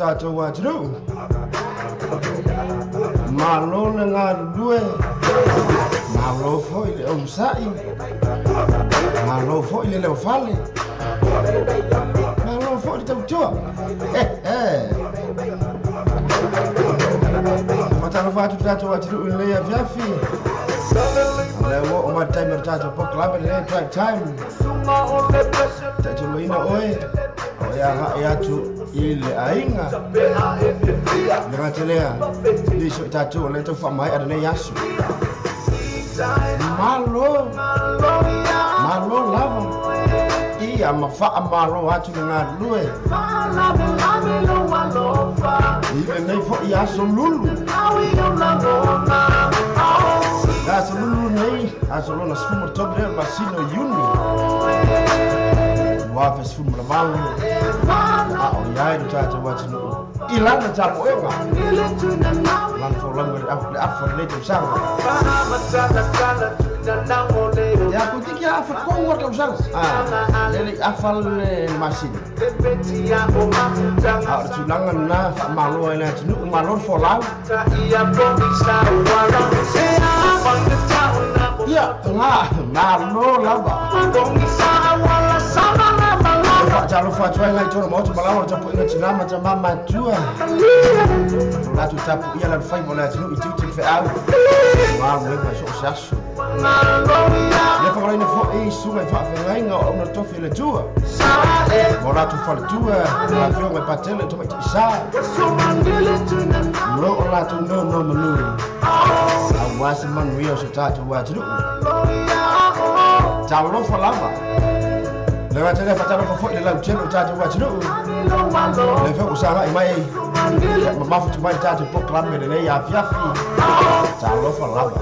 Tatou atunuu malo le galulue, malo foi le onosai, malo foi le leofale, malo foi foi tautua. Faatalofa atu tatou atunuu i lenei afiafi. Lea ua oo mai le taimi o le tatou polokalame lenei Drive Time. Taitoloina oe o e agai atu i le aiga. Le gata lea, nisi o i tatou o lea tau faamaea lenei aso. Malo, malo lava. Ia ma faamalo atu le galulue. I lenei foi aso lulu. Aso lulu nei, aso lona 13 lea masina o Iuni. 2018. A o iai le tatou atunuu i lana tapuega. Lana folauga le afa lenei tausaga. Ia kuitiki afa kongo tausaga. Lele afa le masina. A o le tulaga lena faamalo ai le atunuu, malo le folau. Ia, ngā, malo lava. Faatalofa atu ai ngai tona maoto malawa le tapuaiga tinā ma tamā matua. O latou tapuia la le faiva o le atunuu i tiute le feau. Galuega i so o se aso. Ia fagaloina foi i susuga i faafeagaiga o auna tofi e le Atua. Ma o latou faletua, ma afioga i Patele Tamaitaʻisā. Lo o latou nonomanu aua se manuia o so tatou atunuu. Talofa lava. Le gata lea faatalofa foi le lautele o tatou atunuu. Le foi ua sagai mai mamafutu mai le tatou polokalame lenei afiafi. Talofa lava.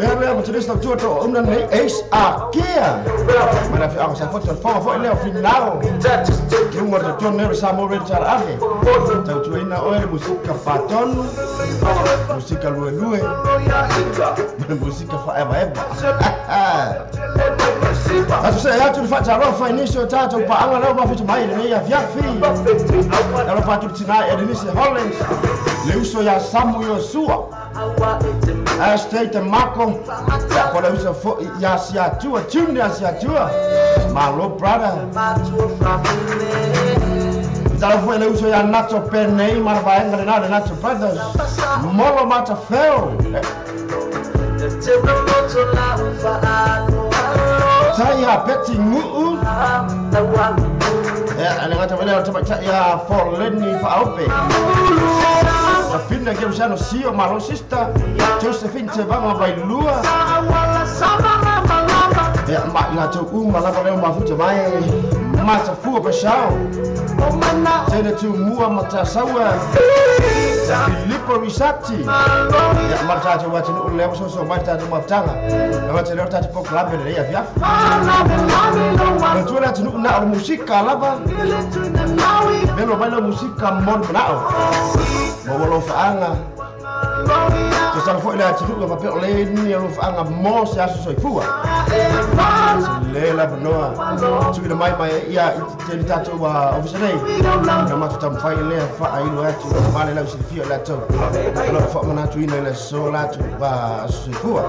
Ea lea ma telesi tautua to o una nei Ace a Kia. Mai le afioaga sa foto le foga foi lea o Finao. Luga o le tautua nei o le Samoa Radio Tala Ave. Tautuaina oe le musika faatonu, musika luelue, ma le musika faaevaeva. Atu se atu le faatalofa i nisi o tatou paaga lea ua mafuta mai i lenei afiafi. Alofa atu le tinā i Adenise Hollins, le uso ia Samu Iosua, Ashtay Te Mako, ia po le uso foi ia Siatua, Junior Siatua. Malo brother. Talofa foi le uso ia Nato Penei, ma le vaega lena le Nato Brothers. Molo Matafeo. Tai ia Betty Nguu. Ia, le gata foi lea o le tamaitai ia Foleni Faaope. Tafina Kerusiano Sio, malo sister. Josephine Tevaga Vailua. Ia, ma i latou uma lava lea o mafuta mai. Matafua Pashao. Tene Tumua Matasaua. Filippo Risati. Ia, ma le tatou atunuu lea ua soso mai le tatou mafutaga. Le gata lea o le tatou polokalame lenei afiafi. Manatua le atunuu na o le musika lava. Velo mai lau musika mo le manao. Maua lou faaga. Tosala foi le atunuu faapea o le ni o lou faaga mo se aso soifua. Se le lava noa. Tuuina mai mai ia i te tatou ofisa nei. Na matou taumafai lea faailo atu ma le lausilafia o latou. O loo faamanatuina i le aso latou aso soifua.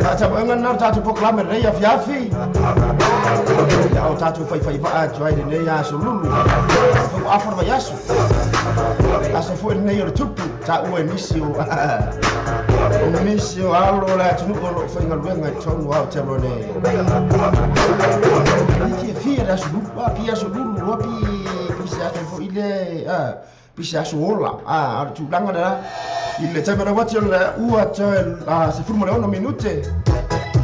Faatapuega lena o le tatou polokalame lenei afiafi. Ia o tatou faifai atu ai lenei aso lulu. Foi ua afa le vaiaso. Aso foi lenei o le tupu. Taua e nisi o nisi o alo o le atunuu o loo faigaluega i totonu ao te aloa nei. E fiafia le aso lulu, pi aso lulu, pi se aso foi le, pi se aso ola. A o le tulaga lena i le taimi o le uati o le ua toe 16 minute.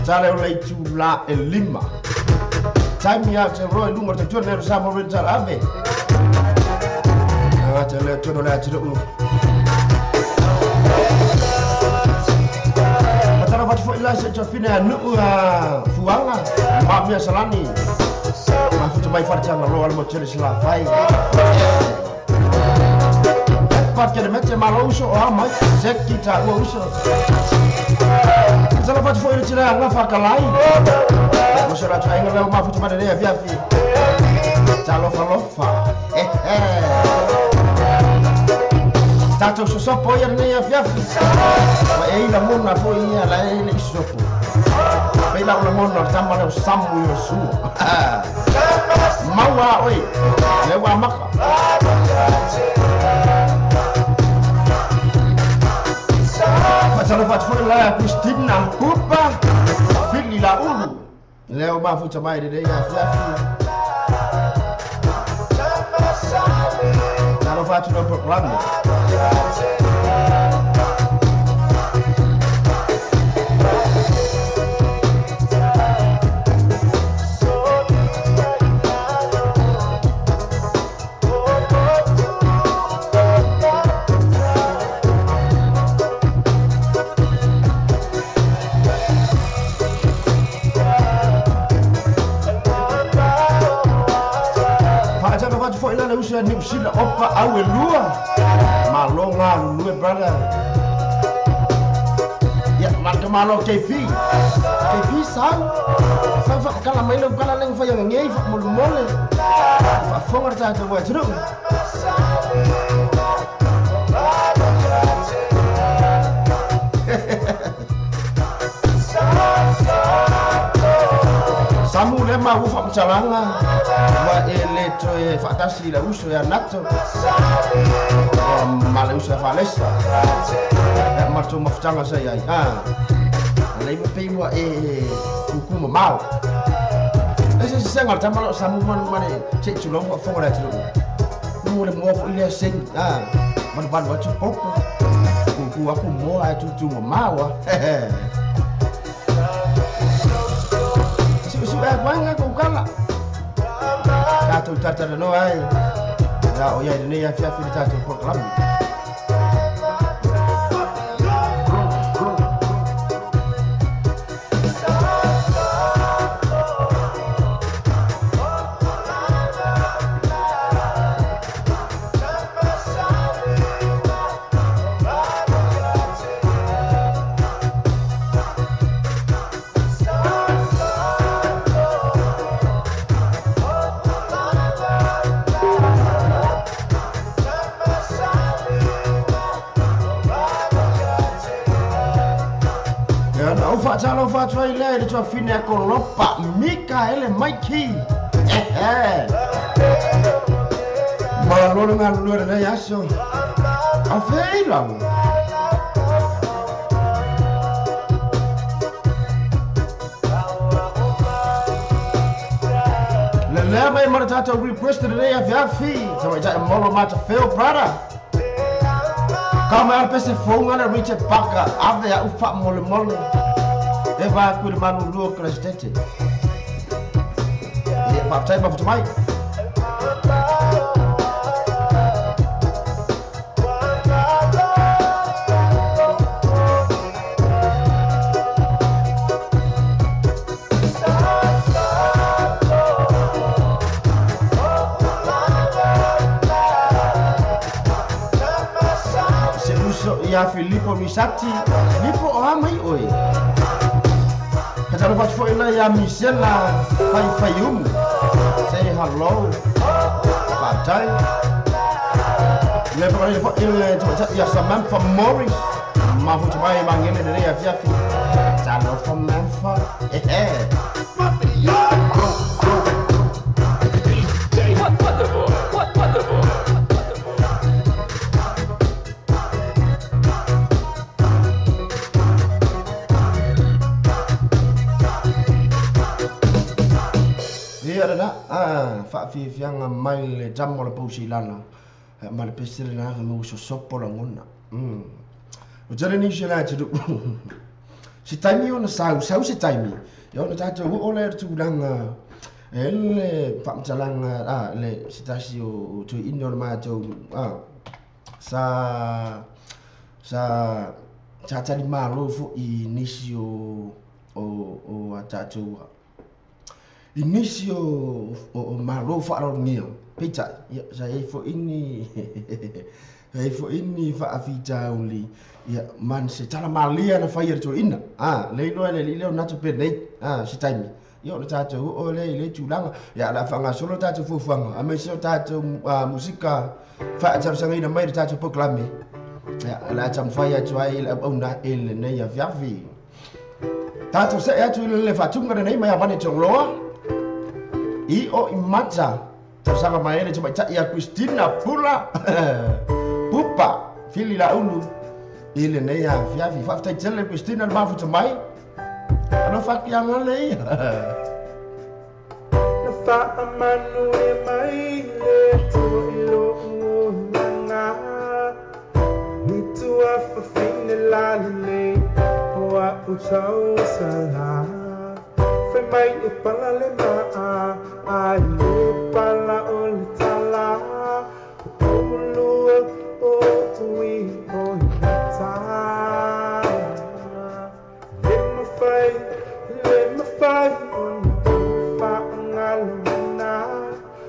Tala o le itulā e 5. Taimi ao te roa i luga o le tautua nei o le Samoa Radio Tala Ave. Gata lea tonu o le atunuu. Faatalofa atu foi la se tafine a nuu a Fuaga, Maamia Salani. Mafuta mai Faletagaloa le motele Salafai. Pat ke le mete malo uso o a mai. Seki taua uso. Faatalofa atu foi le tina a Ngafa Kalai. Mo se latou aiga lea ua mafuta mai lenei afiafi. Talofa lofa. Tatou sosopo ia lenei afiafi. Ma e ila mona foi ia la e le isopo. Mai lau lagona o le tama lea o Samu Iosua. Maua oe, lea ua amaka. Faatalofa atu foi la Christina Kupa, Fili Laulu. Lea ua mafuta mai lenei afiafi. Talofa atu lau programme. Usa ni usila opa au e lua malonga lue brother ya marka malo KP KP sau fa fa kala mai lo kala leng fa yang ngei fa mol mole fa fonga ta ta wa tru Samu le ma ufa mchalanga wa ele toe faatasi la uso ya nato o ma le uso ya falesa ya marto mafutanga sa iai a le pe wa e kuku mamao e se se ngal tamalo samu man man che chulo mo fonga la chulo mo le mo fo ile sing a man ban wa chu pop kuku aku mo a tu tu mamao. Su'e kuanga ko kala tatou tatalanoa ai la o iai lenei afiafi le tatou polokalame. Faatalofa atu ai lea i le tuafine a Kolopa Mikaele Maiki. Malo le galulue lenei aso. Afei lau. Le lea mai ma le tatou request lenei afiafi. Tamaitai molo matafeo brother. Ka mai ale pese fouga le Richard Parker ave a'u faamolemole. E va ku le manu lua presidente. E faafetai mafuta mai. Se uso ia Filippo Misati, Filippo o a mai oe. Talofa atu foi la ia Misela Faifaiumu. Say hello. Faafetai. Le pakalei foi le tamaitai ia Samantha Morris. Mafuta mai magele lenei afiafi. Talofa Samantha. Ehe. Faafiafiaga mai le tama o le pausilala ma le pese lena mo sosopo lagona. O tele nisi la atu se taimi ona sau sau se taimi ia ona tatou oo lea i le tulaga e le faamatalaga a le se tasi o toeaina o le matou a sa sa sa talimalo fo'i nisi o o a tatou i nisi o malo faaloalogia peitai ia sa iai fo'i ni sa iai fo'i ni faafitauli ia man se tala malia na faia le toeaina a le iloa le alii lea o nato penei a se taimi ia o le tatou oo lea i le tulaga ia o le a faagasolo tatou fuafuaga aemaise o tatou musika faatalosagaina mai le tatou polokalame ia o le a taumafai atu ai le auauna i lenei afiafi. Tatou se'e atu i le faatuga lenei mai Avane Togoloa i o i mata talosaga mai ai le tamaita'i a Christina Pula Pupa Fili Laulu i lenei afiafi. Faafetai tele Christina le mafuta mai alofa kiaga le ia. Na faamanu e mai le Atua i lo'u olaga ni tuafafine lalelei o a'u tausala fai mai e pala le ma'a a i le pala o le tala o ulua o ui o i mata le mafai ona ou faagaloina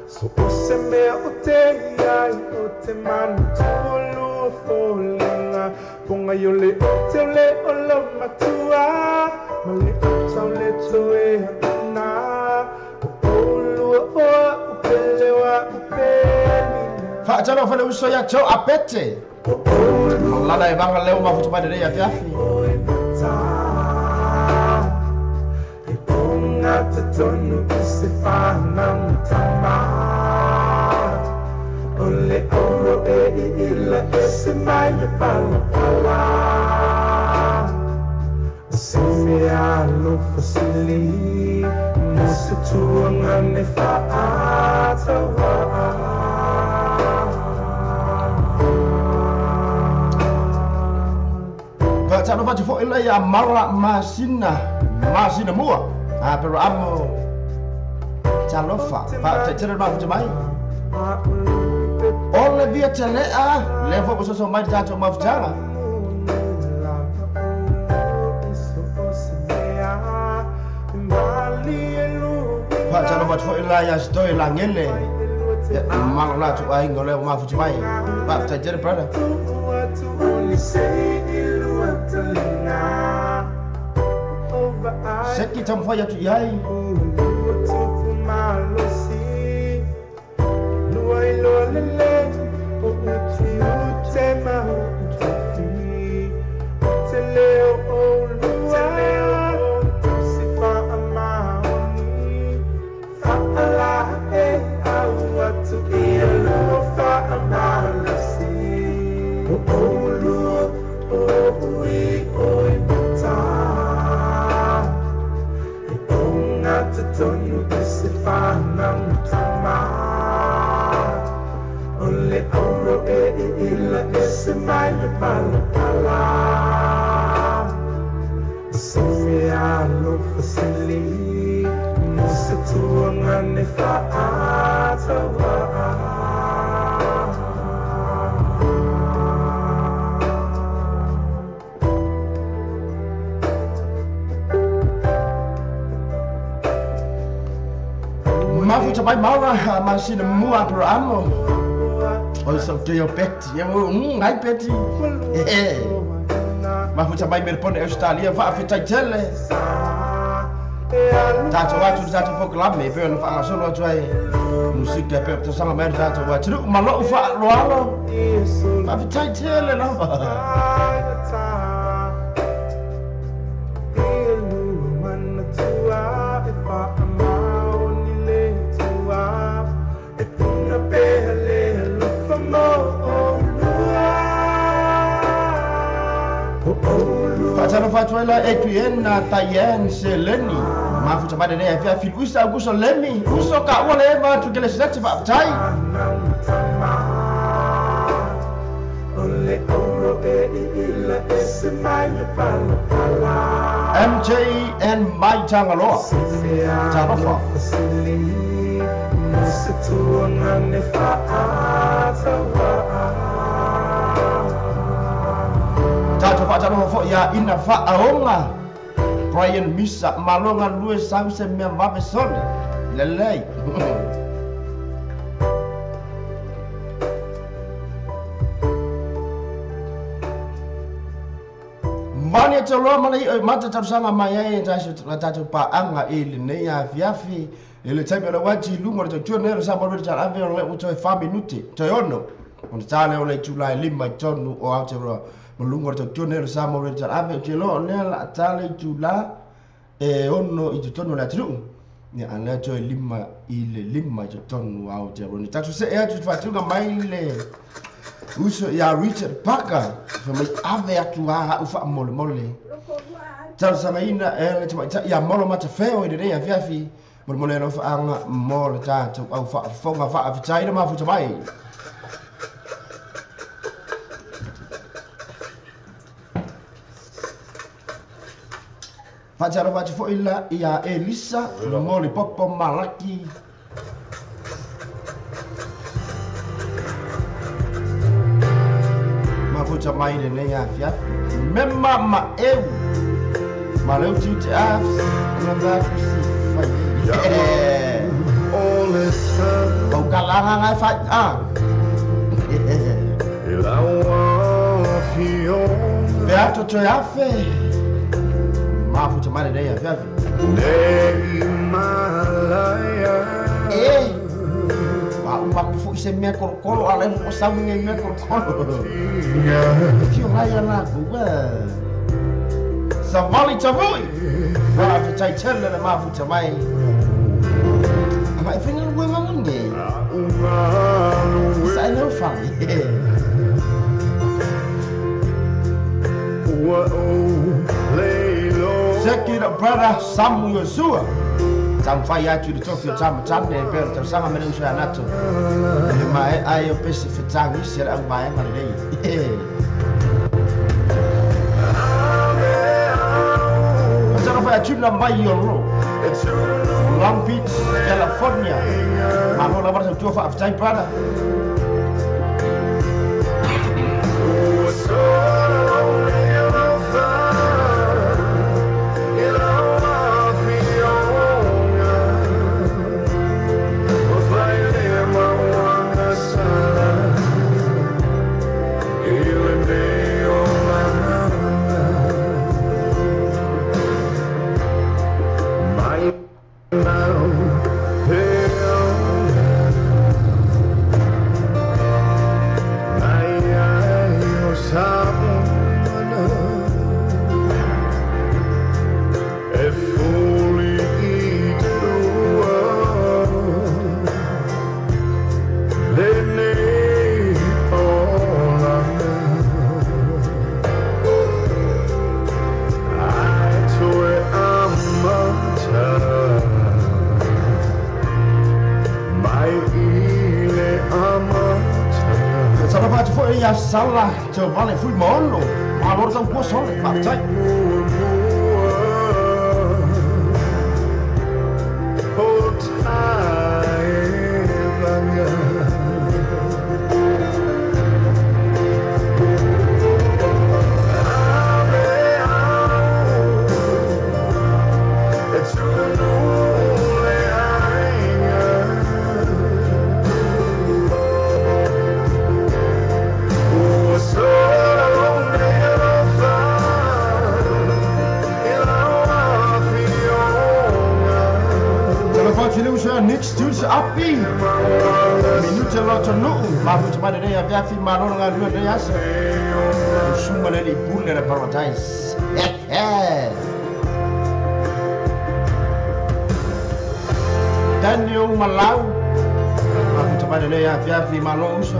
so o se mea o te iai o te manatua lua foliga pogai o le ote o le o lau matua ma le ata o le toeaina o oulua o a'u pele o a'u pelina Faatalofa le uso ia Joe Apete o oulua lala e vaga leo mafuta mai lenei afiafi. O i mata e pogata tonu i se fanagatama o le auro e iila ese mai le palapala se mea alofa sili mo se tuaga ne fa'ataua'a. Faatalofa atu fo'i la ia Mara Masina Masina Mua a pero amo talofa faafetai tele le mafuta mai o le via tele'a lea fo'i ua soso mai le tatou mafutaga. Faatalofa atu fo'i la ia Sitoe Lagele malo la atu aiga o lea ua mafuta mai. Faafetai tele brother. Seki taumafai atu i ai. Tonu i se fanagatama o le auro e iila ese mai le palapala se mea alofa sili mo se tuaga ne fa'ataua'a. Mafuta mai Mara Masina Mua pero amo o so ke yo Betty e ngai Betty mafuta mai Melbourne Australia faafetai tele tatou atu le tatou pokalame e pei ona faagasolo atu ai musika e pei ona tausaga mai le tatou atunuu ma lo'u faaloalo faafetai tele lava. Faatalofa atu ai la Adrian Tayan Seleni mafuta mai lenei afiafi usa uso lemi uso ka'ua le eva atu kele sesati faafetai. MJ and Mai Tangaloa talofa. Tatou faatalofa fo'i ia ina fa'aoga Brian Misa maloga lue sau se mea vave sole lelei. Mani e tauloa ma le i'o i mata talosaga mai ai e tatou pa'aga i lenei afiafi i le taimi o le uati i luga o le tautua nei o le Samoa Radio Channel ave o le ua toe 4 minute toe 6 ona tā lea o le itula e 5 i tonu o Aotearoa ma luga o le tautua nei o le Samoa Radio Channel ave. Ou te iloa o lea la a tā le itula E ono i totonu o le atunuu. Ia a lea toe 5 i le 5 i totonu o Aotearoa. Tatou see atu i faatuga mai le uso ia Richard Parker. Fai mai ave atu a au faamolemole. Talosagaina e le tamaitai ia Molo Matafeo i lenei afiafi. Molemole alofaaga mo le tatou au faafofoga faafetai le mafuta mai. Faatalofa atu foi la ia Elisa mo le popo malaki. Mafuta mai lenei afiafi. Mema maeu. Ma leu tiute af. Na kusi fai. Pau kalanga ngai fai. Ah. Beato toe afe. Mafuta mai lenei afiafi. E. Ma uma fu se mea korokoro ala o sau ngai mea korokoro. Fio ngai ana ku. Savali tavui. Faafetai tele le mafuta mai. Ama e whenga lua ngange. Sa e leo whai. Seki the brother Samuel Sua. Tam whai atu i Tokyo tama tane e pera tau mene uso anato. E ma e ai o pesi whitangi isi ara au maenga le nei. Tara whai atu na mai o ro. Long Beach, California. Malo lava sa tua faafetai brother. Sala te vale fui mono. Malo tau kua sole, faafetai. Nick Stu's api. Minute loto nuu. Mafuta mai lenei afiafi malo le galue lenei aso. Usuma le li pule le paradise. Daniel Malau. Mafuta mai lenei afiafi malo uso.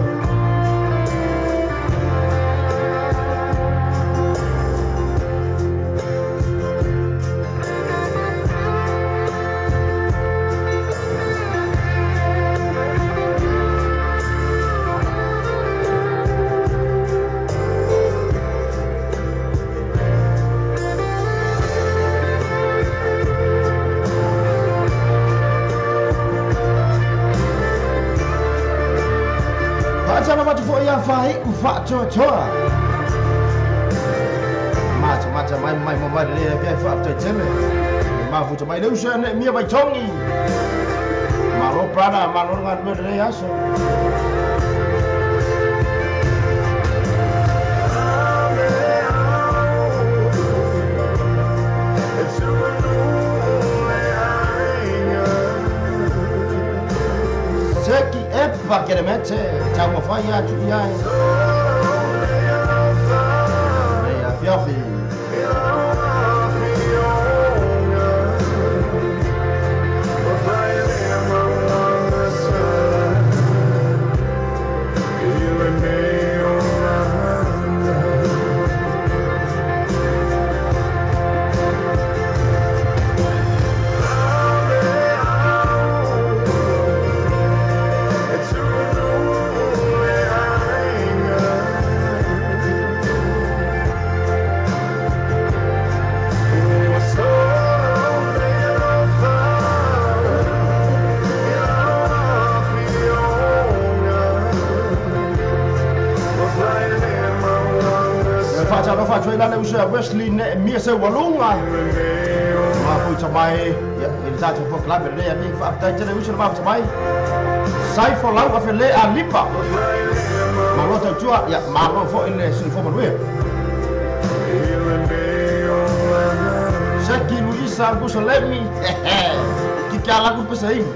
Whaatoatoa. Mata mata mai mai mo mai le pia whaatoa tele. Mafuta mai le uso ne mia vai tongi. Malo brother, malo nga le aso. Seki epa kere mete, tau mawhai atu i ai. Nei afiafi. atu ai lale uso ia Wesley ne mia se walunga. Mafuta mai ia i le tatou polokalame lenei afiafi faafetai tele uso le mafuta mai. Saifo lau afele a lipa. Malo tautua ia malo foi le soifua manuia. Seki Luisa Gusolemi. Kika lagu pesaing.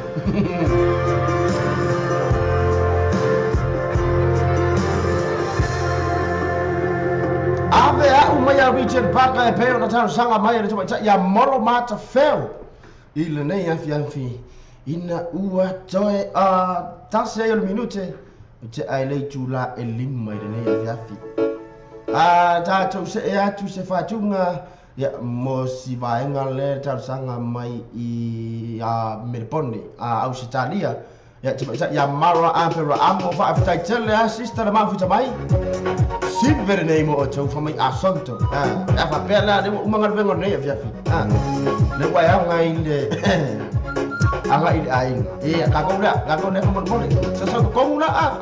Ave a umai a Richard Parker e peo na tau sanga mai le tamaita ia molo mata feo. I lenei afiafi ina ua toe a tasi ai o le minute te ai le itula e 5 i lenei afiafi. A tatou se e atu se faatuga ia mo si vaega le talosaga mai i a Melbourne a Ausitalia. Ia tamaita ia Mara Apera Amo faafetai tele a sister le mafuta mai. Sivere nei mo o tau whamai a sonto. A whapea la le ua umanga vengo nei afiafi. Le ua e anga i le anga i le ainga. E a kako lea, kako lea whamone mone. Sa sa kongu la a.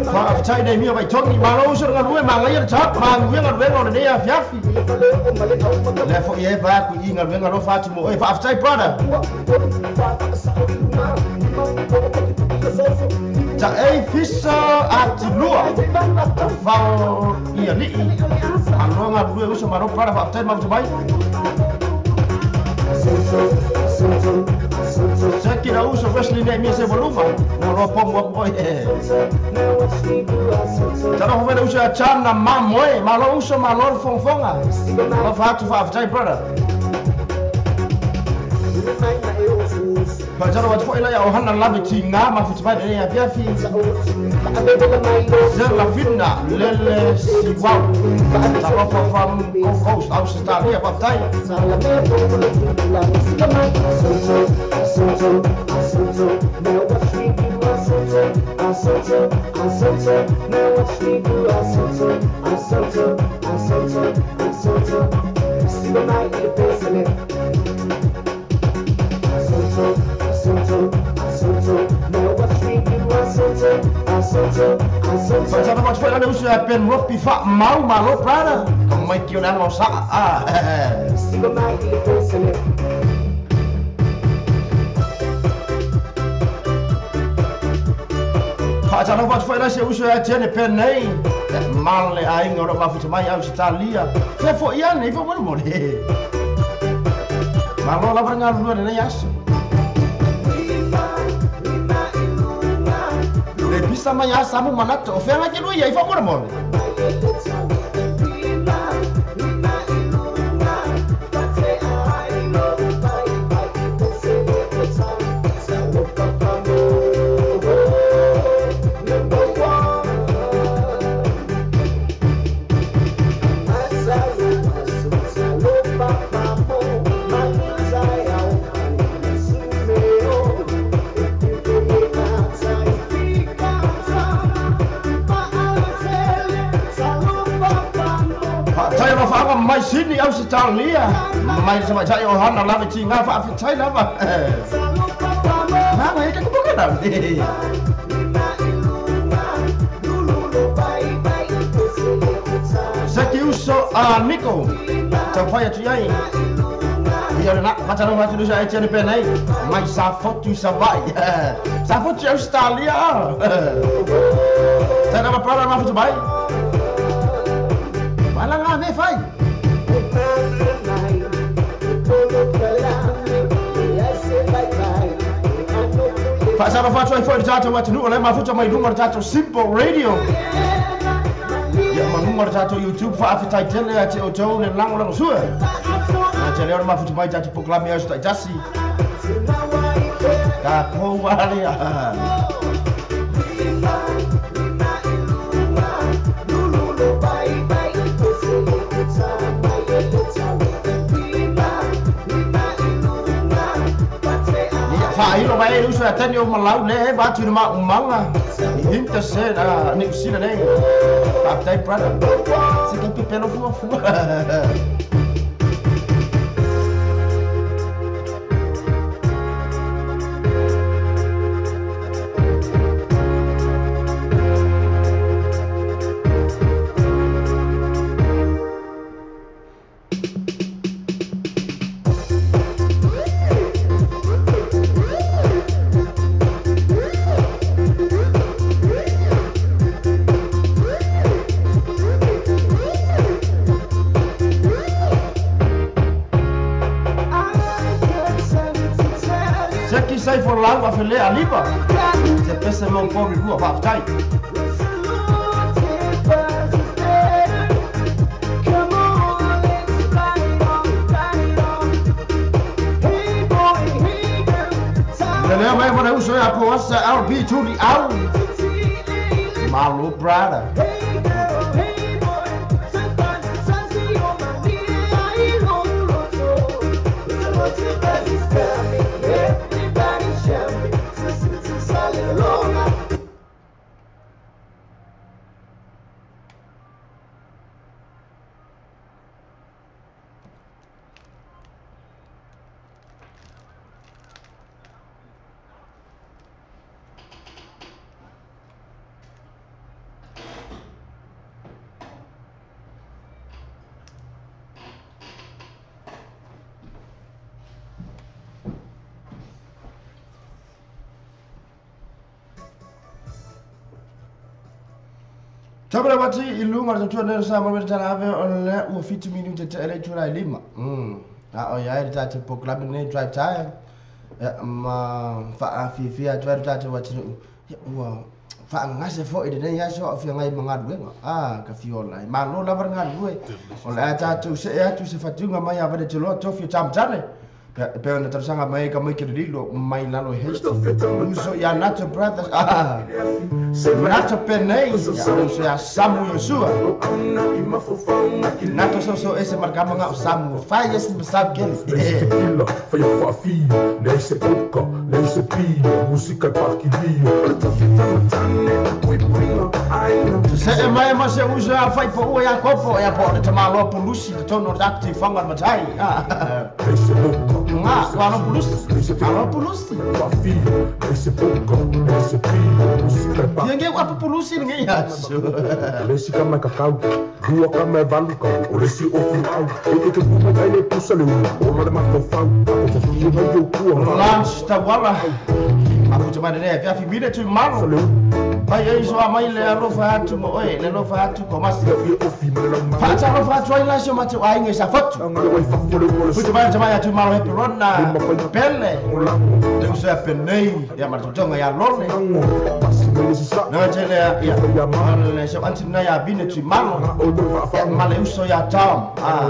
Faafetai nei mia vaitogi malo uso le galue magaia le tap maguia galuega o lenei afiafi. Lea foi e vaeatu i galuega alofa atu mo oe. Faafetai brother. Taei fisa atilua fao i alii. Malo galue uso malo brother. Faafetai mafuta mai. Seki na uso Wesley nei mia se voluma. Mo pomo aku oi. Tara ho vele uso a chana mamoe. Malo uso malo fonfonga. Malo fatu faafetai brother. Faatalo atu foi la ia ohana lave tiga mafuta mai lenei afiafi. Zela Fina lele siwau. Talofa from Gold Coast Australia faafetai. Faatalo atu foi la le uso ia Ben Ropi fa mau malo brother. Ka mai ki o le ana mau saa. Faatalo atu foi la se uso ia Tiane Penei. Male aiga o loo mafuta mai Ausitalia. Fea foi ane i faamolemole. Malo lava le galulue lenei aso. Le pisa mai a samu manato o fea ke lui ai faamolemole. Mai Sydney Australia. Mai sa mai o hana lava tiga faafetai lava. Mama e ka kupoka na. Seki uso a Nico. Taufai atu iai. Ia le na faatalofa atu lusa e tiane penei. Mai sa fotu Savai. Sa fotu Australia. Tana para mafuta mai. Malanga me fai. Faatalofa atu ai foi le tatou atunuu o le mafuta mai luga o le tatou Simple Radio. Ia maluga o le tatou YouTube faafetai tele ia te outou le lagolagosua. Na te leo le mafuta mai tatou polokalame aso taitasi. Ka kou wale. Whaahilo mai e uso ya tani o malau le e watu ni ma umanga. Hinta se na ni usina nei. Whaapitai brother. Se ka pepelo fua fua. Sai for lau a fele alipa. Se pese mo pobre rua whaapitai. Le lea mai mo uso ya po asa RB tuli au. Malo brother. Topele wati ilunga le tua nero sa mo tala ave o le u 50 minute te ele tura lima. A o ya ile tate po club ne drive time. Ma fa fi fi a drive tate wati ua fa ngase fo ile ne ya so fi ngai mangaluenga. Ah ka fi ola. Ma lo la var ngalue. O le tate se e atu se fatunga mai ave te lo to fi tam tane. Pe ona tarsanga mai ka mai ke lilo mai lalo Hastings. Uso ya Nato brothers. Ah. Nato penei. Uso ya Samu Yosua. Nato so so ese markama nga Samu. Fai ese masab kel. Se e mai ma se uso ya fai po ua ya kopo ya po le tamalo polusi te tono takti whangar matai. Ah. Nga, alo pulusi. Alo pulusi. Ia nge apa pulusi nge ia. Lesi kama kakau, rua kama valuka, o lesi ofu au, e te kuma kai le pusa le o la ma fofau, o fofu mai yo kua. Lunch tawala. Afu te mai ne fiafi mile tu malo. Mai ei so mai le alofa atu mo oe, le alofa atu ko masi. Fata alofa atu ai la so matu ai nge sa fotu. Puta mai te mai atu malo he perona. Pele. Le uso ya penei, ya martonga ya lole. Na tele ya le so anti na ya bine tu malo. Ya male uso ya Tom. Ah,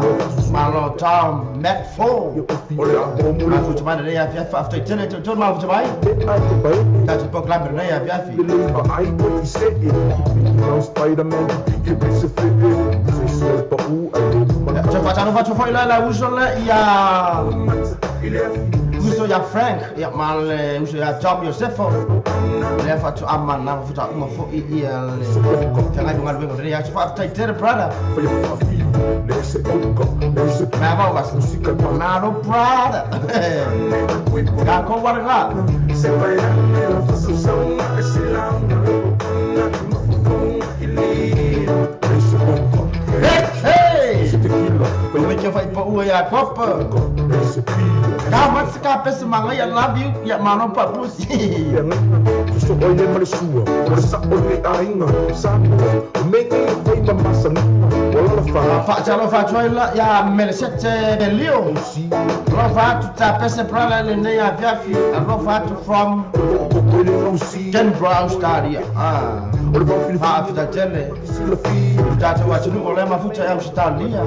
malo Tom Mac 4. Afu te mai ne ya fiafi after tele to malo te mai. Tatu po club ne ya fiafi. Uso ya Frank, ya mal uso ya Tom Yosefo. Le fa tu amman na futa uma fo i ia le. Tanga ngal wengo ya fa ta tere brother. Ma va va na no brother. Ga ko warga. Hey! Como é que vai para o ya copa? Ka matsi ka pese manga ya love you ya mano pa pusi. Fa talo fa tsoila ya melesete lio. Lo fa tu ta pese prala le ne ya fiafi. Lo fa tu from Canberra Australia. Ah. Fa fi ta tele. Ta te wa tunu ole ma futa ya Australia.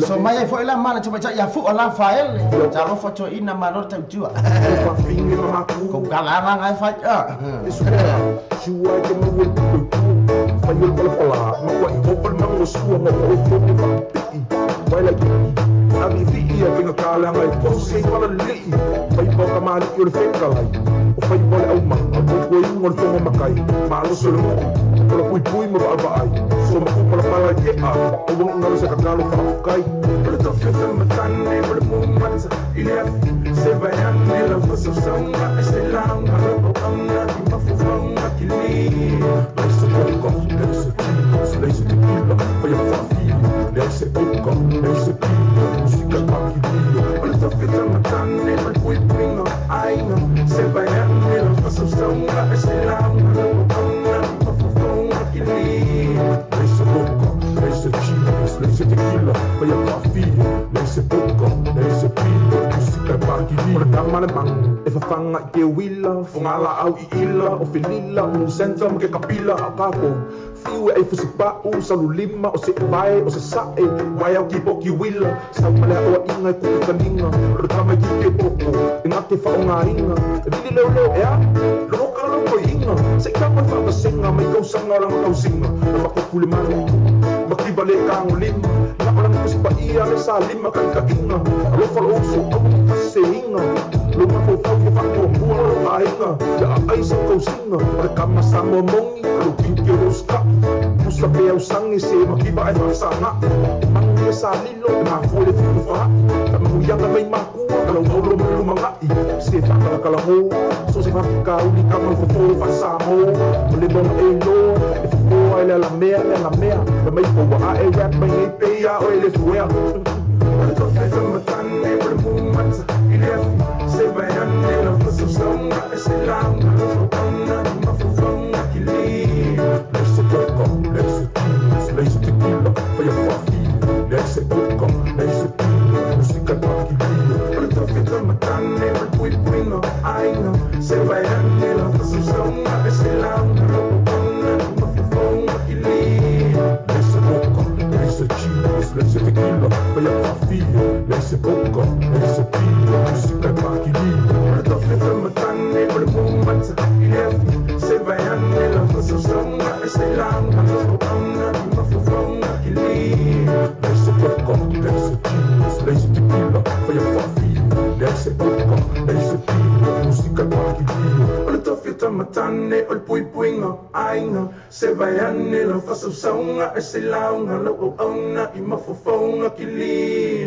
So mai foi la mala te mai ia fu ala fael ta lo fa to ina ma lo tautua ko kala nga ngai fa a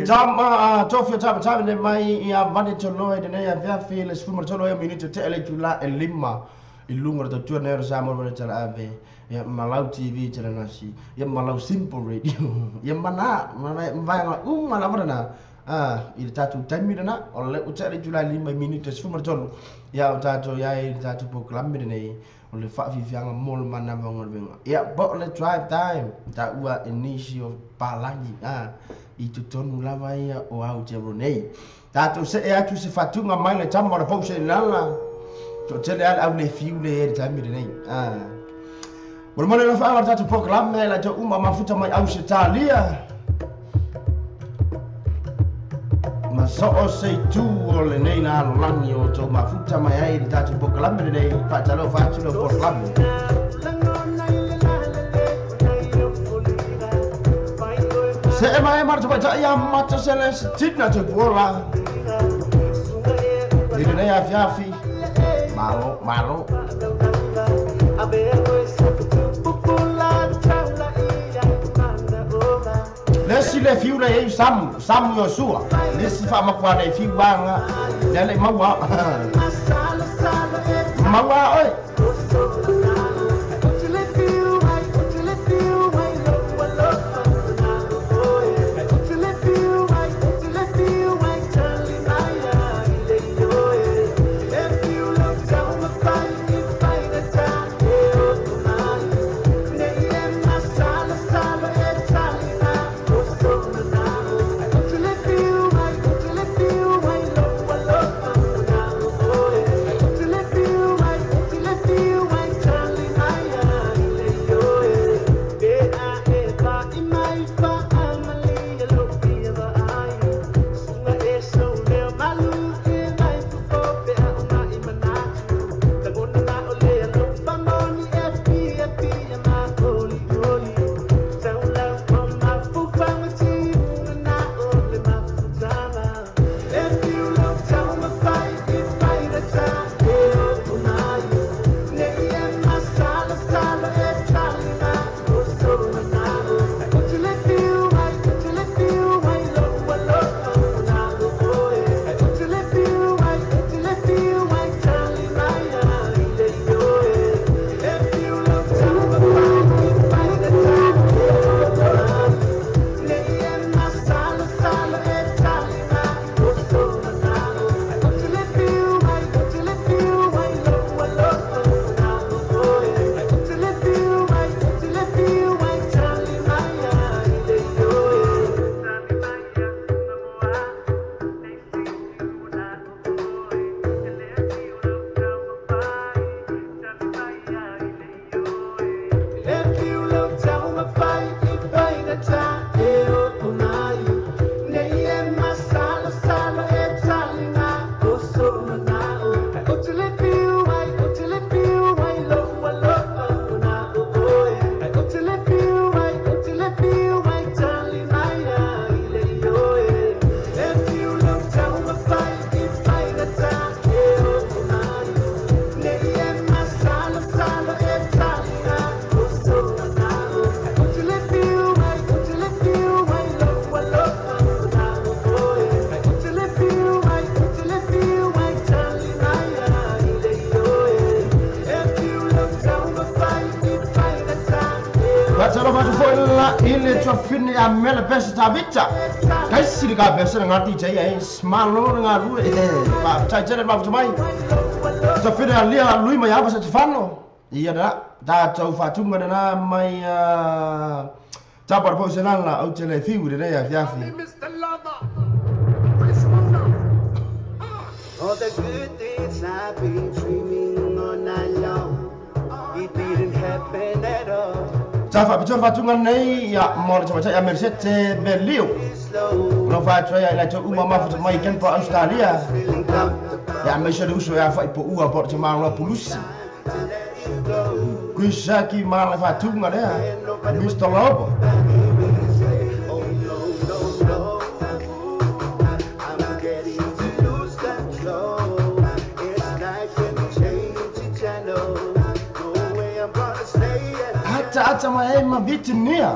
Tama tofio tama tama ne mai ia vane tolo e nei avea fi le sfuma tolo e minuto te ele tula e lima i lunga to tua ne sa mo vane tala ave ia Malau TV tala nasi ia Malau Simple Radio ia mana mana vai uma la vana i tatu taimi na o le utele tula lima minuto sfuma tolo ia tatu ia i tatu programme nei o le faafifiaga mo le manava o ia po le drive time taua e nisi o palagi i totonu lava ia o Aotearoa nei tatou see atu se faatuga mai le tama o le pause i lala toatele a le au le fiu le e le taimi lenei molemole le faaga o le tatou programme la tou uma mafuta mai Ausetalia ma soo se itu o lenei lalolagi o tou mafuta mai ai le tatou programme lenei faatalofa atu le programme. Se e mai marta pa ia mata se le tina te puola i lenei afiafi malo malo. Le si le fiu le ei samu samu yo sua le si fa makwa le fiu wanga le le maua maua oi. faatuga i le tuafine a mele pesa tavita. Kaisi le ka pesa na ngati tai ai smalo na ngalue faafetai tele mafuta mai. Tuafine a lia lui mai ava sa te fano. Ia na tatou faatuga lena mai tapa po se lala au te le fiu le nei afiafi. All the good things I've been dreaming all night long, it didn't happen at all. Tafa pito faatuga nei ia mo le tamatai a Mersete Belio. Lo faatu ai la to uma mafuta mai ken po Australia. Ia me se uso ia fai po ua po te malo pulusi. Kuisaki ma le faatuga lea Mr. Lobo. Ata mai ma vitinia.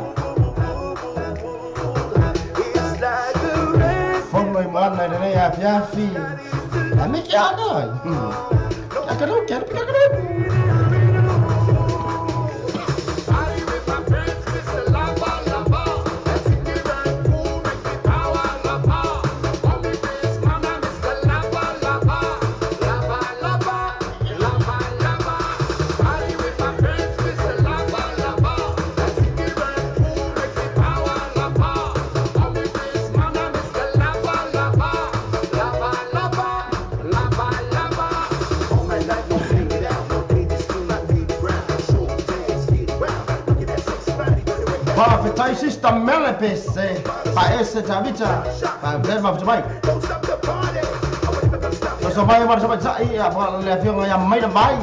Fono i mana i nei afiafi. A me ke ana. Kakaro ke kakaro. Faafetai sista mele pese pa ese tavita pa veva mai. So mai ma sa mai ia pa le afioga ia mai na mai.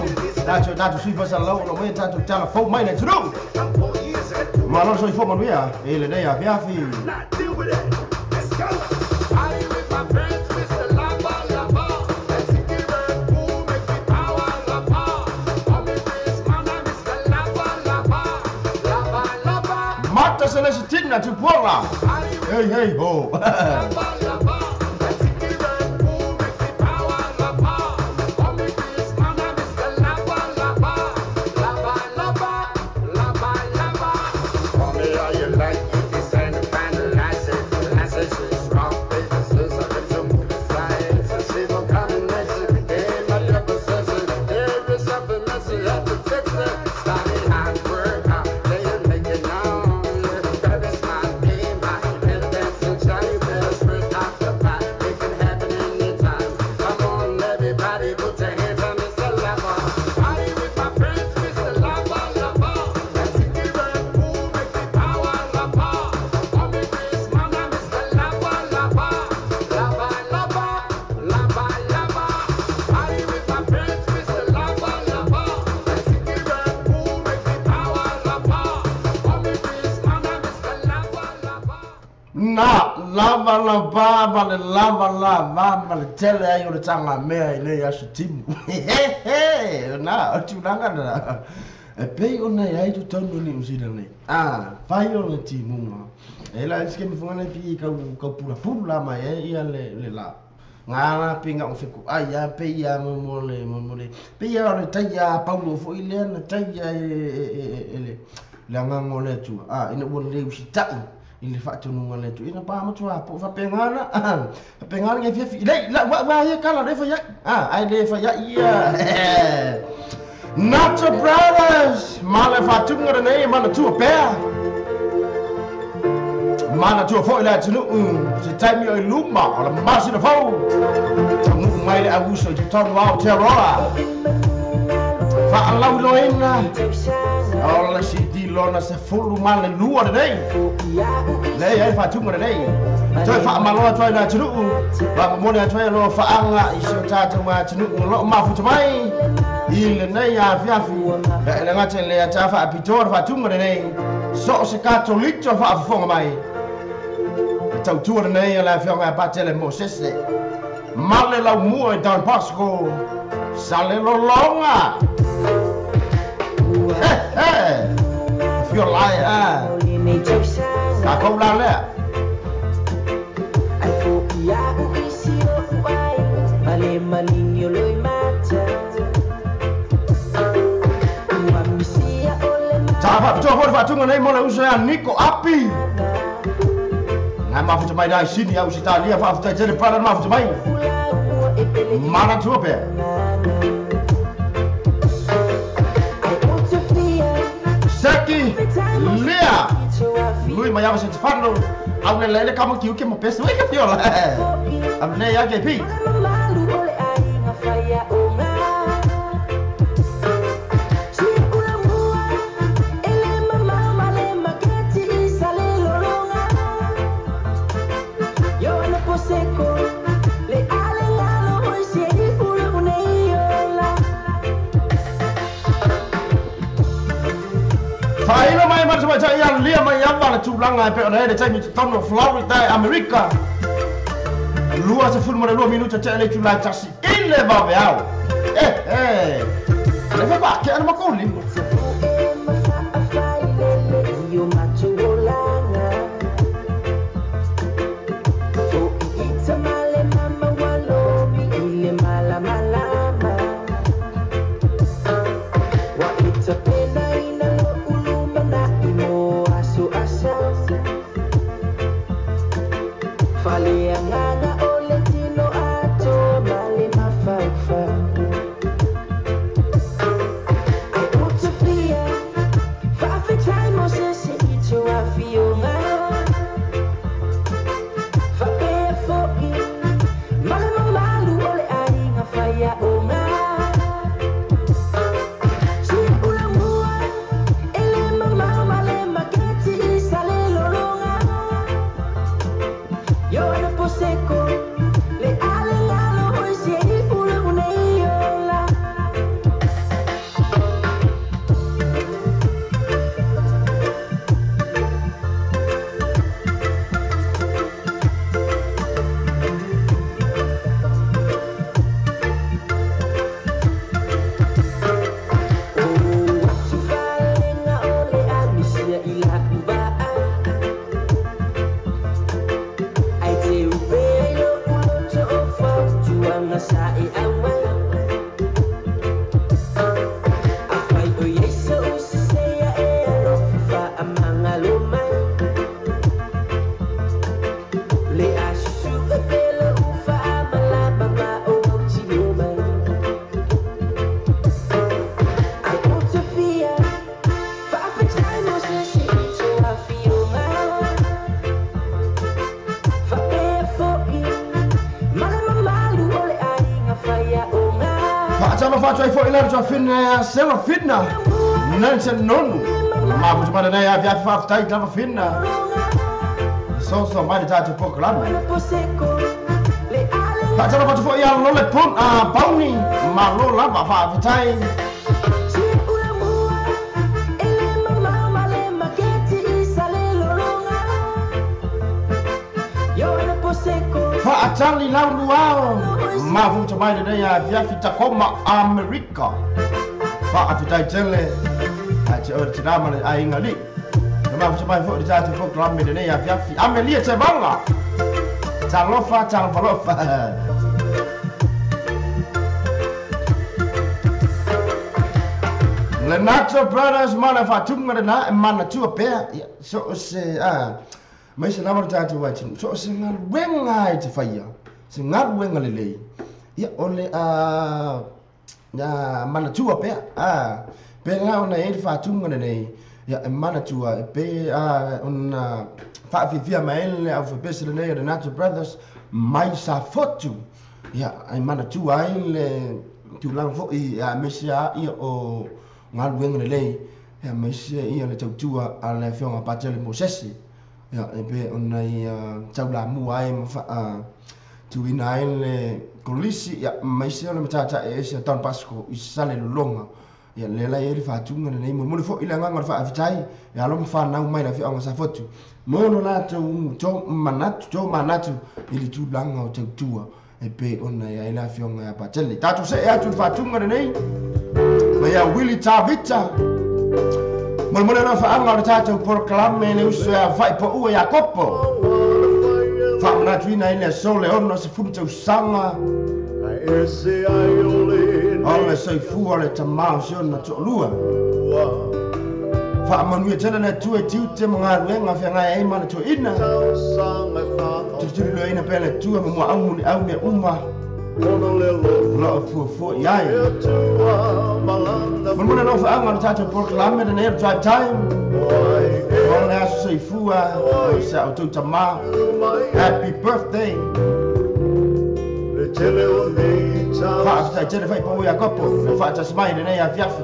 Tatou sui fa sa lau no mai tatou tala fou mai le tru. Ma lo soi fo manuia e le nei afiafi. Celestina to Puola. Hey, hey, ho. Na lava lava ma le lava lava ma le tele ai o le tanga mea i nei aso timu. Na, o tūlanga na. E pei o nei ai tu tonu ni usina nei. Ah, fai o le timunga. E la iske mi funga nei pi kau kau pula pula mai e ia le la. Ngā pinga o whiku ai a pei a mo le pei a le tai a Paulo fo i le na tai a e le anganga o le atua. Ah, ina ua le usitai i le faatonunga le atu ina pa matua po faapegana faapegana nge fiafi lei la wa wa ia kala le faia ah ai le faia ia Nacho Brothers ma le faatunga nei mana tua pea mana tua foi le atunuu se taimi o i luma o le masina fou taunuu mai le auso i totonu Aotearoa faalauiloina o le CD lona se fulu ma le lua lenei lei ai faatuga lenei toe faamaloa atu ai le atunuu faamomoli atu ai loa faaga i si o tatou atunuu o loo mafuta mai i lenei afiafi e le gata i le ata faapitoa le faatuga lenei so o se katolito faafofoga mai e tautua lenei a le afioga ia Patele Mosese ma le laumua i Don Bosco sa le lologa. Hey, fio lai a. Ka kou la lea. Ta Faapitoa foi le faatuga nei mo le uso ia Niko Api. Ngai mafuta mai dai sini au Italia faafetai tele brother mafuta mai. Manatua pea. Seki Lea Lui mai ava se te whano Au le lele kama ki uke mo pesa Weka fiola Am nei AKP Whaila mai mata mai tai ia lia mai ava le tūlanga e pe ona ele taimi tonu Florida Amerika. Lua se fulu mo le 2 minuta te ele tūlai tasi ile vave au. Le whapa ke ana makoli. Sela fitna Nancy nonu Ma futu mana nei avia faafetai lava fitna So so mai ta te pokalame Faatala fatu foi ia lole pun a pauni ma lo lava faafetai Faatali lau luau Ma futu mai nei avia fitakoma Amerika Faafetai tele ai te ora te rama le ai ingali. Na mafuta mai foi te atu pokalame nei avia fi Amelia te vanga. Talofa talofalofa. Lenato Brothers mana fatunga na mana tua pea so se a mai se lava te atu wai so se ngaluenga ai te whaia se ngaluenga lelei ia ole a na mana tua pea a pe la ona e fatunga nei ia e mana tua pe a ona faafifia mai le au fepese nei Lenato Brothers mai sa fotu ia ai mana tua ai le tūlanga foi a mesia ia o ngaluenga lelei ia mesia ia le tautua a le afioga Patele Mosese ia e pe ona ia taulamua ai ma faa tuuina ai le kolisi ia maise o le matata e ese Don Pasco i sale lolonga ia le la e le faatuga lenei molimoli foi le agaga o le faafetai e alo ma fanau mai le afioaga Safotu mo lo latou to manatu i le tulaga o tautua e pe ona ia le afioga ia Patele tatou se'e atu le faatuga lenei ma ia Willy Tavita molimoli ona faaga o le tatou polokalame le uso ia faipaua Iakopo faamanatuina ai le aso le 60 tausaga o le soifua o le tamā o se ona toalua. Faamanuia tele le Atua i tiute ma galuega feagai ai ma le toeaina. Tulituliloaina pea le Atua ma muaau muliau mea uma o lo o fuafua i ai. Mulimuli alofaga o le tatou polokalame lenei o le Drive Time. O le aso soifua o sa outou tama. Happy birthday. Faafetai tele faipau Iakopo le faatasi mai lenei afiafi.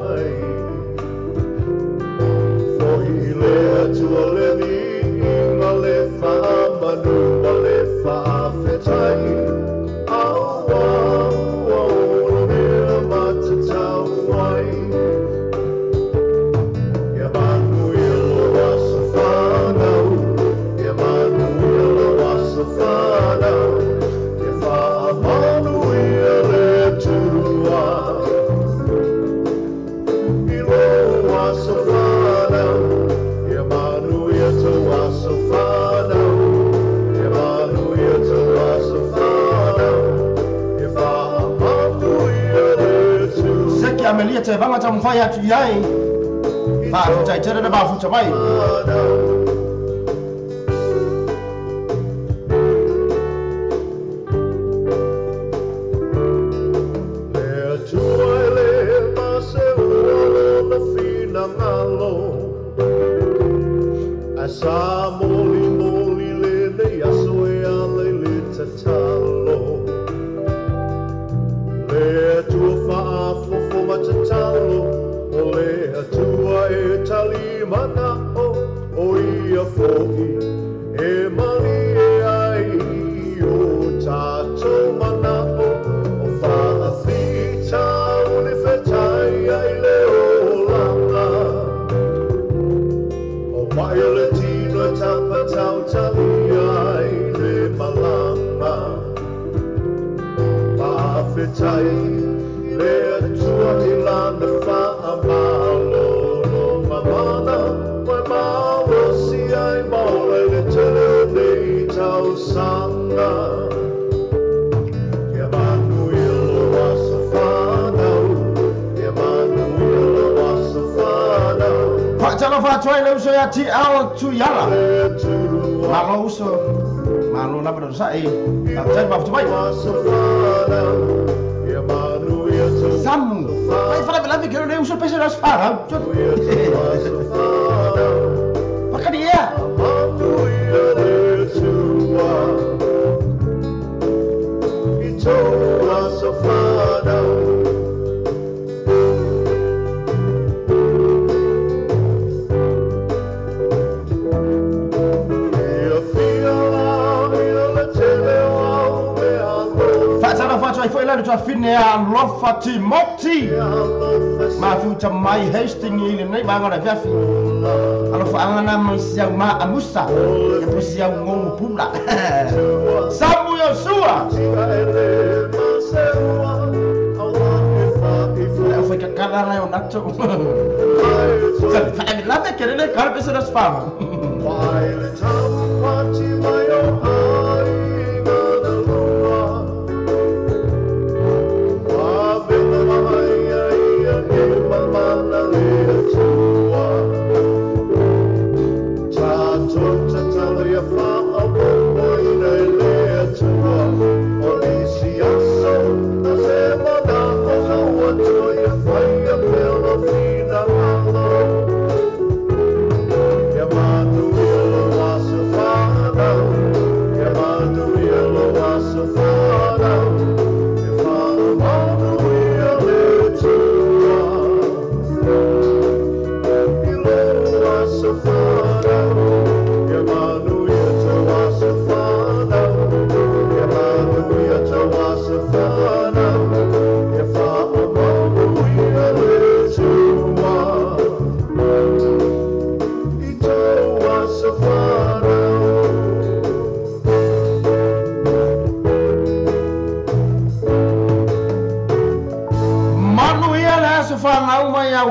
Seki Amelia te vanga taumafai atu i ai. Faafetai tele le mafuta mai. Faatalofa atu ai le uso ia TL Tuiala. Malo uso, malo lava le sa'i. Faafetai mafuta mai. Samu. Vai falavelave ke le uso pese las fara. Pakani ia. Faatalofa atu ai foi la le tuafine alofa Timoti. Mafuta mai Hastings i lenei vaega o le afiafi. Alofaga na mai siau ma amusa. Ia po siau ngongo pula. Samu Yosua. Le foi kakala na o nato. Faalavelave ke le kala pese las fara.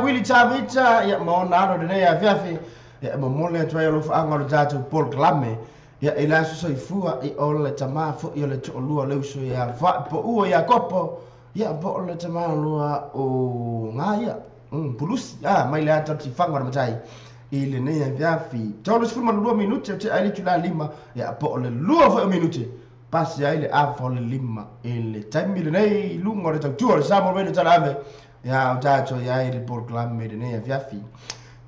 Willy Tavita, ia ma ona alo lenei afiafi, ia momoli atu ai alofaga o le tatou polokalame, ia i le aso soifua i o le tamā fo'i o le to'alua le uso ia fa'apo'ua Iakopo, ia po o le tamā lua o gā ia pulusi mai le ata o tifaga o le matai. I lenei afiafi. 32 minute o te ai le itula 5, ia po o le 2 foi o minute pasi ai le afa o le 5 i le taimi lenei i luga o le tautua o le Samoa Radio Talaame, ia o tatou i ai le polokalame i lenei afiafi.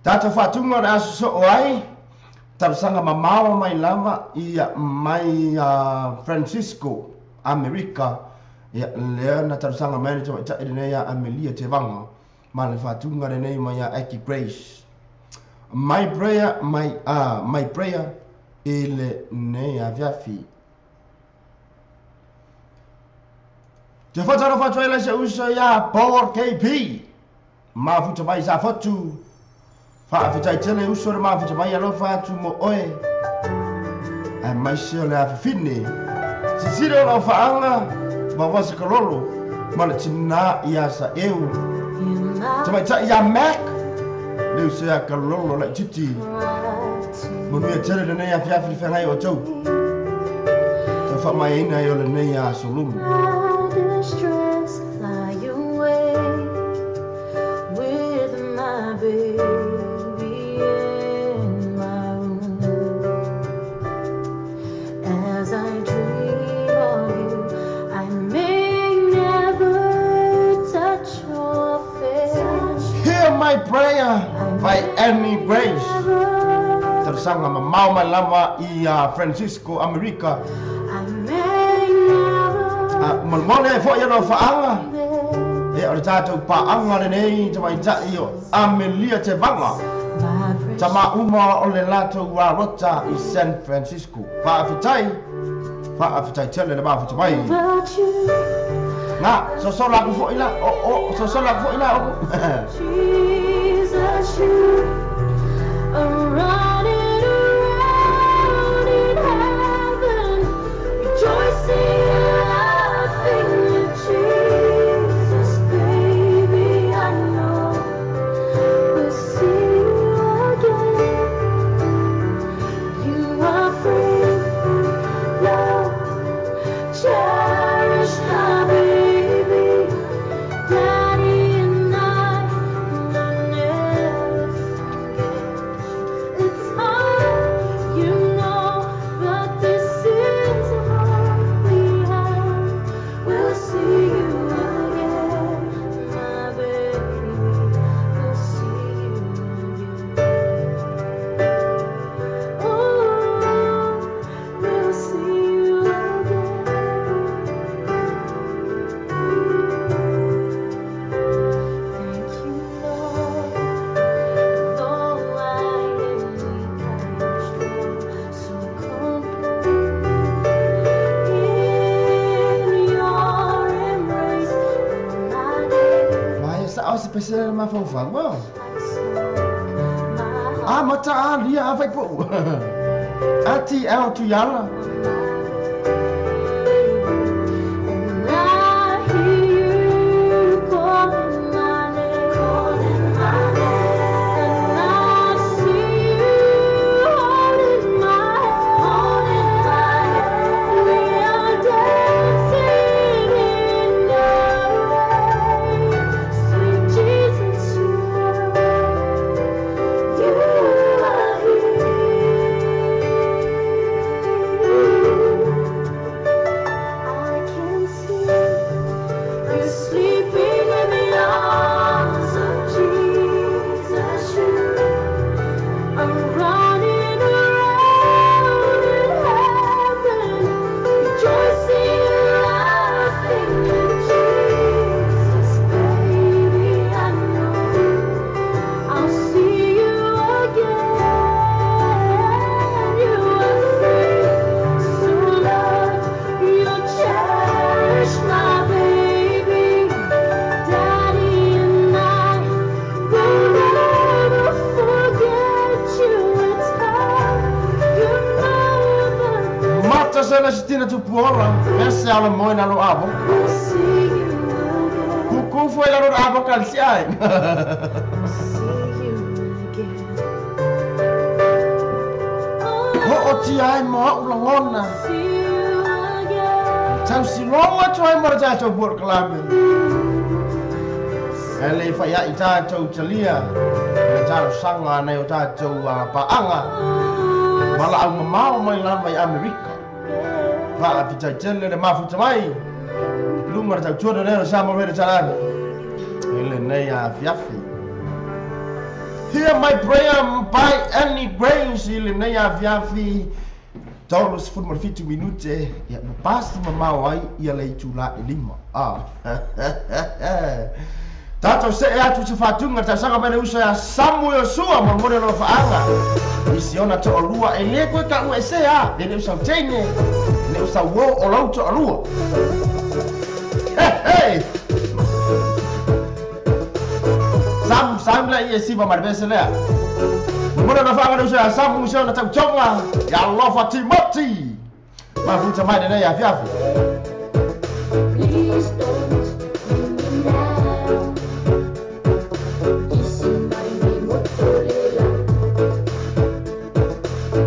Tatou faatuga o le aso soo ai, talosaga mamao mai lava ia mai Francisco, Amerika, ia lea na talosaga mai le tamaitai lenei ia Amelia Tevaga, ma le faatuga lenei mai ia Aki Grace. My prayer, my prayer i lenei afiafi. Te whataro whatu ai se uso ia Paul KP. Mafuta mai sa fotu. Whaawhitai tele uso le mafuta mai alofa atu mo oe. Ai mai se o le awhiwhine. Sisire o lau whaanga, mawasa kalolo, ma le tina ia sa eu. Tamaitai ia Mac, le uso ia kalolo lai titi. Manuia tele lenei afiafi le whangai o tau. Te whamaiina i o lenei a Solulu. Distress fly away with my baby in my room. As I dream of you, I may never touch your face. Hear my prayer by Annie Grace. Talosaga mamao mai lava i Francisco, Amerika. Molemole ai foi alo whaanga. E o le tātou paanga lenei tamaitai o Amelia Tevaga. Tama uma o le latou arota i San Francisco. Faafetai, faafetai tele le mafuta mai. Ngā, sosola aku foi la, o, sosola aku foi la, o. Jesus, you are running around in heaven, rejoicing and laughing with Jesus, baby, I know we'll see you again. You are free, love, cherish my baby, Daddy and I will never forget you. It's hard, you know, but this is all we have. We'll see you again, my baby. We'll see you again. Oh, we'll see you again. Thank you, Lord. Though I am weak, I am strong, so complete in your embrace. In my days, Mai sa o se pese le mafaufau. I soak my A heart mata a lia a whai po. Ati ao tu iala. And I hear you calling my name, calling my name. And I see you holding my hand, holding my hand. We are dancing in the rain. Sweet Jesus, you are here. I can see you sleeping in the arms of Jesus. You are running around in heaven, rejoicing and laughing with Jesus. Baby, I know I'll see you again. You are free, so Lord, you cherish my baby. Daddy and I will never forget you. It's hard, you know, but this Mata se le sitina tu puola. Pese ao le moe na lo abo. we'll see you again. Kuku foi la lo abo kalsi ai. We'll see you again. Ho o ti ai mo au langona. See you again. Tau si longa tu ai mo le tātou polokalame. See Ele whai i tātou talia, le tātou sanga nei o tātou paanga, mala au mamao mai la mai Amerika. Wha whitai tele le mafuta mai, lunga le tau tuana leo sa mo rere talani. Ele nei a fiafi. Hear my prayer by any grace, ele nei a fiafi. 37 minute, ia mapasi mamao ai ia le itula e lima. Tātou se e atu te whātunga, tā sanga mene usa ia Samu Iosua, mo mone no whaanga. Isi ona to olua, e le koe ka ua e se a, e le usa teine, e le usa wo o lau to olua. Hey, hey! Samu, Samu la ia siva marvese lea. Mo mone no whaanga usa ia Samu usa ona tau tonga, ia alofa Timoti. Mafuta mai nei a fiafi. Please don't leave me now.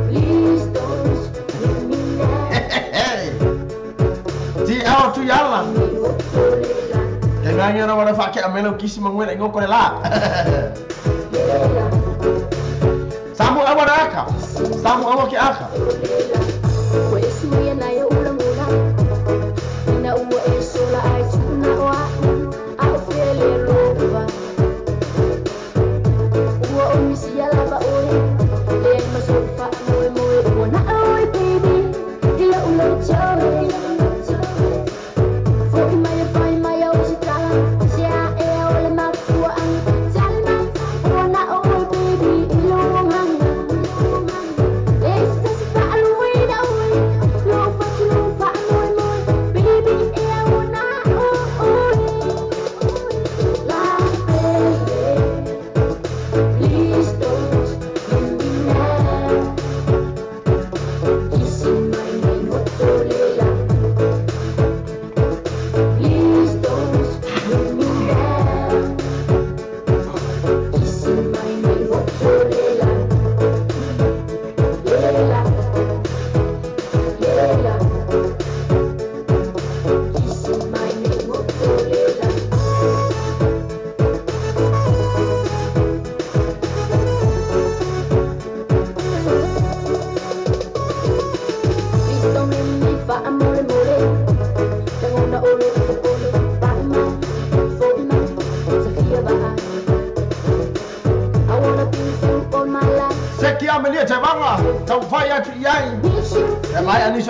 Please don't leave me now. Ti ao tu yala. E ngai ana wana whake a melo kisi mangwena i ngoko le la. Samu awa na aka. Samu awa ki aka.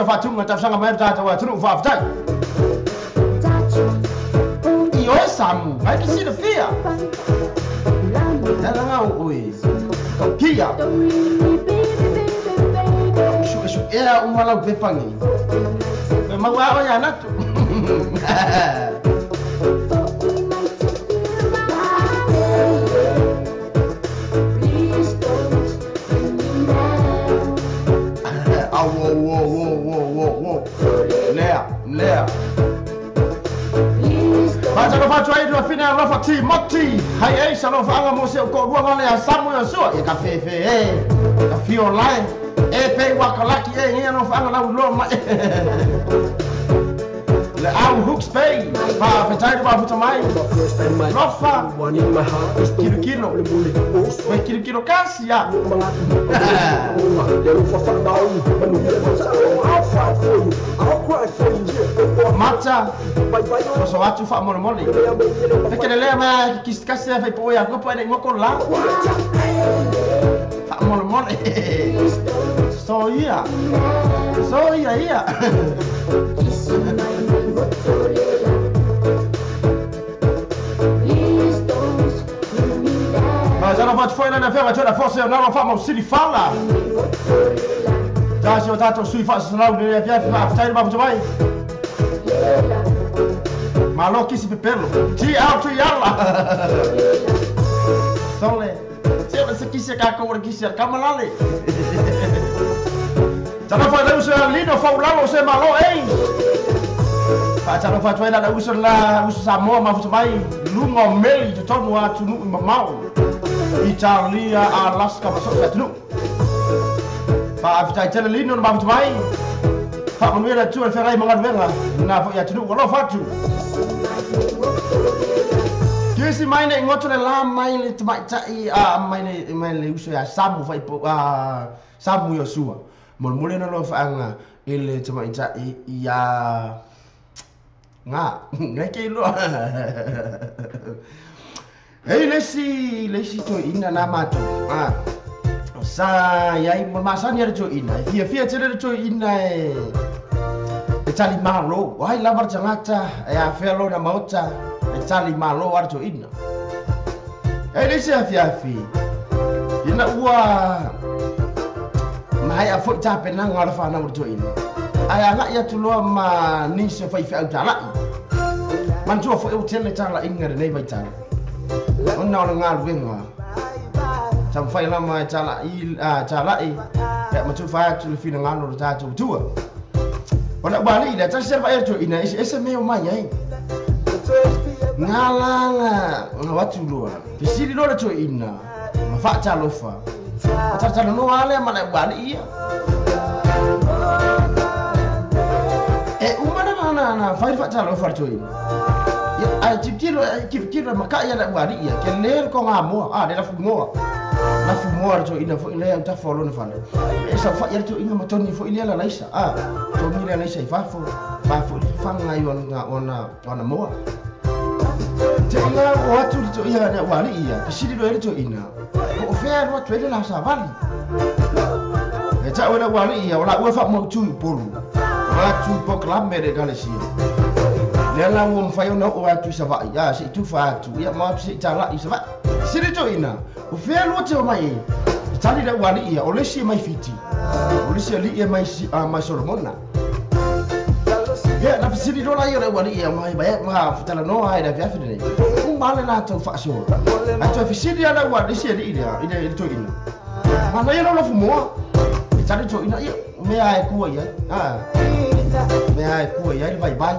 Whātunga tau sanga mai tātou a tunu whaaftai. I oe Samu, ai ki sina whia. Tala ngau oe. Kau kia. Shu shu ea umalau pepangi. Me maua oe anatu. Lea. Mata no whātu ai rua whina alofa Timoti. Hai ei sa no whaanga mo se o kōrua ngale a Samu Iosua. E ka whewhe e, ka whio lai. E pe wakalaki e ngia no whaanga lau loa mai. Le au hooks pay. Wha whetai rua futa mai. Lofa. Kiro kiro. Wai kiro kiro kasi ya. Mata. So atu wha mole mole. Whekere lea mea kisi kasi a whaipo ea kopo ene ngoko la. Wha mole mole. So ia. So ia ia. Mas ela vai te foi na fera, tira força, não fa mo sili fala. Tá se o tato sui fa se não ne via fa fa ma vai. Malo kisi pepelo. Ti out to yalla. Sole. Se se kisi ka ko kisi kamalale. Tana fa leu se lino fa ulalo se malo ei. Fa tana fa tuela la uso la uso Samoa ma futa mai lunga meli te tonu atu nu mamao. Italia, Alaska, ma so atu. Fa afita tele lino ma futa mai. Fa manuela tu al ferai mangaluega na fo ia tunu lo fatu. Kesi mai nei ngoto le la mai le tamaitai a mai le uso ia Samu faipo a Samu Iosua. Molemole na alofaanga i le tamaitai ia ngā ngai ke iloa. Ei le isi toeaina na matou a sa iai mo le masani a le toeaina e fiafia tele le toeaina e tali malo o ai lava le tagata e afea lona maota e tali malo a le toeaina. Ei le isi afiafi ina ua maea foi tapenaga o le fanau o le toeaina ae agai atu loa ma nisi o faifeau talai. Manatua foi ua tele talaiga lenei vaitau ona o le galuega taumafai lava e talai pe matufa atu le finagalo o le tatou tua. O le ualii lea tasi vaai atu ina eseese mea o mai ai. Ngā la ngā atu loa. Fesili loa le toeaina ma faatalofa. Talatalanoa lea ma le ualii ia. E uma na na fai le faatalofa le toeaina. Ia ae tilotilo tilotilo makai ia le ualii ia. Ke le le koga moa a le lafumoa. Lafumoa le toeaina foi lea autafa o lona fale. E saofai le toeaina ma toni foi lea lalaisa. A toni lea laisa i fafo. Fafo i fafaga ai ona moa. Te inga o atu le toeaina le ualii ia. Fesili loa le toeaina. Po o fea alu atu ai le la savali. E tau e le ualii ia o la ua faamautu i Upolu. O atu i polokalame le ekalesia. Lea la ua mafai ona oo atu i Savaii. A sei tufa atu. Ia ma atu sei talai i Savaii. Fesili toeaina. O fea alu atu o mai e. Tali le ualii ia o le isi e mai Fiti. O le isi alii e mai Solomona. Ia na fesili loa la ia o le ualii ia mai ma talanoa ai le afiafi lenei. Uma le latou faasoa. Ae toe fesili lava le ualii isi alii lea i le toeaina. Manaia lau lafumoa. E tali toeaina ia mea e kua i ai. Mea e kua i ai le vaivai.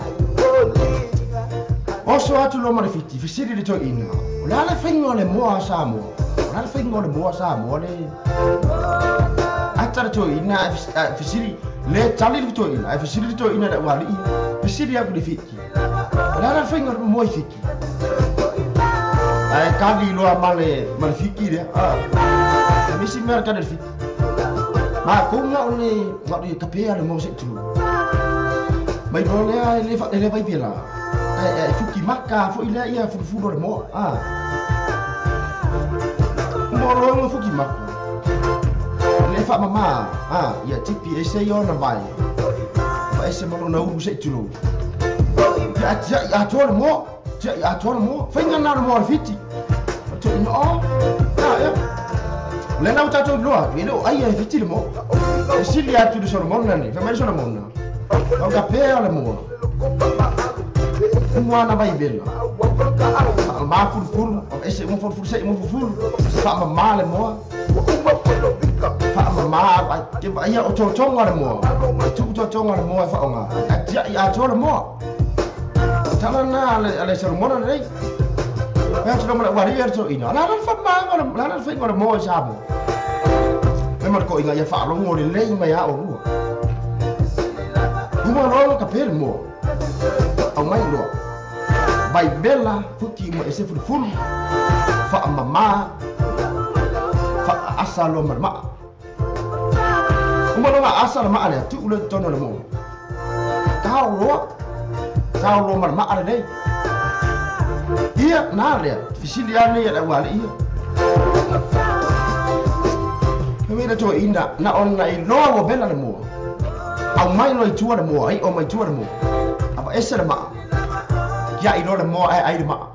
Oso atu loa ma le Fiti, fesili le toeaina. O le a le faiga o le moa a Samoa? O le a le faiga o le moa a Samoa le ata le toeaina ae fesili le tali le toeaina ae fesili le toeaina i le ualii. Fesili atu i le Fiti. O le a le faiga o le moa i Fiti? Ae kali loa ma le Fiti lea. E misi mea le kali le Fiti. Ma kou nga o le kapea le moa se i tulu. Mai loa lea e le vaivela. E fuki maka foi lea ia fulufulu o le moa. Mo loa nga fuki maka. Le faamama ia tipi ese i ona vai. Fa ese ma lona ulu se i tulu. Ia tiai atoa le moa. Tiai atoa le moa. Fainga na le moa le Fiti. O toeaina o. Ia. Le na o tatou iloa atu. E le o ai e Fiti le moa. E sili atu le Solomona nei. Fai mai le Solomona. O kapea le moa. Uma na vaivela. Faamama fulufulu. Ese uma fulufulu se uma fulufulu. Faamama le moa. Faamama ke vaia o totoga le moa. E tuu totoga le moa e faaaoga. Ae tiai atoa le moa. Tala na a le Solomona lenei. Fai atu loa ma le ualii ia le toeaina. O le a la le faamamaga o le a la le faiga o le moa i Samoa? Fai ma le toeaina ia faalogo lelei mai a olua. Uma loa ma kapea le moa. Aumai loa. Vaivela fuki uma ese fulufulu. Faamama. Faasa loa ma le maa. Uma loa asa le maa lea tuu lea i totonu o le moa. Tao loa. Tao loa ma le maa lenei. Ia na lea. Fesili ane ia le ualii ia. Fai mai le toeaina na ona iloa ua vela le moa. Aumai loa i tua le moa. Ai o mai tua le moa. Ava ese le maa. Tiai loa le moa ae ai le maa.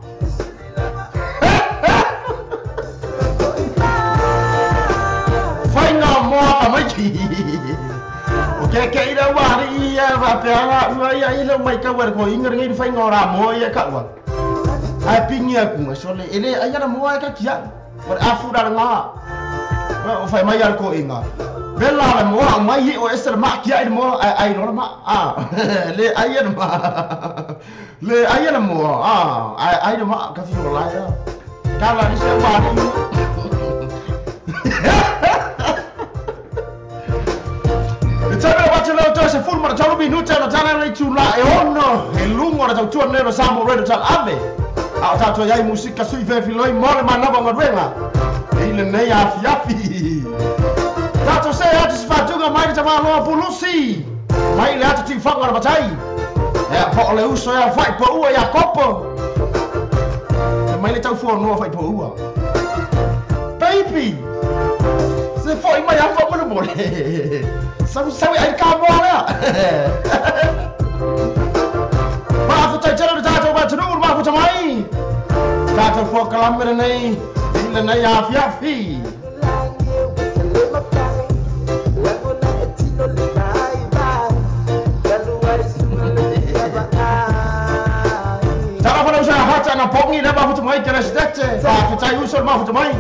Faiga o moa tamaiti. O ke i le ualii ia faapea ua ia i le maitau e le koiga lenei le faiga o la moa ia e kaua. Ae pigi atu sole e le ai ana moa e ka tiai. O le afu la le ngā. O fai mai a le koiga. Vela le moa au mai i o ese le maa tiai le moa ae ai loa le maa. Le ai ana maa. Le ai ana moa. Ae ai le maa ka fio lai a. Tala ni se ualii. E tau atu leo toe se fulu ma le 3 minute ona tala le itulā e 6 e luga o le tautua nei o le Samoa Radio Talaave. A o tātou iai musika sui fefiloi mo le manawa ngaruenga. E ile nei afiafi. Tātou se atu si whātunga mai le tamaloa pulusi. Mai le atu tiwhanga na matai. Ea po o le uso ea whai po ua ia kopo. Te mai le tau fua noa whai po ua. Baby! Se foi mai a wha mole. Sawi sawi ai ka moa lea. Maafutai tele le tātou matunu, maafuta mai. Tātou fua nei, i le nei afiafi. Tala whanau sa hata na pongi le maafuta mai ke residete. Maafutai uso le maafuta mai.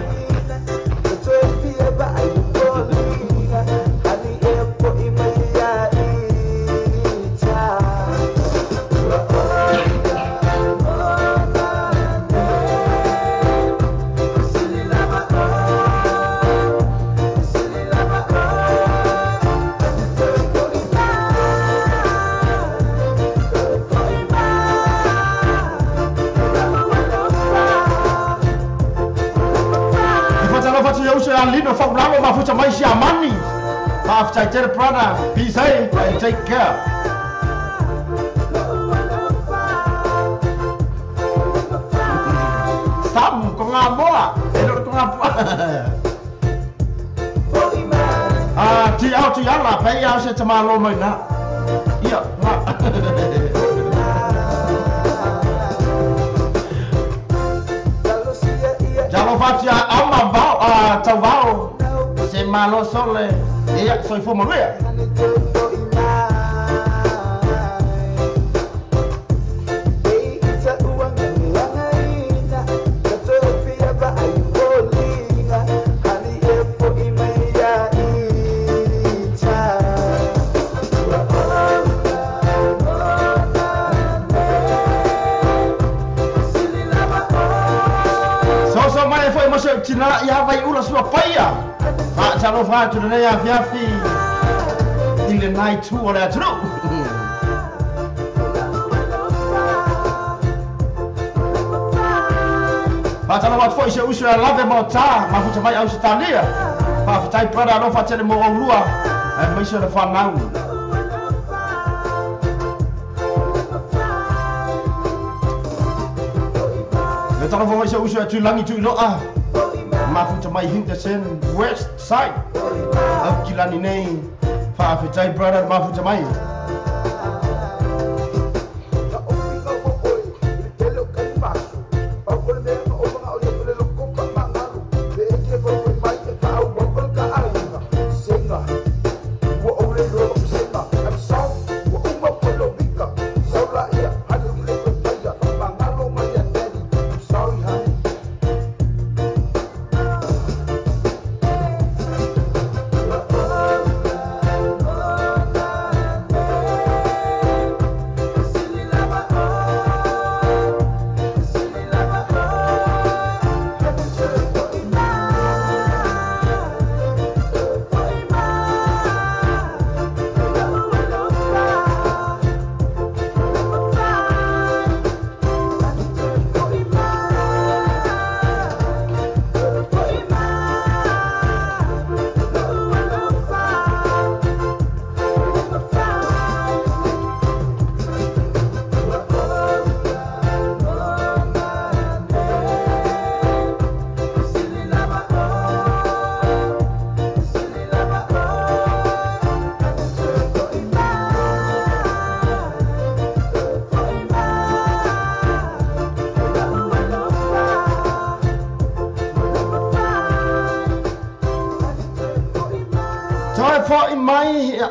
Lino whaulalo mafuta mai si amani. Mafuta tere brother. Be safe and take care. Sam ko ngā moa. E loro ko ngā moa. Ah, ti au ti ala, pei au se te malo mai nā. Ia, ngā. Jalo fatia ama vao a tau vao se malo sole ia soifua manuia. Tina ia vai ula sua paia. Fa talo fa tu nei afiafi. I le nai tu o le atunu. Fa talo wa foi se usu a lave mo ta, mafuta mai au se talia. Fa fatai brother alofa tele mo aulua. Ai mai se le whanau. Le talo fa mai se usu a tūlangi tu iloa. Mafuta mai Henderson West Side. Au kilani nei. Whaafetai brother mafuta mai.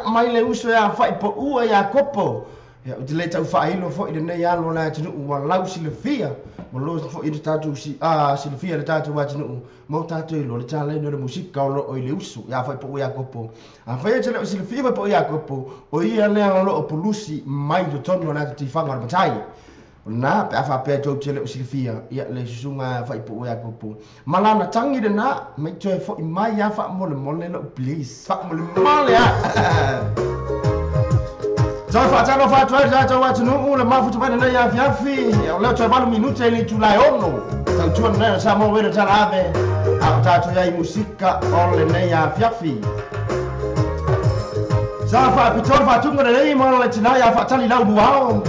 Mai le uso ia whai po ua ia kopo. Ia o te le tau whaahilo fo i le nei alo la atunu ua lau silafia. Mo lo fo i le tātou silafia le tātou atunu. Mo tātou i lo le tālei no le musika o lo o i le uso ia whai po ua ia kopo. A whai e te leo silafia whai po ua ia kopo. O ia lea lo o pulusi mai to tonu o nā te tiwhanga o le matai. O nā pe awha pea tau te leo silafia ia le susunga whai po ua ia kopo. Malana tangi le nā mai toe fo i mai ia wha mole mole lo please. Wha mole mole a. Tau faatalo fatu ai tatou atunuu le mafuta mai lenei afiafi. O leo toe 8 minute i le itulai 6. Tautua lenei o Samoa Radio Talaave. A o tatou iai musika o lenei afiafi. Sa faapitoa le faatuga lelei mo le tinā ia faatali lau luao.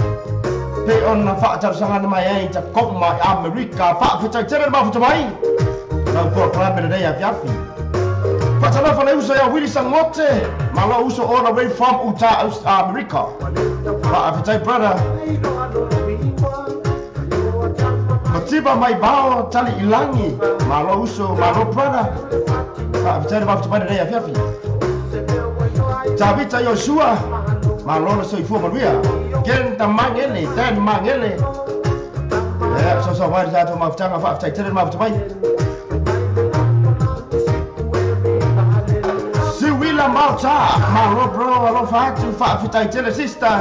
Pe ona faatalosaga mai ai Tacoma i Amerika. Faafetaitele le mafuta mai. Lau polokalame lenei afiafi. Faatalofa le uso ia Willy Sangote. Malo uso all the way from Utah, America. Faafetai brother. Matiba mai bao tali ilangi. Malo uso, malo brother. Faafetai le mafuta mai lenei afiafi. Tabita Yoshua. Malo le soifua manuia. Ken tamangele, ten mangele. So so mai tatou mafutaga faafetai tele le mafuta mai. Siwila Mauta, malo bro, alofa atu, faafetai tele sister.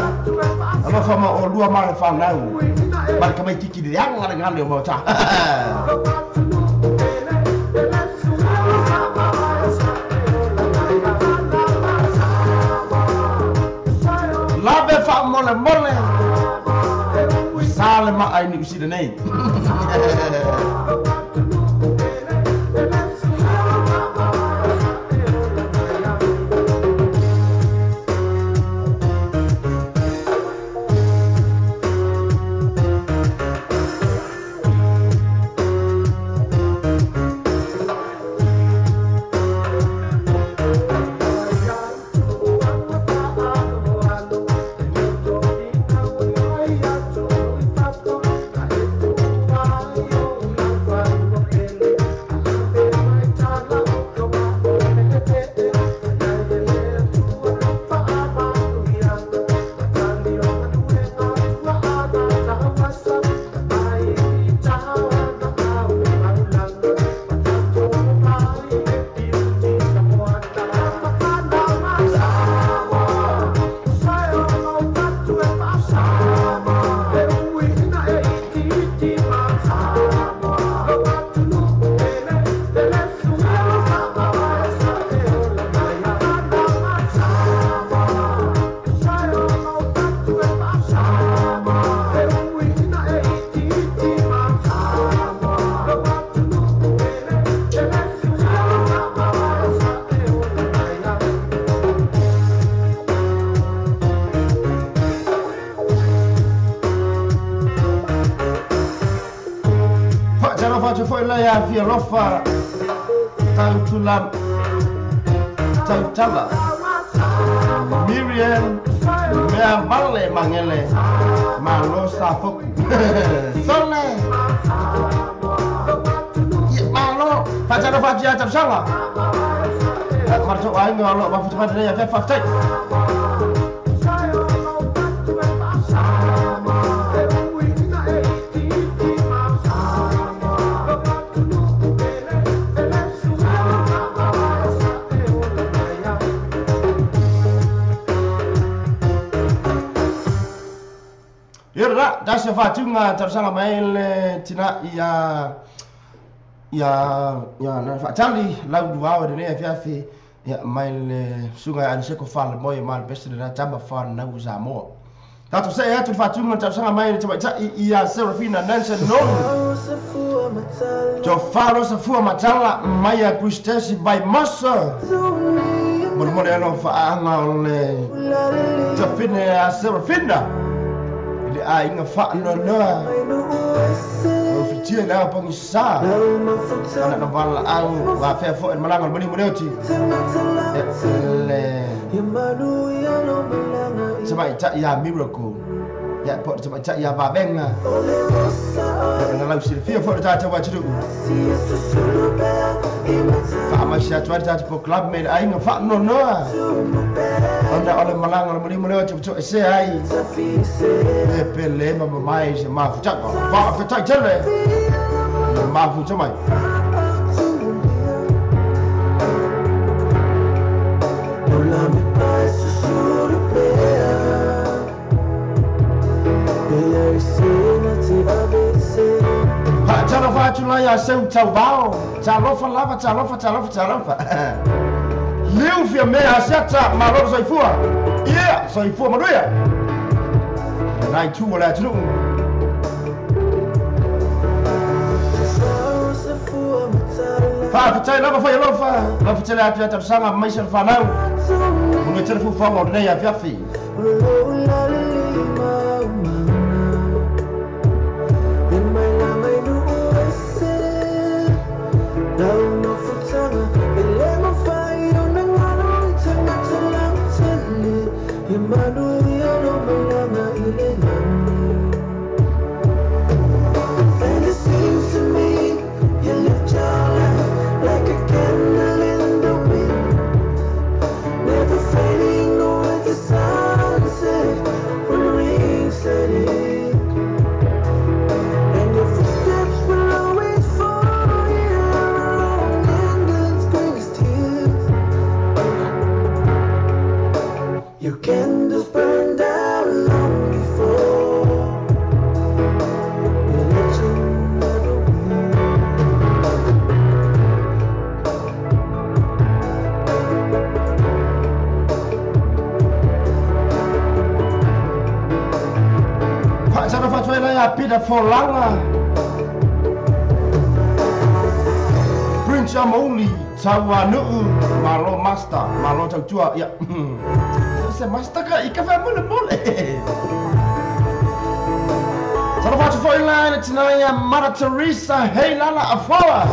Alofa ma o lua ma le whanau. Ma le kamai tiki le anga le ngale o Mauta. Labe wha mole mole. Sale ma ai ni usida nei. Alofa Tautula Tautala Miriam Mea Vale Mangele Malo Safoku Sole Malo Fatalo Fatia Tapsala Marto Aingo Alo Mafuta Ya Fatai. Tasi fatunga talosaga mai le tina ia ia ia na faatali lau luao lenei afiafi ia mai le suga aniseko fale moe ma le best le tama whanau Samoa. Tatou se atu le fatunga talosaga mai le tamaitai ia Serafina Nansen Nonu. Tofalo Safua Matala mai a Kristesi by Masa. Molemole alo faaga o le tafine a Serafina. Le aiga faanoanoa o fitia le ao pagisa ana na valaau afea foʻi le malaga o le maliu maleoti le tamaitaʻi ia Miracle ia po o le tamaitaʻi ia Vavega na lau silafia foʻi le tatou atunuu faamaisi atu ai le tatou polokalame i le aiga faanoanoa ona o le malaga o le maliu maleoti ua toʻesea ai e pele ma mamae se mafutaga faafetai tele le mafuta mai. Faatalofa atu lai a seu tauvao. Talofa lava, talofa, talofa, talofa. Liu fia mea asiata malo soifua. Ia soifua manuia. Nai tu o le atunuu. Faafetai lava fai alofa, alofa tele atu ia talosaga ma maise le fanau. Manuia tele fuafuaga o lenei afiafi. And it seems to me you lived your life like a candle in the wind, never fading with the sunset when the rain set in. And your footsteps will always follow you along in the greatest tears. Your candles burned out long before the legend never will. Faatalofa atu ai lai Peter Folaga. Prince Amoli Tauanu'u malo master malo tautua ia. Se master ka i ka fa mole mole. Talofa atu foi lai le tina ia Mother Teresa Heilala Afoa.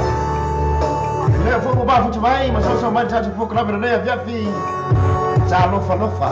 Lea foi ua mafuta mai ma soso mai le tatou polokalame lenei afiafi. Talofa lofa.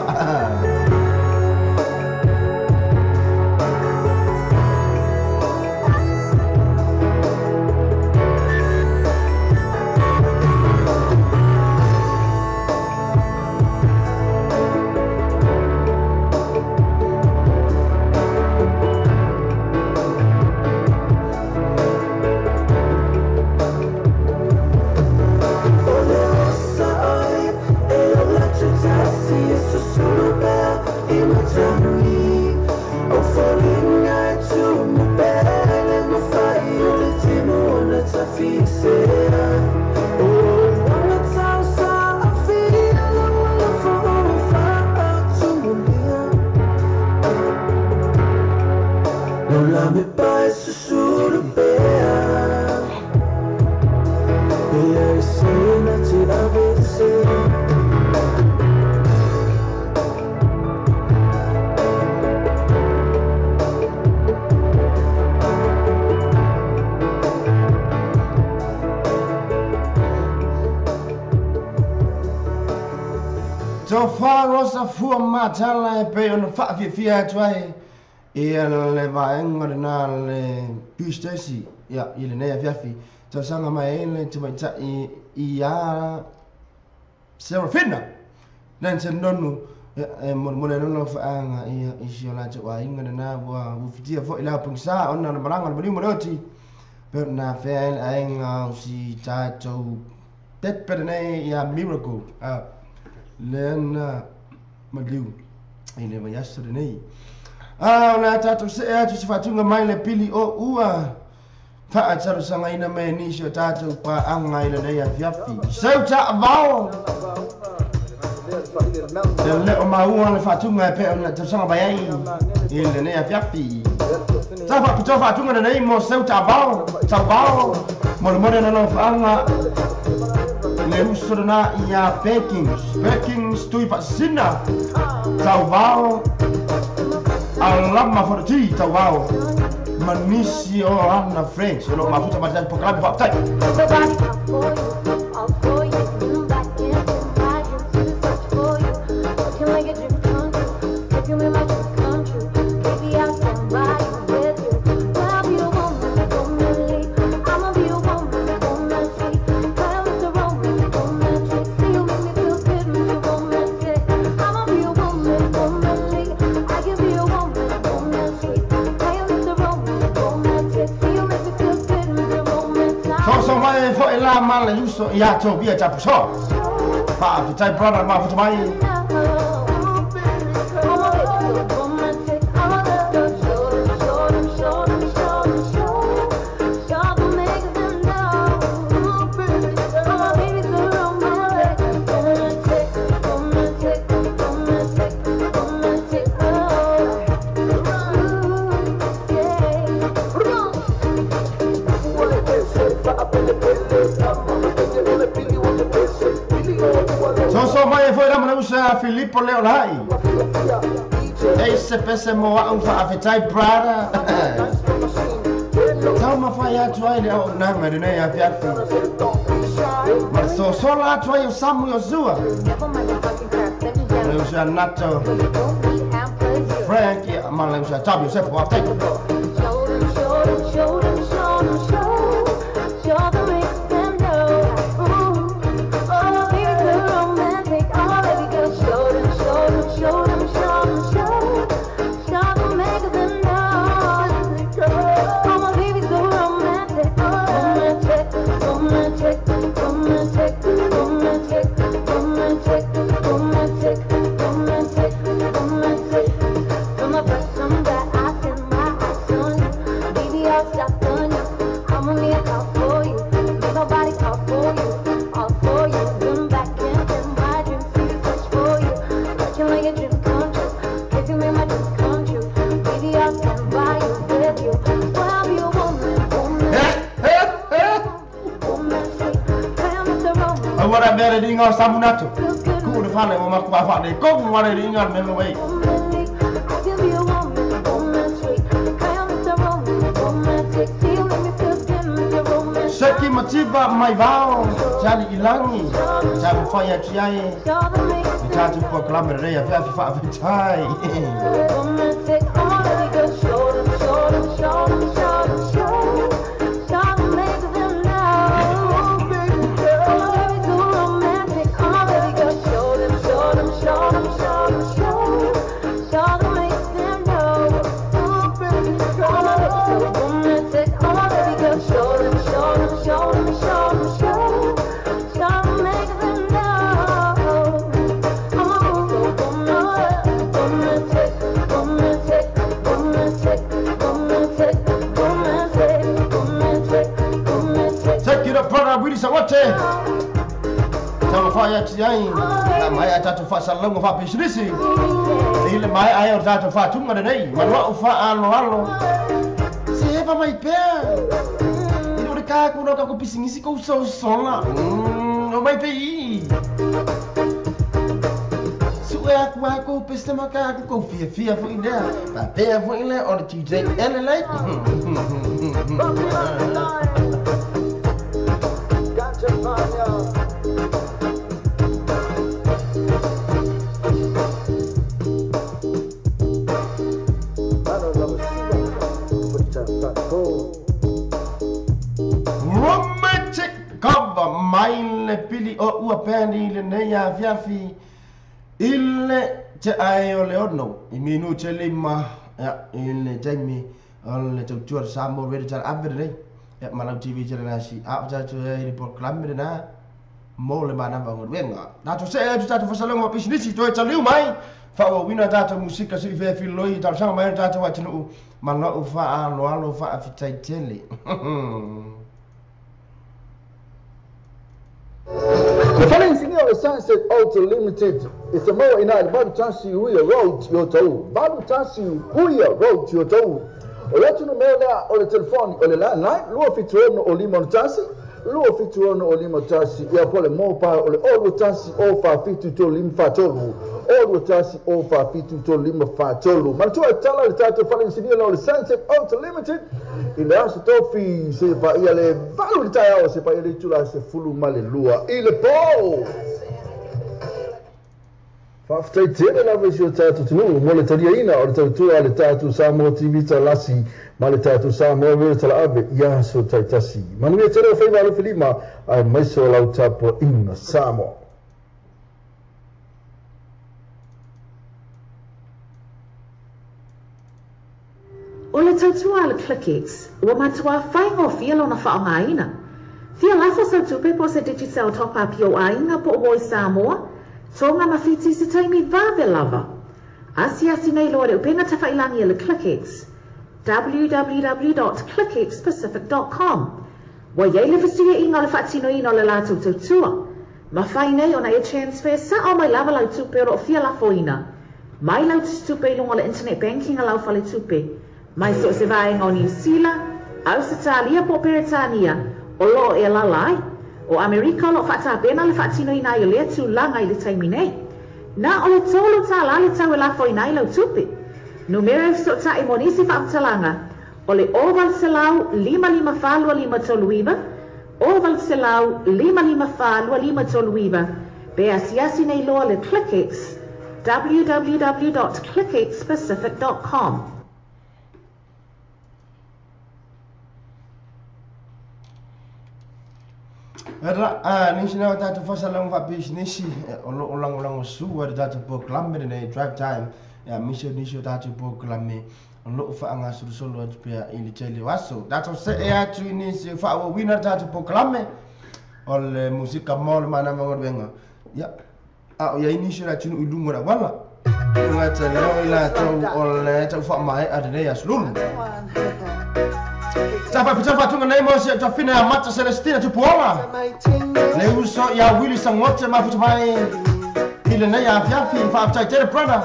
Tofa rosa fua matala e pe ona faafiafia atu ai ia le vaega lena le Stacy ia i lenei afiafi. Talosaga mai ai le tamaitai ia Serafina Nancy Nonu e molemole ai lona faaga ia i si o latou aiga lena ua ufitia foi le aupagisa ona o le malaga o le maliu ma le oti. Pe ona afea ai le aiga o si tatou pepe lenei ia Miracle lena maliu i le vaiaso lenei. A o le a tatou see atu se faatuga mai le pili o ua faatalosagaina mai e nisi o tatou paaga i lenei afiafi. Seu taavao le leo maua le faatuga e pe ona talosaga mai ai i lenei afiafi. Sa faapitoa faatuga lenei mo seu taavao tauvao molemole na faaga le uso lena ia Perkins Perkins tui faasina tauvao alama forti tauvao manisi o ana French o lo mafuta mai tatou polokalame faafetai. Soso mai foi la ma le uso ia Tobia Tapusoa. Faafetai brother mafuta mai. sa Filipo leo lai. Ei se pese mo au faafetai brother. Tau mafai atu ai le auaunaga i lenei afiafi. Ma le sosola atu ai o Samu Iosua. Le uso ia Nato Frank ia ma le uso ia Tabi Iosefa faafetai. Aua la mea le liga o Samunato. Kuu le fale ua matua faaletonu lava le liga o le mea lea. Seki mativa mai vao, tali ilangi, taumafai atu i ai i tatou polokalame lelei afiafi faafetai. Take it up, brother, Willie Sawate. Taumafai atu i ai, na maea tatou faasalalauga faapisinisi. I le maea ai o le tatou faatuga lenei, manua'u faaaloalo. Se eva mai pea. I le o le kākuna o kako pisinisi kou sosola. O mai pe i. Su'e aku ai kou pese ma ka aku kou fiafia fo'i lea. Faapea fo'i lea o le DJ Elelei. Romantic cover mai le pili o ua pea ni lenei afiafi i le te ae o le 6 i minute 5 ia i le taimi o le tautua le Samoa Radio Tala Ave lenei ia ma lau TV Tala Nasi a o tatou ai le polokalame lena mo le manava o galuega. Tatou see atu tatou faasalaga ma pisinisi toe taliu mai faaauauina tatou musika se i feafililoi talosaga mai ai le tatou atunuu ma lou faaaloalo faafetai tele. Le fale inisinia o le Sunset Auto Limited e se maua i ina i le 81 Huia Road i Otahuhu. 81 Huia Road i Otahuhu. O le atu numera lea o le telefoni o le landline 276 o 51 276 o 51 ia po o le mobile o le 021 047 3543 021 047 3543. Manatua e tala le tatou fale inisinia lea o le Sunset Auto Limited i le aso tofi seia paia le 8 i le taeao seia paia le itula 12 i le po. Faafetai tele lava i si o tatou atunuu mo le taliaina o le tautua a le tatou Samoa TV Talasi ma le tatou Samoa Radio Talaave i aso taitasi. Manuia tele o faiva alofi lima aemaise o lau tapuaiga Samoa. O le tautua a le ClickX, ua matuā faigofie lona faaaogaina. Fia lafo sau tupe po o se Digicel Top-Up i ou aiga po o Voice Samoa, Tonga ma Fiti i se taimi vave lava. Asiasi nei loa i le upega tafailangi a le ClickX, www.clickxpacific.com. Ua i ai le fesiliaiga o le faatinoina o le latou tautua. Mafai nei ona e transfer sa'o mai lava lau tupe o lo o fia lafoina mai lau tusitupe i luga o le internet banking a lau faletupe mai so o se vaega o Niu Sila, Ausetalia po o Peretania o lo o e alaala ai. O Amerika o lo o faatapena le faatinoina ai o lea tulaga i le taimi nei. Na o le $3 le tau e lafoina ai lau tupe. Numera e fesootai mo nisi faamatalaga o le 0800 554 2539, 0800 554 2539, pe asiasi nei loa le ClickX www.clickxpacific.com. Era nisi na tatou faasalaga faapisinisi o loo lagolagosua i le tatou polokalame lenei Drive Time ia aemaise o nisi o tatou polokalame o loo faagasolosolo atu pea i le tele o aso. Tatou see atu i nisi o faaauauina le tatou polokalame o le musika mo le manava galuega. Ia a o iai nisi o le atunuu i luga o le auala e gata lea o i latou o le taufaamaea lenei aso lulu. Sa faapitoa faatuga nei mo si ou tafina ia Mata Celestina Tupuola, le uso ia Willy Sangote mafuta mai i lenei afiafi. Faafetai tele brother.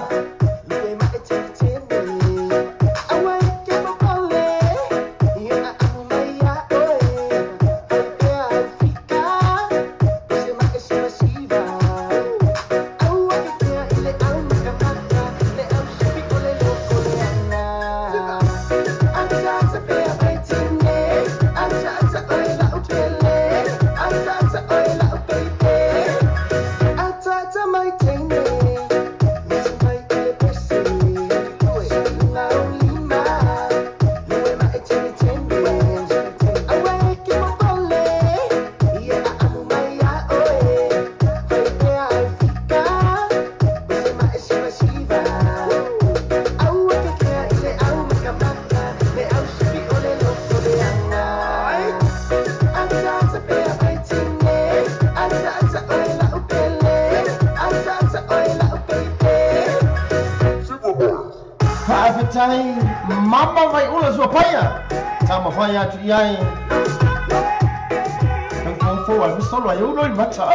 Faafetai mama Vaiula Suapaia taumafai atu i ai tau ai solo ai ulo i mata.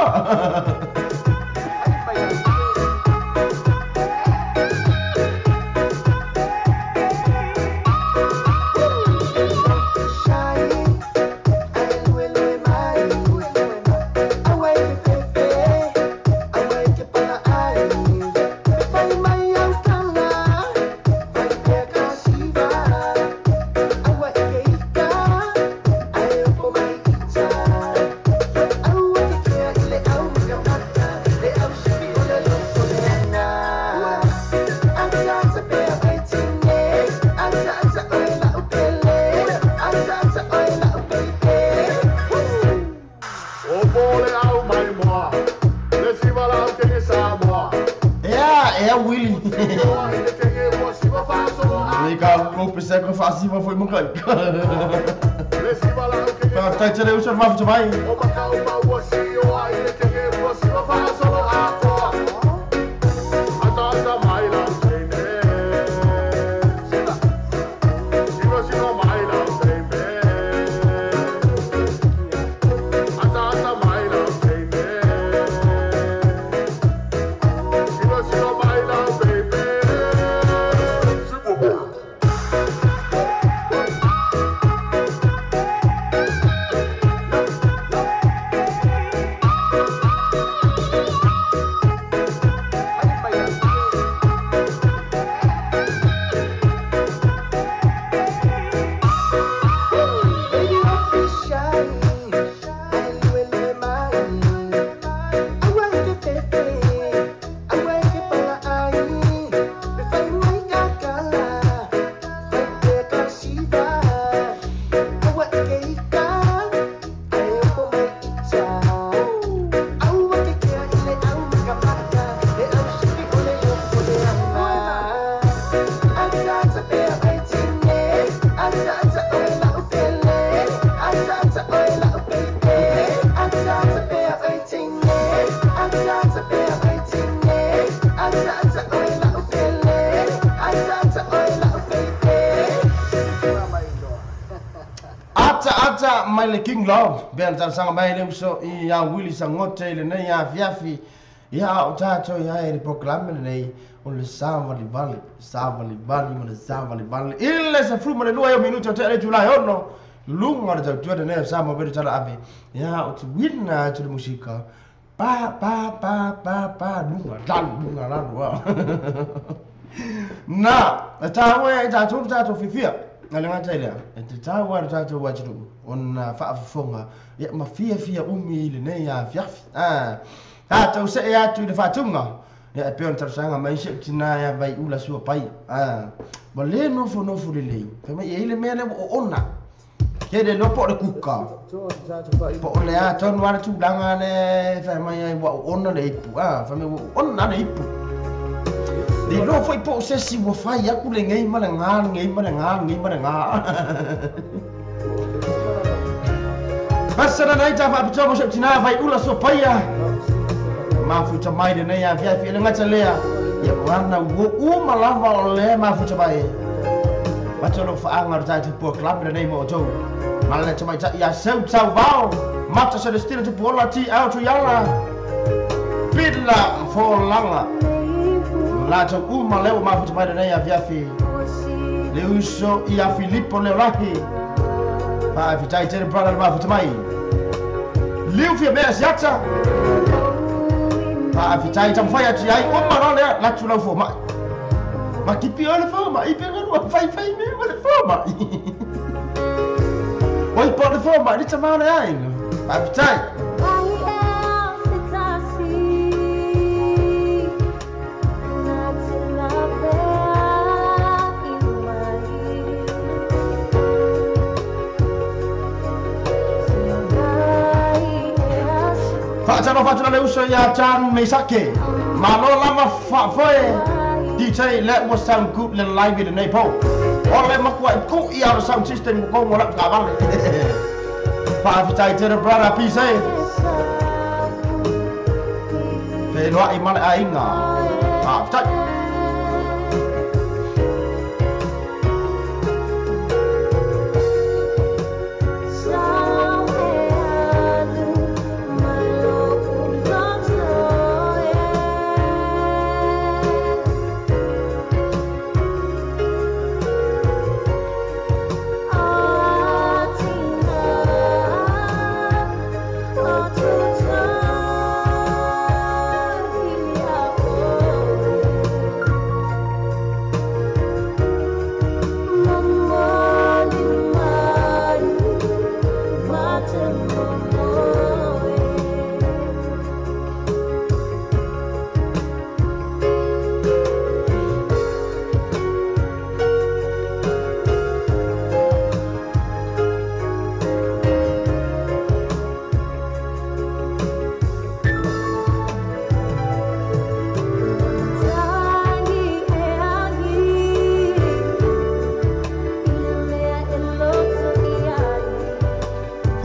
Ea Willy. Le ka lope se ko faasiva foi mo kai. Faafetai tele uso le mafuta mai. Ata mai le King Love be ana talosaga mai le uso i ia Willy Sagote i lenei afiafi ia o tatou iai le polokalame lenei o le savalivali savalivali ma le savalivali i le 12 ai o minuti o tea le itulai 6 luga o le tautua lenei o Samoa pe le tala ave ia o te uina atu le musika. Pa pa pa pa pa luga lalo luga lalo. Na e tāua e tātou le tātou fiafia. A le gata i lea, e te tāua le tātou atunuu ona faafofoga ia ma fiafia umi i lenei afiafi. Tatou see atu i le faatuga ia e pei ona talosaga mai si ou tinā ia Vaiula sua paia. Ua lē nofonofo lelei fai mai e i ai le mea lea ua oona. Ke le iloa po o le kuka po o le a tonu lava le tulaga lea e fai mai ai ua oona le ipu. Fai mai ua oona le ipu. Le iloa foi po o se isi ua fai atu lenei ma le ga, lenei ma le ga, lenei ma le ga. Pasana nei ta faapitoa mo si ou tinā Vaiula sua paia. Mafuta mai lenei afiafi e le gata lea. Ia o ana ua uma lava o le mafuta mai. Matou lo faaga o le tatou polokalame lenei mo outou. Ma le tamaitai ia Seu Tauvao, Mata Celestino Tupuola TL Tuiala, Pila Folaga. Latou uma lea ua mafuta mai lenei afiafi. Le uso ia Filipo Leolaki. Faafetai tele brother le mafuta mai. Liu fia mea siata. Faafetai taumafai atu ai uma loa lea latu lau fomai. Ma tipi o le fomai pe galua faifai mea ma le fomai. Oi po le fomai le tama o le aiga. Faafetai. Faatalofa atu la le uso ia John Meisake. Malo lava faafoe. DJ lea ua sound good le live i lenei po. O le matua i ku ia o le sound system ua kogo lau taavale. Faafetai tele brother peace eh. Feiloai ma le aiga. Faafetai.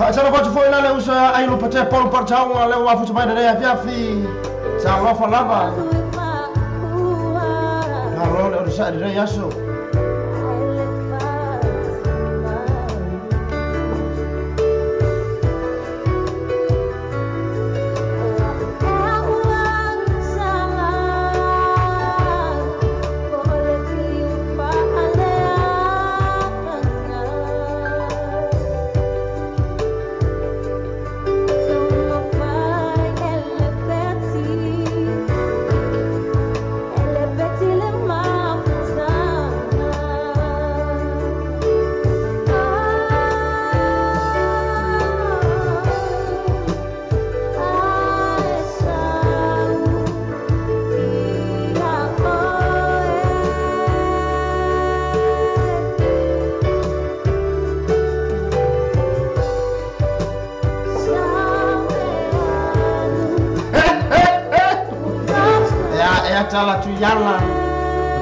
Faatalofa atu foi la le uso ia Ailu Pate Paul Parataoga lea ua afuta mai lenei afiafi. Talofa lava. Malo le onosai lenei aso. Ea tala Tuiala,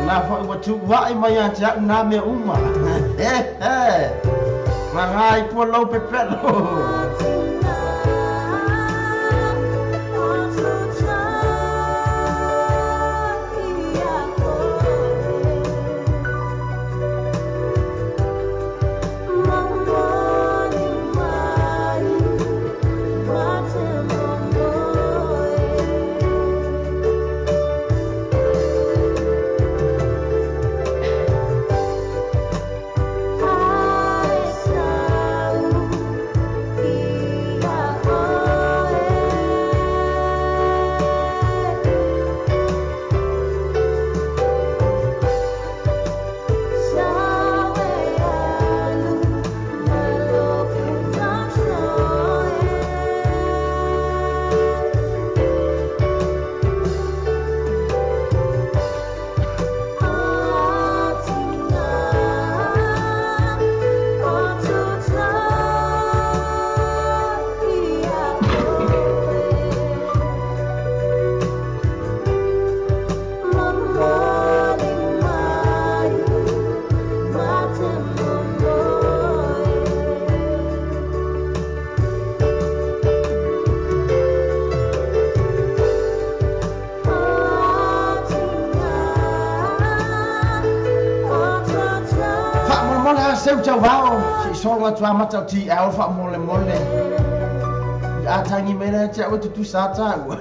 na foi ua tuuai mai ia te au nā mea uma. Maga i pua lau pepelo. Seu tau vao, si solo atu a mata o ti ao wha mole mole. A tangi mera te au tutu sa tau.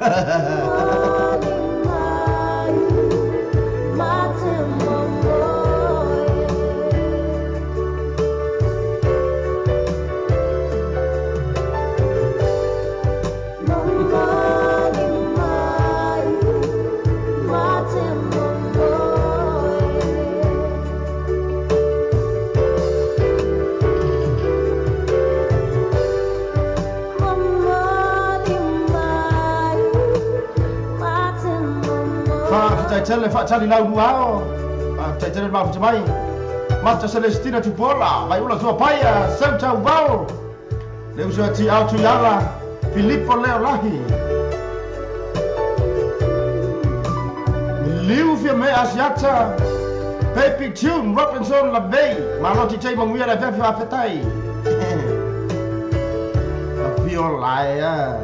Tele whaatali lau nuao, taitele mafuta mai, Mata Celestina Tupola, vai ula tua paia, seu tau vao, le uso ti au tuiala, Filippo Leo Lahi. Liu fia me asiata, Baby Tune, Robinson Labey, Maloti Tei Manguia le fefe wafetai. A fiolaia.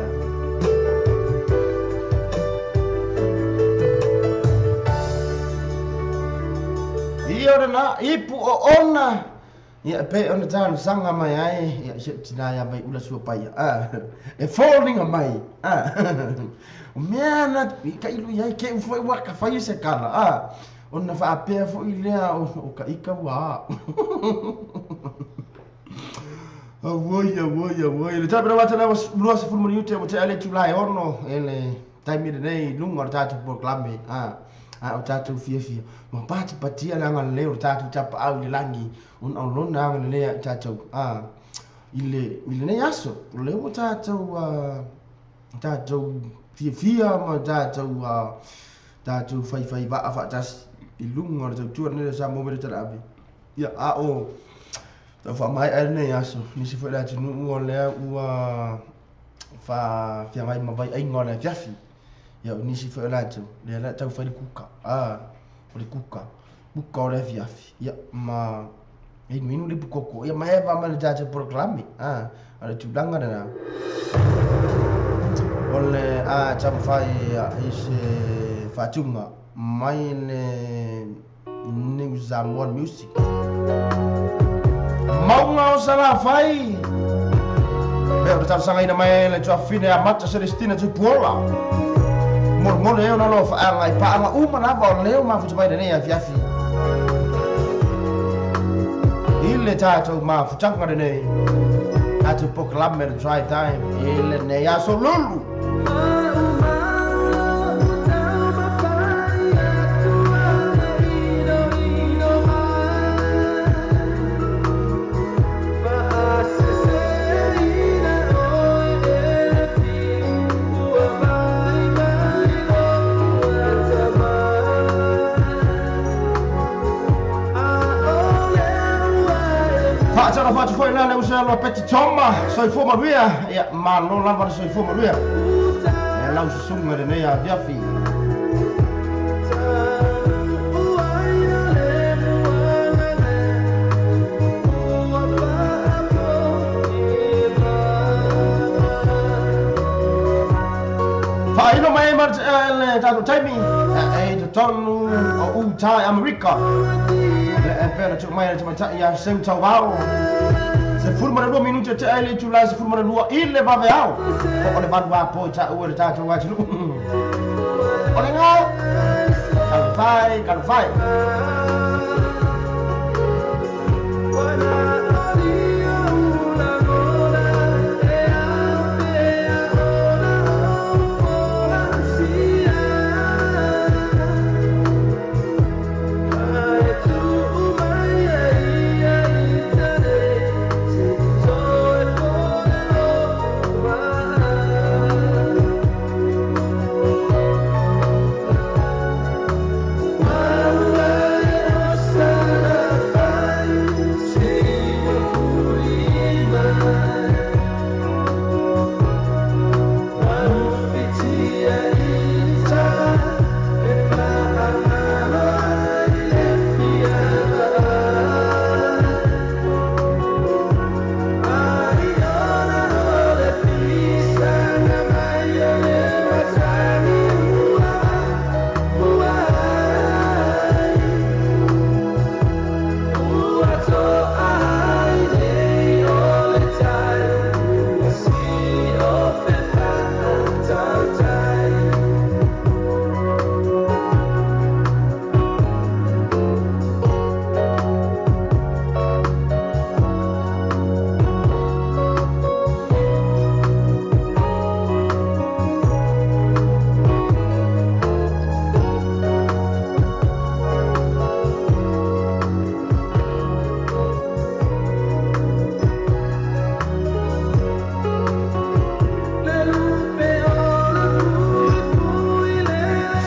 Ia na ipu o ona ia pe ona tanu sanga mai ai ia se tina ia mai ula sua paia e falling mai o mea na ka ilu ia ke ufo waka fai se kala ona fa pea fo ilea o ka ika wa awoi awoi awoi le tabe wa tana was lua se fulu minute o te ale tulai ono ele taimi nei lunga o tatu proklame a o tātou fia fia ma pati patia le agalelei o le tātou tapaau i le lagi ona o lona agalelei ai tātou i lenei aso o lea ua tātou tātou fiafia ma tātou tātou faifai vaa faatasi i luga o le tautua lenei le Samoa ma le talaave ia a o tau faamaea lenei aso nisi foi le atunuu o lea ua faafiagai ma vaiaiga o le afiafi ia o nisi foi o latou lea la tau fai le kuka o le kuka kuka o le afiafi ia ma e inuinu le pukoko ia ma eva ma le tatou polokalame o le tulaga lena o le taumafai i se faatuga mai le New Samoan Music mauga o Salafai pea o le talosagaina mai le tuafine a Mata Celestina Tupuola molemole eo nalo faaga i paaga uma lava o leo mafuta mai lenei afiafi i le tatou mafutaga lenei tatou polokalame le drive time i lenei aso lulu. Faatala faatu foi la le usa lo peti toma soifua manuia ia malo lava le soifua manuia e lau susuga lenei afiafi. Faailo mai le tatou taimi e totonu o Utah Amerika le pera tu mai le tamaitai ia seu tauvao se 12 minute te ai le itulai 12 i le vaveao o le valu apo i taua le tatou atunuu o le gao kalufai kalufai. Wow.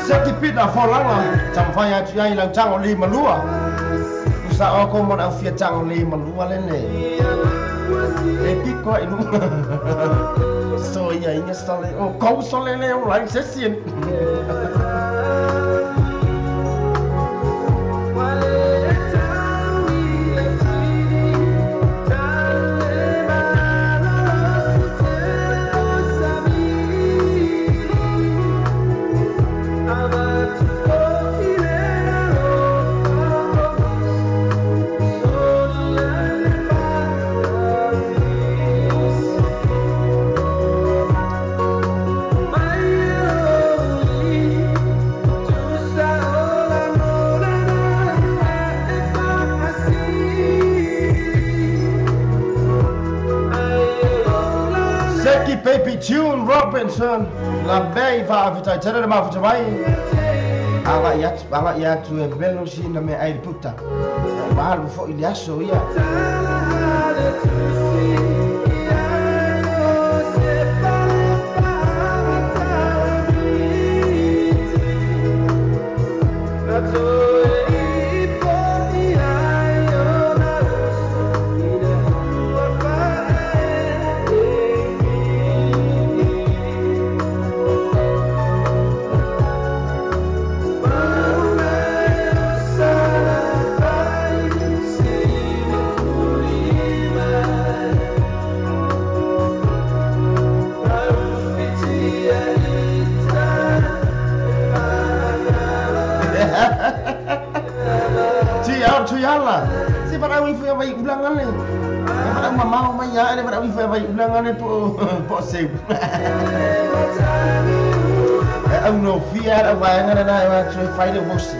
Se ki pita folanga tamfai atu ai lau tango li malua. Usa o ko mon au fia tango li malua lene. E piko ai nu. So ia inga sale o kou sole le o lai se sien. Baby June Robinson, la bei fa fitai tere ma futa mai. Anga ia tu e melo si na me ai puta. Malu fo ile aso ia. Si para wi foi vai ulangan le. Para mama mai ya le para wi foi vai ulangan le po po se. Au no fia a vai ngana na wa try find the most.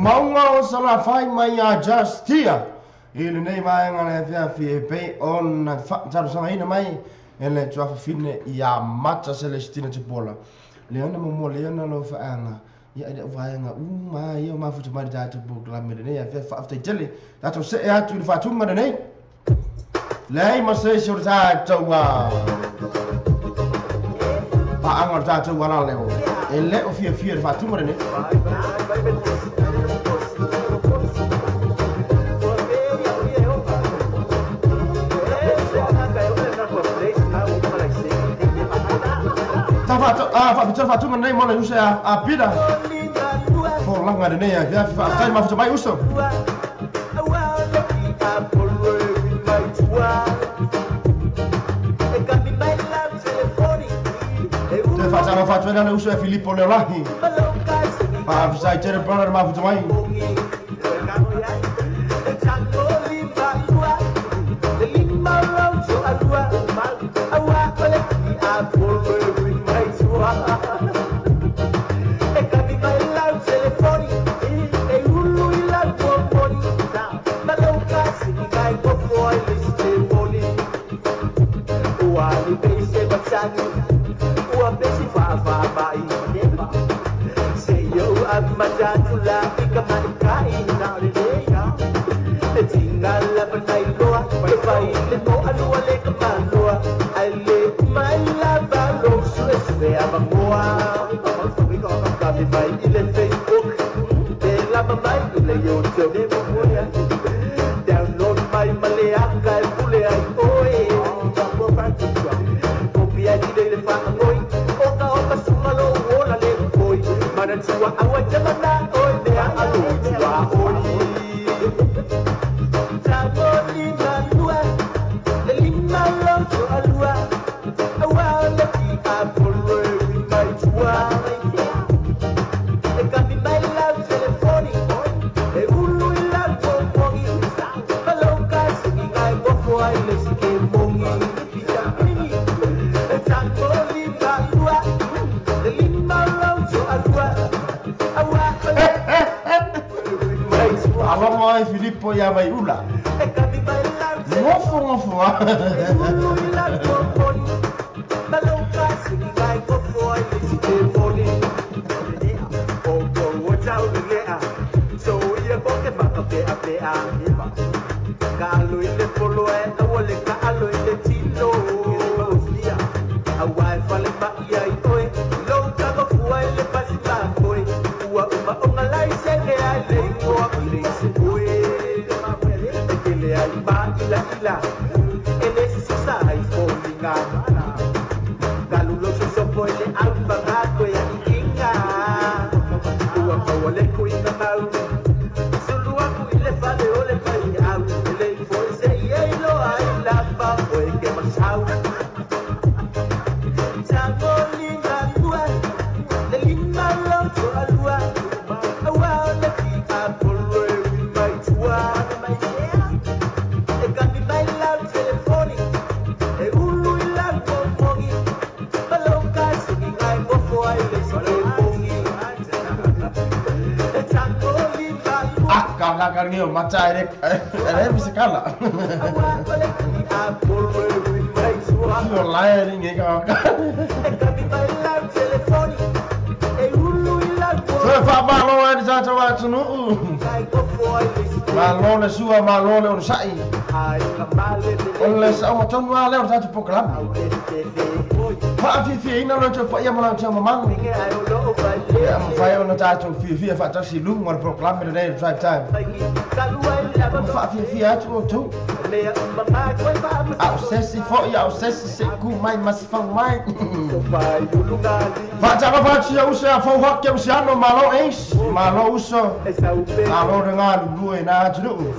Maunga o fai mai a Justia i lenei vaega le afiafi e pei ona faatalosaga mai e le tuafafine ia Mata Celestina Tupuola. Le ona muamua le ona lo faaga ia i le vaega uma ia o mafuta mai le tatou polokalame lenei afiafi faafetai tele tatou see atu i le faatuga lenei. Leai ma se isi o le tatou paaga o le tatou alaleo e le o fiafia le faatuga lenei. Faapitoa faatuga lenei mo le uso a Pita. Folanga lenei afiafi faafetai mafuta mai uso. Te faatama faatuena le uso e Filipo Leolahi. Faafisai tere brother mafuta mai. Facebook, Faalogologo ai Filipo ia Vaiula. Ngofo ngofo a. Karngio maca ere ere bisa kalah. Lai ni ka. So fa malo ni sa tawa tunu. Malo le sua malo le ursai. Ole sa o tonu ale o sa tu pokalam. Fa fi fi ina lo fa ia mo lo mamang. Ya mo fa ona ta tu fi fi fa ta si lu mo program le nei drive time. Fa fi fi atu o tu. Au sesi fo ia au sesi se ku mai mas fa mai. Fa ta fa ti o se fa ho ke o ano malo eis malo uso. Malo nga lu e na tu.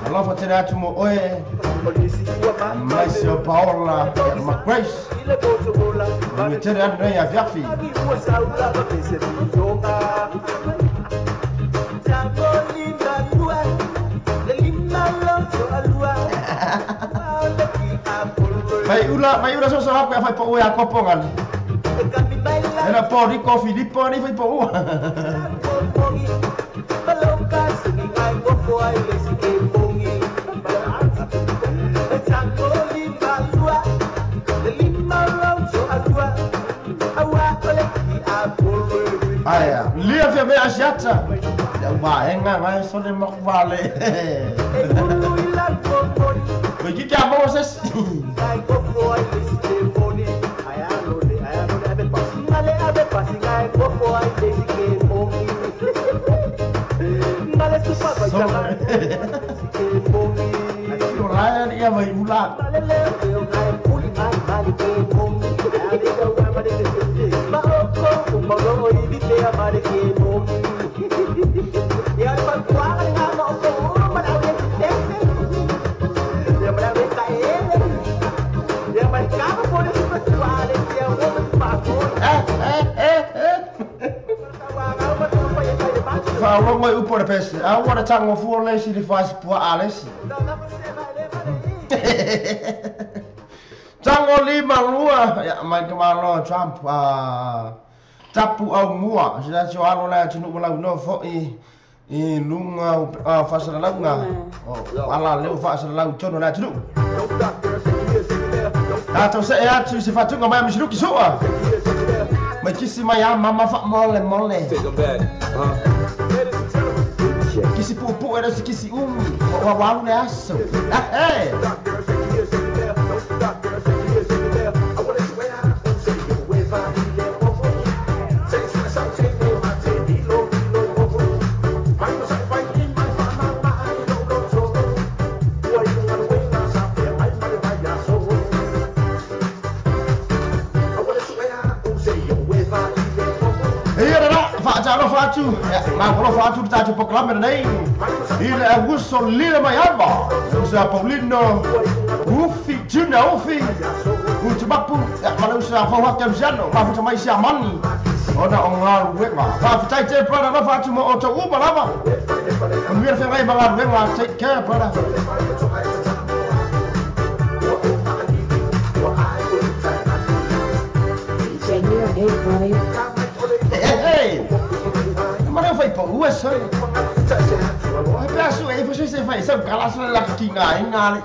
Malo fa te atu mo oe. Mai se Paola ma Grace. Me tere anu nei a fiafi. Mai ula so so hapu a fai po ua kopo ngali. Era po Rico Filippo ni fai po ua. Aya, lia fia me asiata. Ya ma enga ma so le mo vale. Ko ki ka mo ses. Ia mai ula. Fa longo i upo le pese. A ua le tango fua le si le fasi pua alesi. Tango lima lua. Ya mai ke malo Trump tapu au mua. Si la tio alo la tunu wala no fo i lunga fasala lunga. Ala leu fasala lau tono la tunu. Tato se atu se fatunga mai misiluki sua. Mai kisi mai a mama fa mole mole. Kisi pupu era se kisi wa wa le aso. Hey. Ma fatu tato proclama nei il Augusto Lila Maiamba usa Paulino Ufi Junior Ufi Utumapu ma usa fa Camsiano ma futa mai sia mani ona onga wema fa futa te brother no fatu mo oto uba lava mi fa ngai ba wema take care brother. Hey, hey. Mas eu falei, pô, ué, só. O he pea su e fo se fai sa kala sa la ki nga inga le.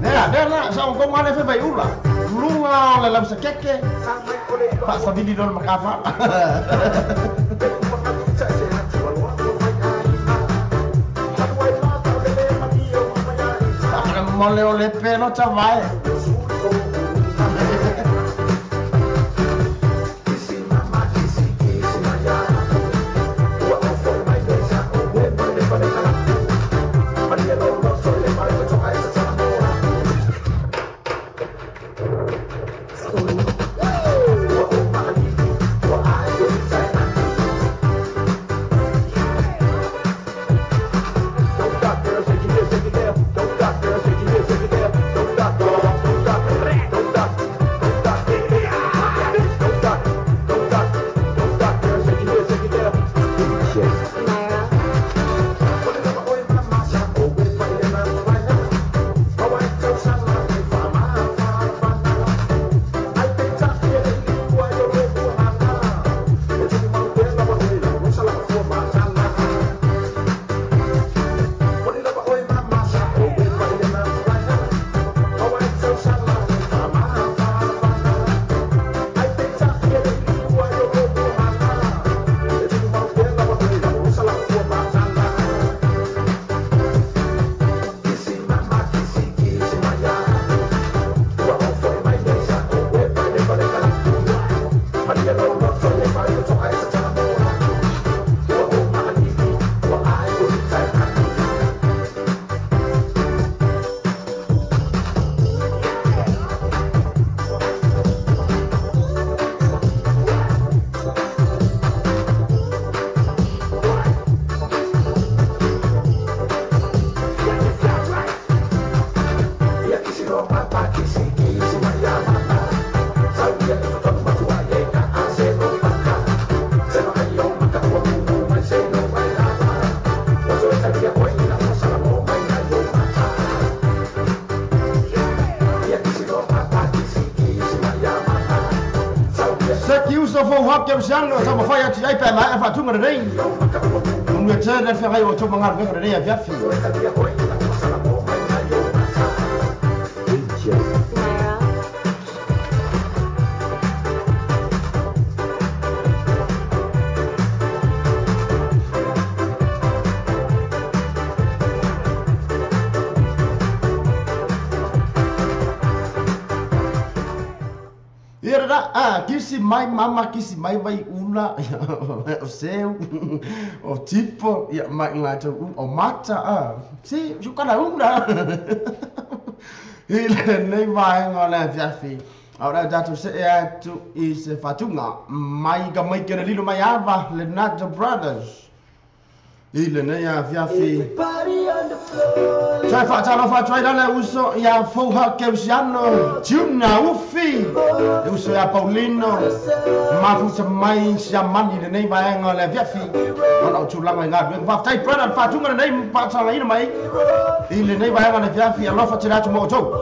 Nea, nea na, sa ko ngale fe vai ula. Lunga le lau sa keke. Pa sa vili lol makafa. Mole o le pelo tavae. Ke sa mafai atu ai pe mai fa tunga rei. Mo te le ferai o tumanga me rei a viafi. Kisi mai mama, kisi mai vai ula, o seu, o tipo, ia mai ngā tau, o mata, a, si, sukana ula. I le nei vaenga o le afiafi, au rau tātou se e atu i se whatunga, mai ka mai kena lilo mai ava, le Nato Brothers. I le nei afiafi. Sai whaatalo whaatuai rale uso ia Fauha Keusiano, Tuna Ufi, e uso ia Paulino, mafuta mai sia mani le nei vaenga o le afiafi. Ona o tūlanga i ngā ruenga. Whaatai brother, whaatunga le nei mpātanga ina mai. I le nei vaenga o le afiafi, alofa te rātu mō tau.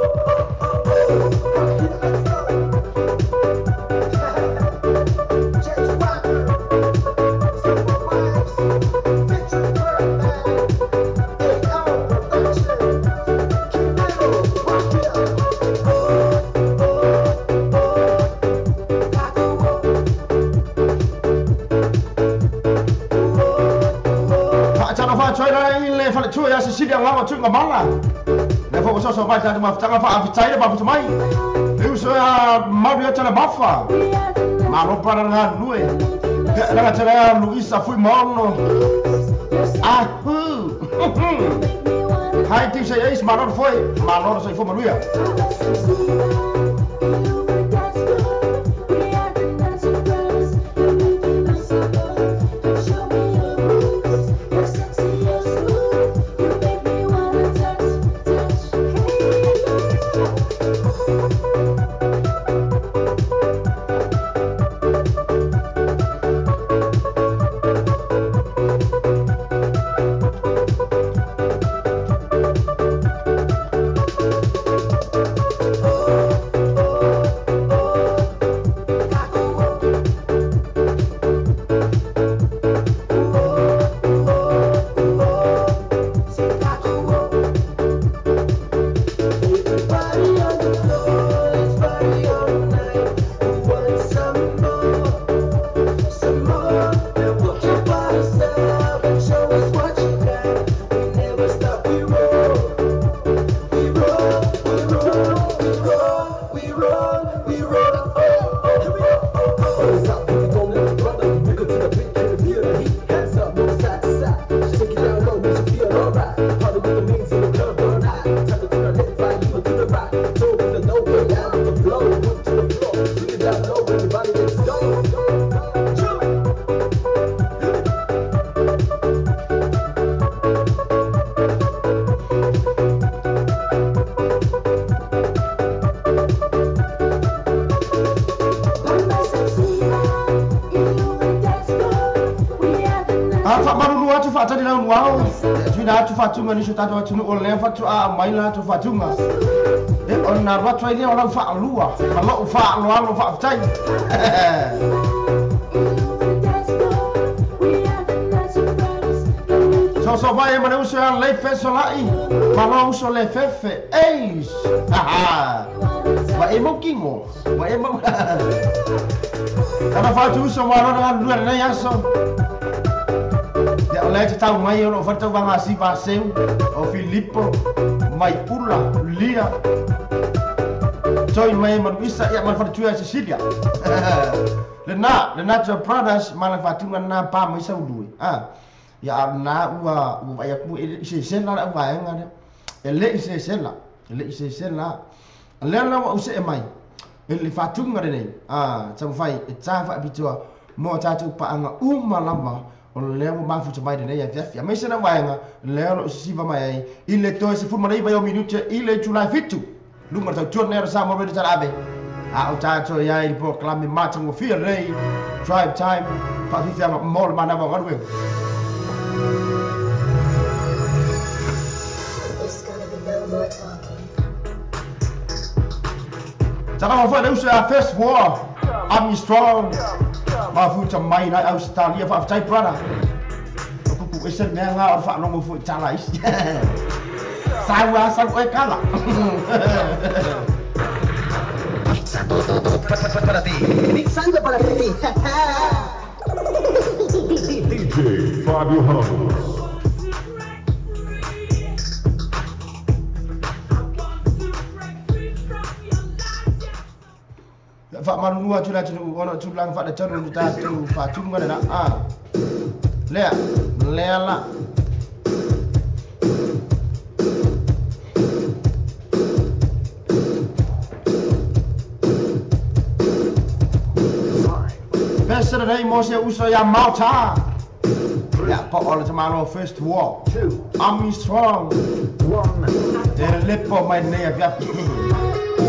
Sisilia ngā tunga mala. Le fo so so vai ta ma tanga fa afitai ba mai. Eu so a Mario tala bafa. Ma ro para nga nue. La tala Luisa fui mono. Ah hu. Hai ti sei eis ma foi. Ma loro sei fo maluia. Oh. up and show us what you got. We never stop, we roll. We roll, we roll, we roll, we roll, we roll. Oh, oh, oh, oh, oh. Hands up, if you don't let the brother, wiggle to the beat, can you feel the heat? Hands up, move side to side, shake it down low, make you feel alright. Party with the means in the club all night. Tap it to the left, right, you to the right. Toe with the no way, down with the flow, move to the floor, bring it down low, everybody let's go. Jump. Fa'amalulu atu fa'atali launuao tuina atu fa'atuga nisi o tatou atunuu o lea fato'a mai latou fa'atuga e ona alu atu ai lea o lau fa'alua ma lo'u fa'aloalo fa'afetai. Soso mai e ma le uso e lei fesola'i ma lo uso le fefe eis ma e mau kimo ma e mau kana fa'atu uso ma lona galulua lenei aso. Ia o lea tatau mai o loo fatau vagasi vaseu o Filipo mai ula lia toi mai manuisa ia ma le faletua e Cecilia lena lena to brothers ma le fatuga lena pa mai saului a ia a lena ua ua vaai aku e sesela le auvaega lea e le'i sesela e le'i sesela lea la ua ou se'e mai e le fatuga lenei a taumafai e ta fa'apitoa mo tatou pa'aga uma lava o lea ua mafuta mai lenei afiafi aemaise na vaega lea o loo sisiva mai ai i le toe 19 o minute i le itulai 7 luga le tautua lenei o le Samoa Radio Talaave a o tatou iai i le polokalame matagofie lenei Drive Time faafiafiaga mo le manava o galuega. There's gonna be no more talking. Talaga foi le uso ia First War Army Strong mafuta mai nai Australia fa'afetai brother o kuku ese le mea gā o le fa'alogo fo'i tala isi sau a sau oe kala. Mixando todo para ti. Mixando para ti. DJ Fábio Ramos. Fa'amalulu atu le atunuu ona o tulaga fa'aletonu le tatou fa'atuga lena a lea lea la pese lenei mo se uso ia Malta ia po o le tamalo First War Army Strong e lepo mai lenei afiafi.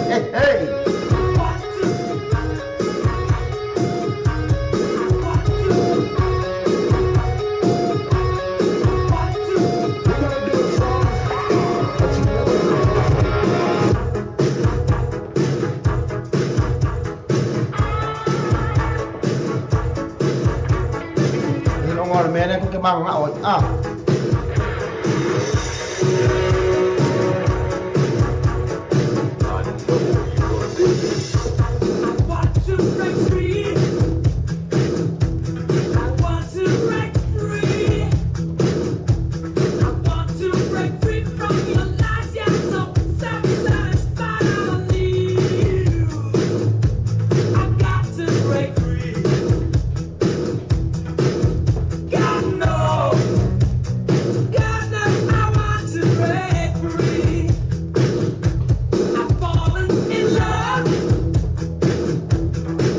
Hey, hey. Mene ko ke manga o ah. I know you gonna dig it. I want to break free. I want to break free. I want to break free from your lies. You're so self-satisfied. I don't need you. I got to break free. God knows. God knows I want to break free. I've fallen in love.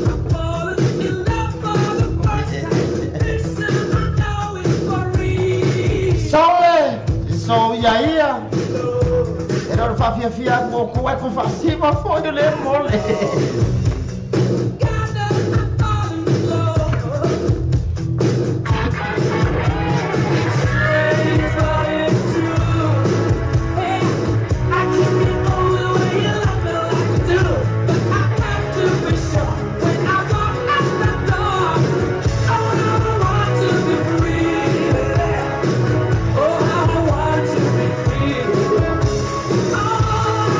I've fallen in love for the first time. This time I know it's for real. Sole so ia ia e le fa'afiafia ko ko ai ko fa'asiva fo'i o le mole. God knows I'm falling in love. Strange, but it's true. Hey, I can't get over the way you love me like you do, but I have to be sure when I walk out the door. Oh, how I want to be free. Oh, how I want to be free. Oh,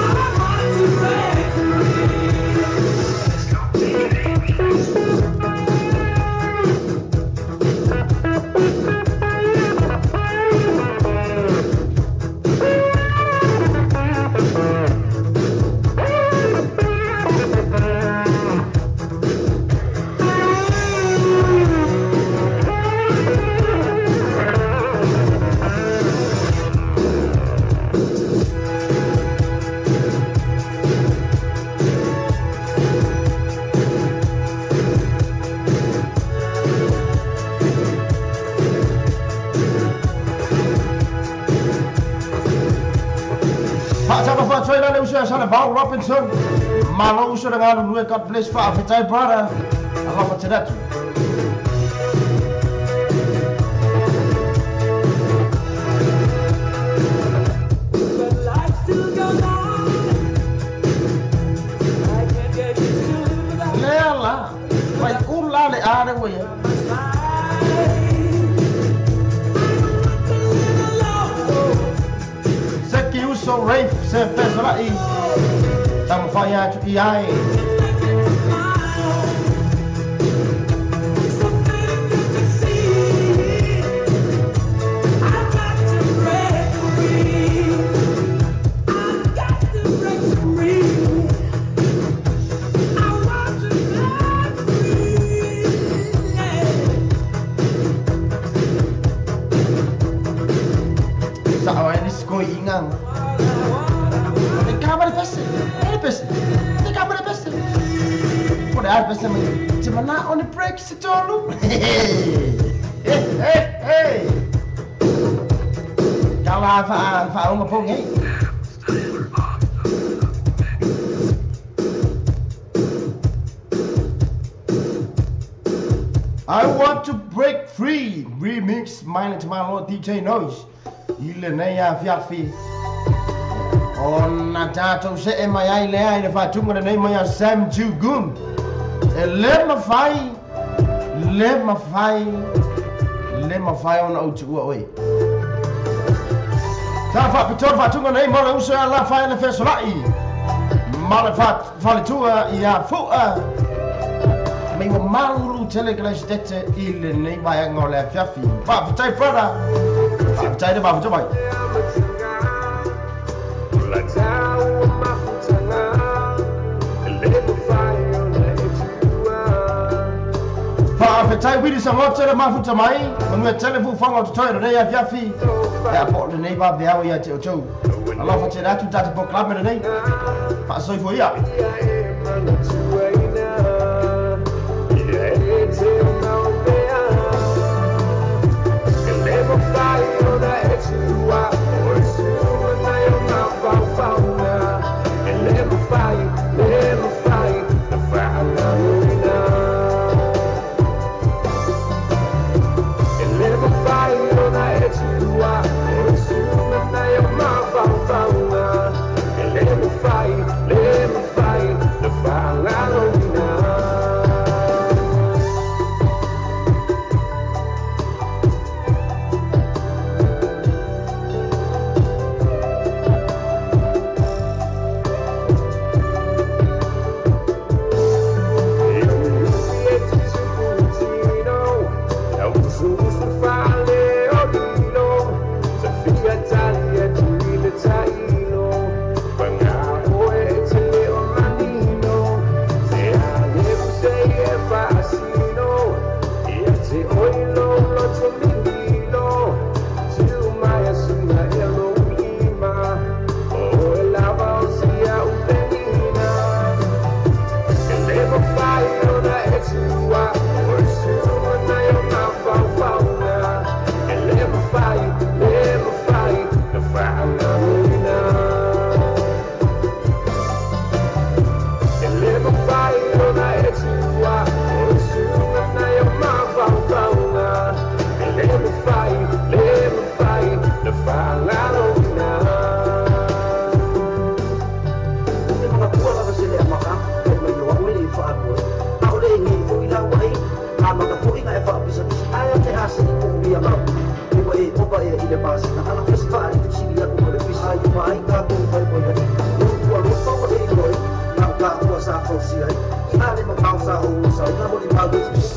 I want to break free. Faatoi la le uso sa le Val Robinson. Malo uso le ngalu lue, God bless faafetai brother. Alofa tele atu. But life still goes on. I can't get used to living without Lea la. Vai ula le are ua ia. my side. I don't want to live alone. Se ki uso Rafe se fesolai. Taumafai atu i ai. Make it my own. Something good to see. I've got to break free. I've got to break free. I want to break free. Yeah. Sa ai ni sko inga. E ka mare pese. E pese. E ka mare pese. Po le ai pese mai. Te mana on the break se tolu. Hey hey hey. Ka la fa fa unga po ngai. I want to break free. Remix mine to my Lord DJ Noise. I lenei afiafi. Ona tatou se e mai ai lea i le faatuga lenei mai a Sam Jugun. E le mafai, le mafai, le mafai ona ou tuua oe. Sa faapitoa le faatuga lenei mo le uso ia la fae le fesolai. Ma le faletua ia fua. Mai ua malulu tele ke laisitete i lenei vaega o le afiafi. Faafetai brother. Faafetai le mafuta mai. Faafetai wili sa ngote le mafuta mai. Manua tele fufaga o totoe lenei afiafi. Ia po o lenei vaveao ia te outou. Alofa tele atu tatou polokalame lenei. Faasoifua ia.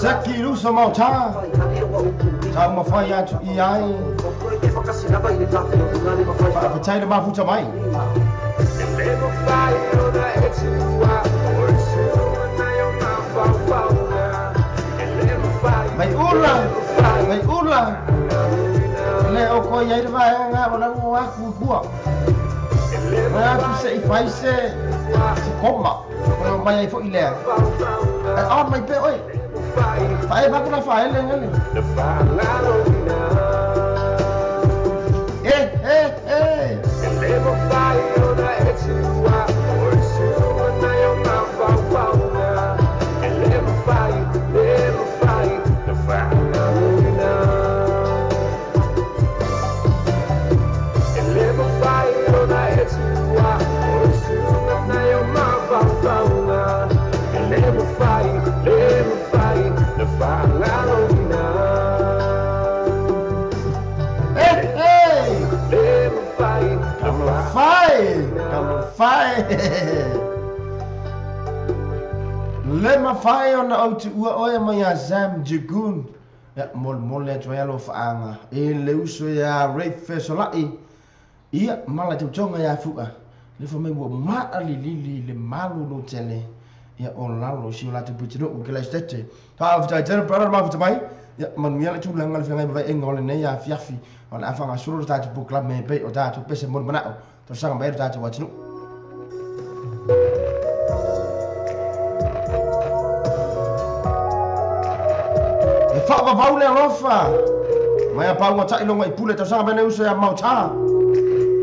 Seki ruso mauta. Taumafai atu i ai. Faafetai le mafuta mai. Mai ula, mai ula. Le o koe ai le vaega o lau aku i kua. Mai atu se i fai se koma. Koe o mai ai foi lea. E on mai pe oe. Fae makuna fae le ngale. Eh eh eh. Mafai. Le mafai ona au tu ua oe mai a Sam Jagun. Ia mole mole atu ai alo faanga. E le uso ia Ray Fesolai. Ia mala tautonga ia fua. Le fa mai ua maa li le malu no tele. Ia o lalo si o latu putino u kela stete. Ta afta tele brother ma futa mai. Ia manuia le tulaga le feagai ma vaega o lenei afiafi. O le a faagasolo le tatou polokalame pei o tatou pese mo le manao. Talosaga mai ai le tatou atunuu. E faavavau le alofa. Mai a pauga tai longa i pule talosaga mai le uso ia mautā.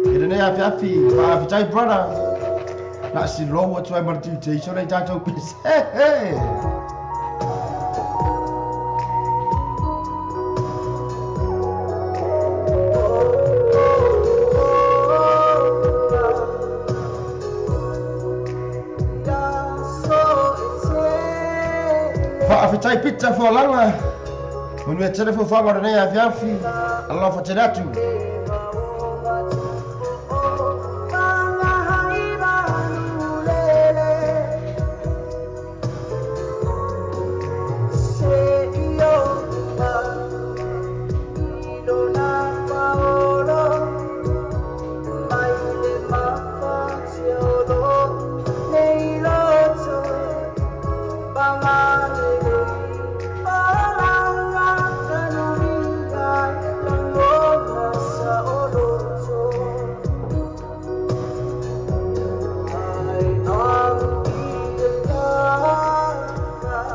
E lenei afiafi, faafitai brother. Na si lou atu ai ma le tiute iso nei tatou pese. He. Faafitai pita fualaga. Manuia tele fuafuaga o lenei afiafi. Alofa tele atu.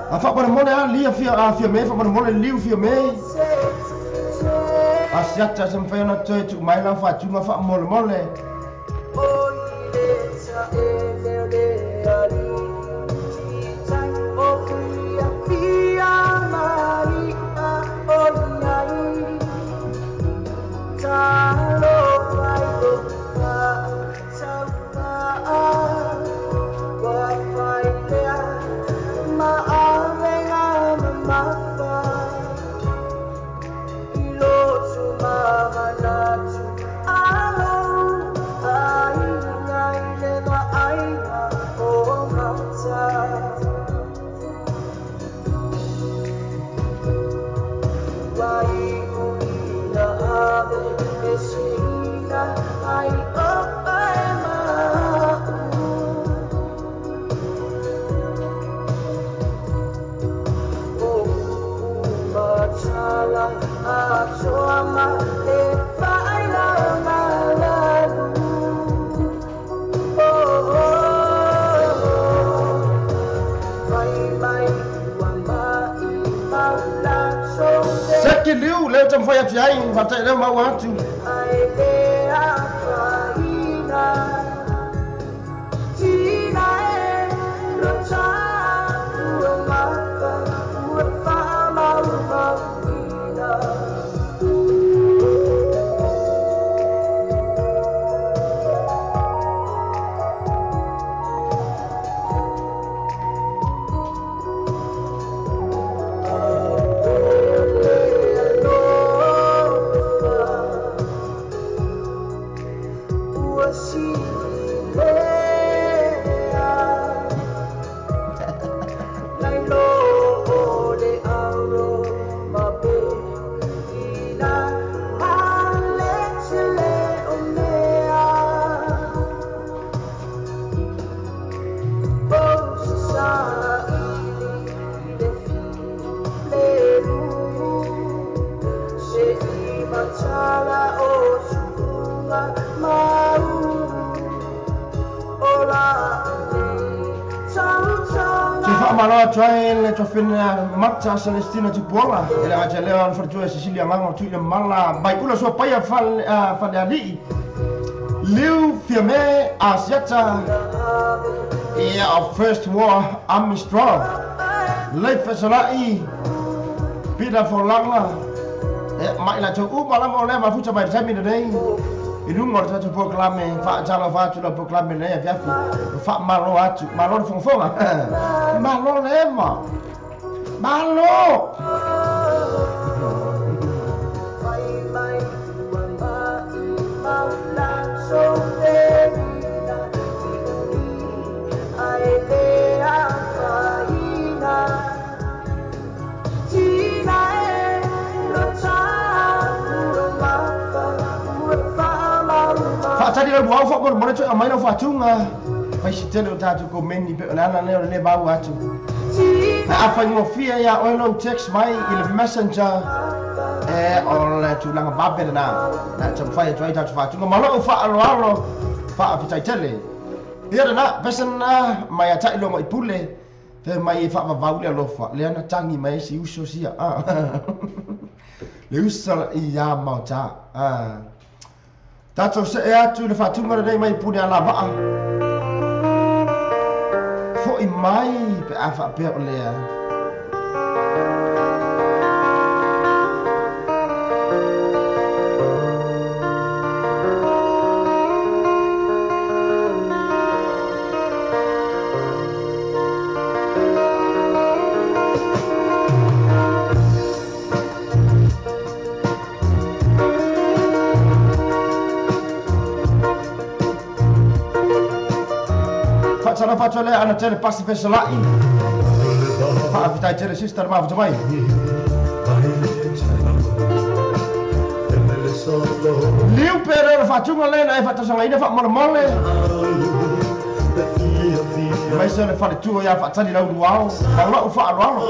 A whakamone a lia fia a fia me, whakamone liu fia me. A siata sa mwhai ona toe tu mai lau whatunga whakamole mole. Seki liu leo tamfai atu ai fatai leo mau atu. Maloa try le tofina Mata Celestina Tupuola e le aja leo alfartua Cecilia Nganga tu ile mala mai ula sua paia fale ali Liu Fiame Asiata yeah first war Army strong Leif Solai Peter Folanga mai la tu mala mo le mafuta mai tami nei i lunga o le tatou polokalame faatalofa atu lau polokalame lenei afiafi faamalo atu malo le fogafoga malo le ema malo. Faatali lau luau faamolemole toe aumai lau faatuga faisitele o tatou komeni pe o le ala lea o le lē maua atu ae afaigofia iā oe lou text mai i le messenger e o le tulaga vave lenā na taumafai atu ai tatou faatuga ma lou faaaloalo faafetaitele ia lenā pesa lenā mai ataʻi loga i pule pe mai e faavavau le alofa lea na tagi mai ai si uso sia le uso iā maotā tatou see atu i le faatuga lenei mai pule alavaa foʻi mai pe a faapea o lea. Faatalofa atu lea ana tele pasi fesolaʻi faafetai tele sister le mafuta mai. Liu pe lea le faatuga lea na e faatosagaina faamolemole maise le faletua iā faatali lau luao ma lou faaaloalo.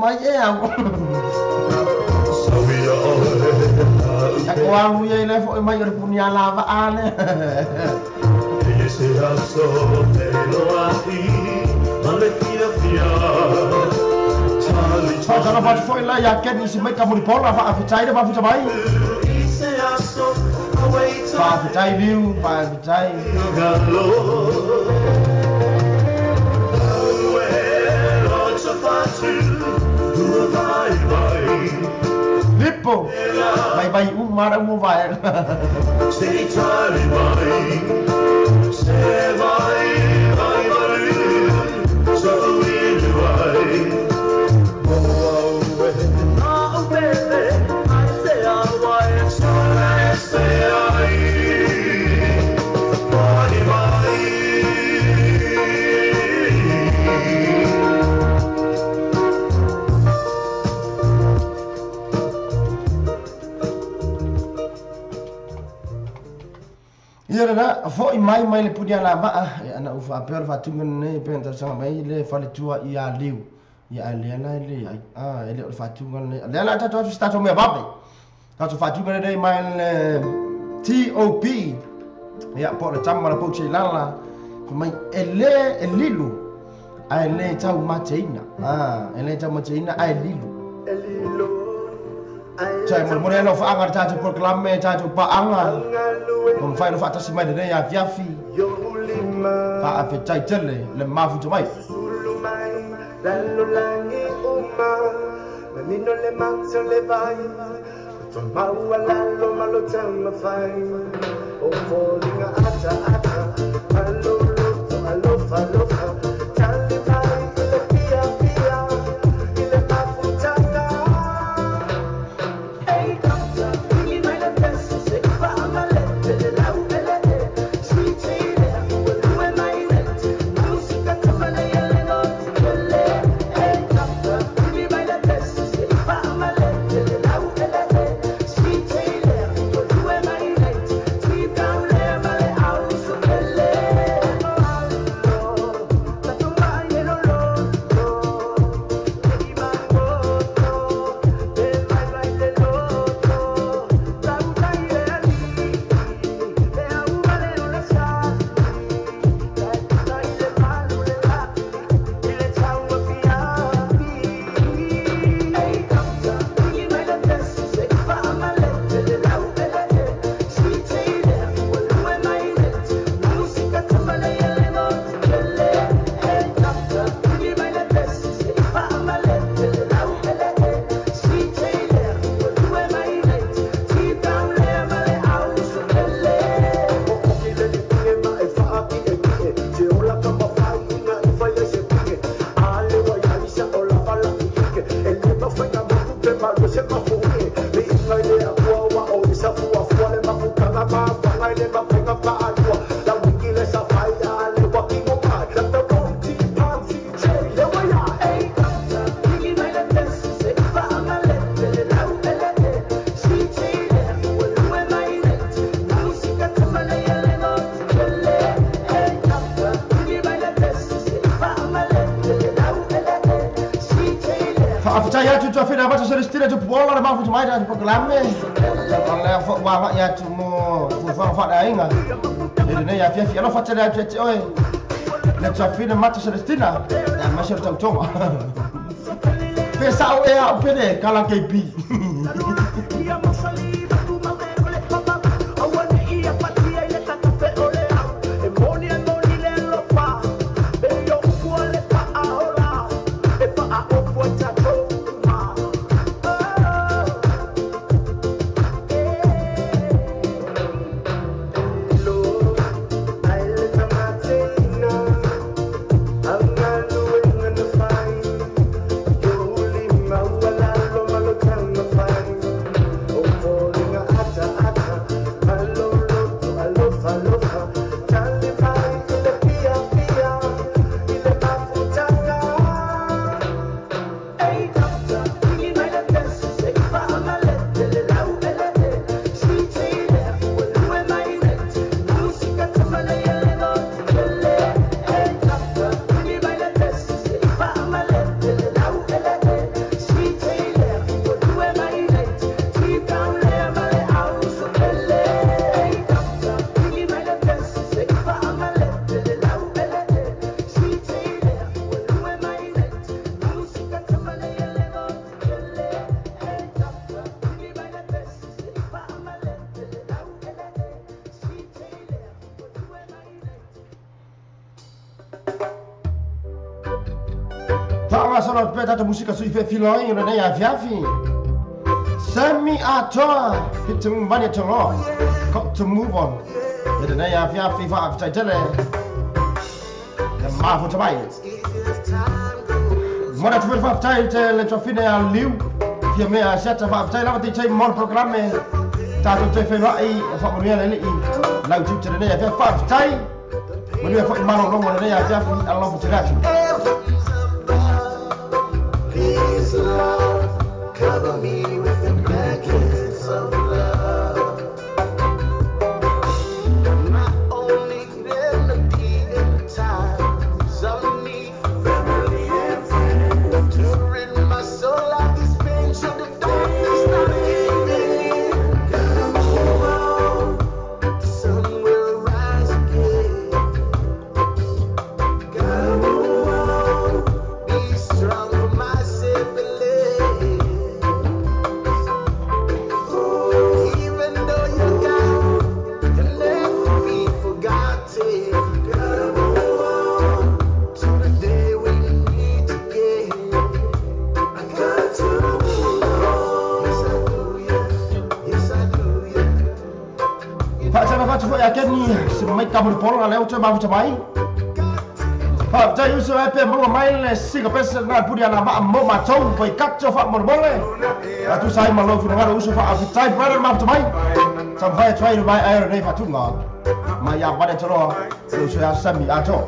Mai e au. Ko alu ia le foi mai o le puni ala va ale. Faatalofa atu foi la ia Keni si mai kamuripola faafetai le mafuta mai. Faafetai liu, faafetai. Lipo mai mai uma uma vai. Ia lena foʻi mai mai le puni alava'a e ana ua faapea le faatuga lenei pe na talosaga mai le faletua ia liu ia ae lea la e leai a e lē o le faatuga lenei lea la tatou atu se tatou mea vave tatou faatuga lenei mai le TOP ia po o le tama le pouti lala mai e lē e lilu ae lē taumateina e lē taumateina ae lilu Sai molemole lau faaga le tatou polokalame tatou paaga o mafai ona faatasi mai lenei afiafi faafetai tele le mafuta mai. Faafetai atu tuafina mata Celestina Tupuola le mafuta mai tatou polokalame. O lea foi ua agai atu mo fuafuaga faaleaiga i lenei afiafi. Alofa tele atu ia te oe le tuafina mata Celestina aemaise o le tautoga. Pe sa'o ea a'u pele kala KB. Faagasolo atu pea tatou musika sui fefiloai o lenei afiafi. Sammy Atoa featuring Vania Toloa. Got to move on. I lenei afiafi faafetai tele le mafuta mai. Momoli atu foi le faafetai te le tuafine a Liu fia mea asiata faafetai lava DJ mo le polokalame. Tatou toe feiloai faamanuia le Alii lau tiute lenei afiafi faafetai. Manuia foi malologo lenei afiafi alofa tele atu. Please, love, cover me with the blankets of love. My only remedy in times of need, family and friends, to rid my soul of this pain, should the darkness not give in. Gotta move on, the sun will rise again. Gotta move on, be strong for my siblings. Even though you're gone, you'll never be forgotten. Gotta move on to the day we meet again. I got to move on. Yes, I do, yeah. Yes, I do, yeah. Faatalofa atu foi ia Keni se maika mo le pologa lea ua toe mafuta mai. Faafetai uso e pe maua mai le siga pese lena puli ana maa mo matou pai kato faamolemole. Atusa ai ma lou finagalo uso faafetai brother mafuta mai. Taumafai atu ai le mai ai o lenei faatuga. Mai ia Vane Toloa le uso ia Sammy Atoa.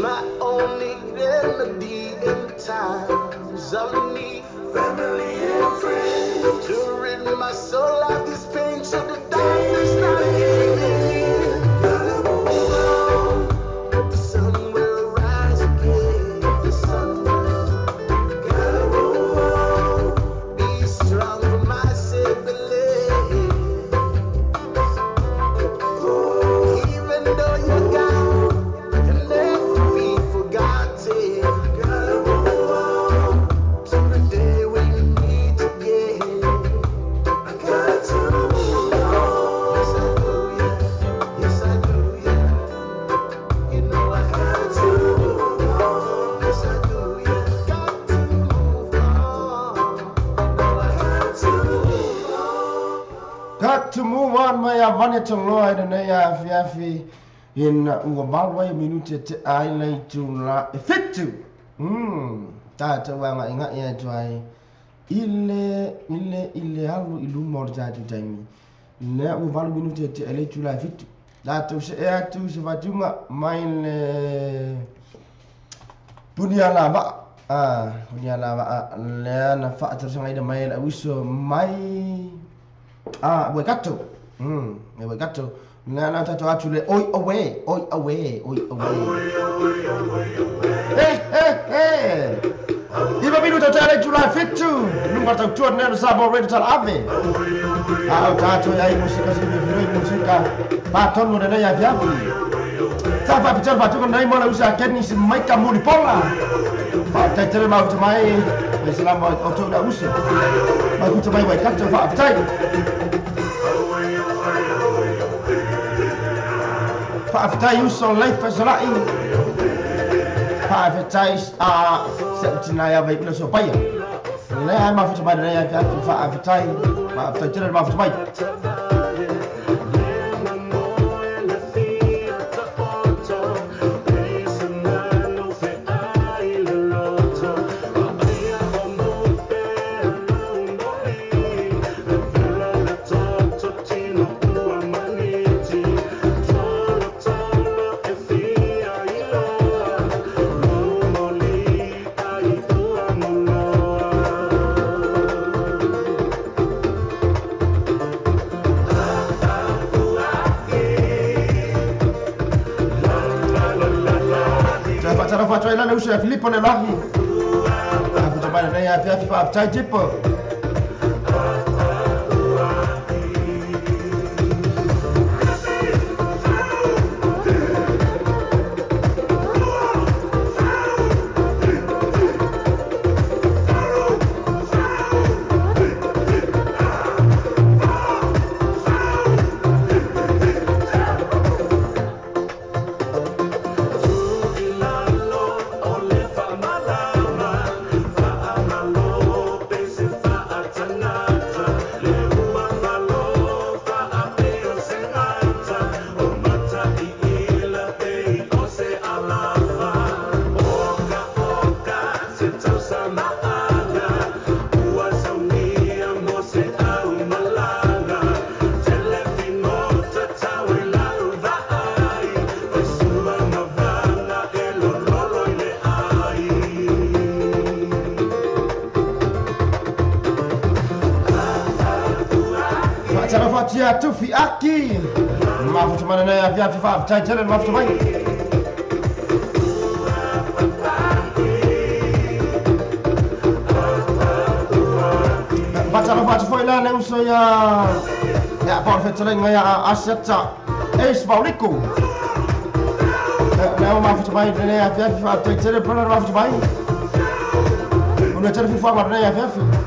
My only remedy in times of need, family and friends, to rid my soul of this pain, should the darkness not give in. Gotta move on, the sun will rise again. The sun will. Gotta move on, be strong for my siblings. Even though you're gone, you'll never be forgotten. Gotta move on to the day we meet again. I got Got to move on mai a vane te loa i nei a fiafi ina ua malu ai minute te ai tu la e fitu. Ta wanga inga ia tuai ile alu iluma o le tatou taimi. Lea ua 8 minute te ai tu la fitu. La tu se ea tu se fatunga mai le punia lava. Punia lava lea na faatalosagaina ina mai le auiso mai Waikato. Waikato. Lea na tatou atu le oi away, oi away, oi away. Hey, hey, hey. Iva minuta te ale tula fitu. Lunga tau tua neno sa mo ready tala ave. Au tatou ai musika se me musika. Pa tonu ne ia fiafi. Sa fa pitara fa tuka nei mona usa keni si maika muri pola. Fa te tere mau te mai. Me salama o tau na usa. Mai kuta mai Waikato fa tai. Fa tai uso life salai. Fa tai a se tina ia vai so pai. Le ai ma fa mai nei ia fa tai. Ma fa tere ma fa mai. Usa Filippo ne lahi. Aku coba ne ya fiafi fa tai tipo. Tia tufi aki mafuta mana na ya fifa tai tele mafuta mai Batala fatu foi la ne uso ya ya pa fetele ngai ya aseta es vauliku na mafuta mai ne ya fifa tai tele pa mafuta mai Uno tele fifa ma ne ya fifa.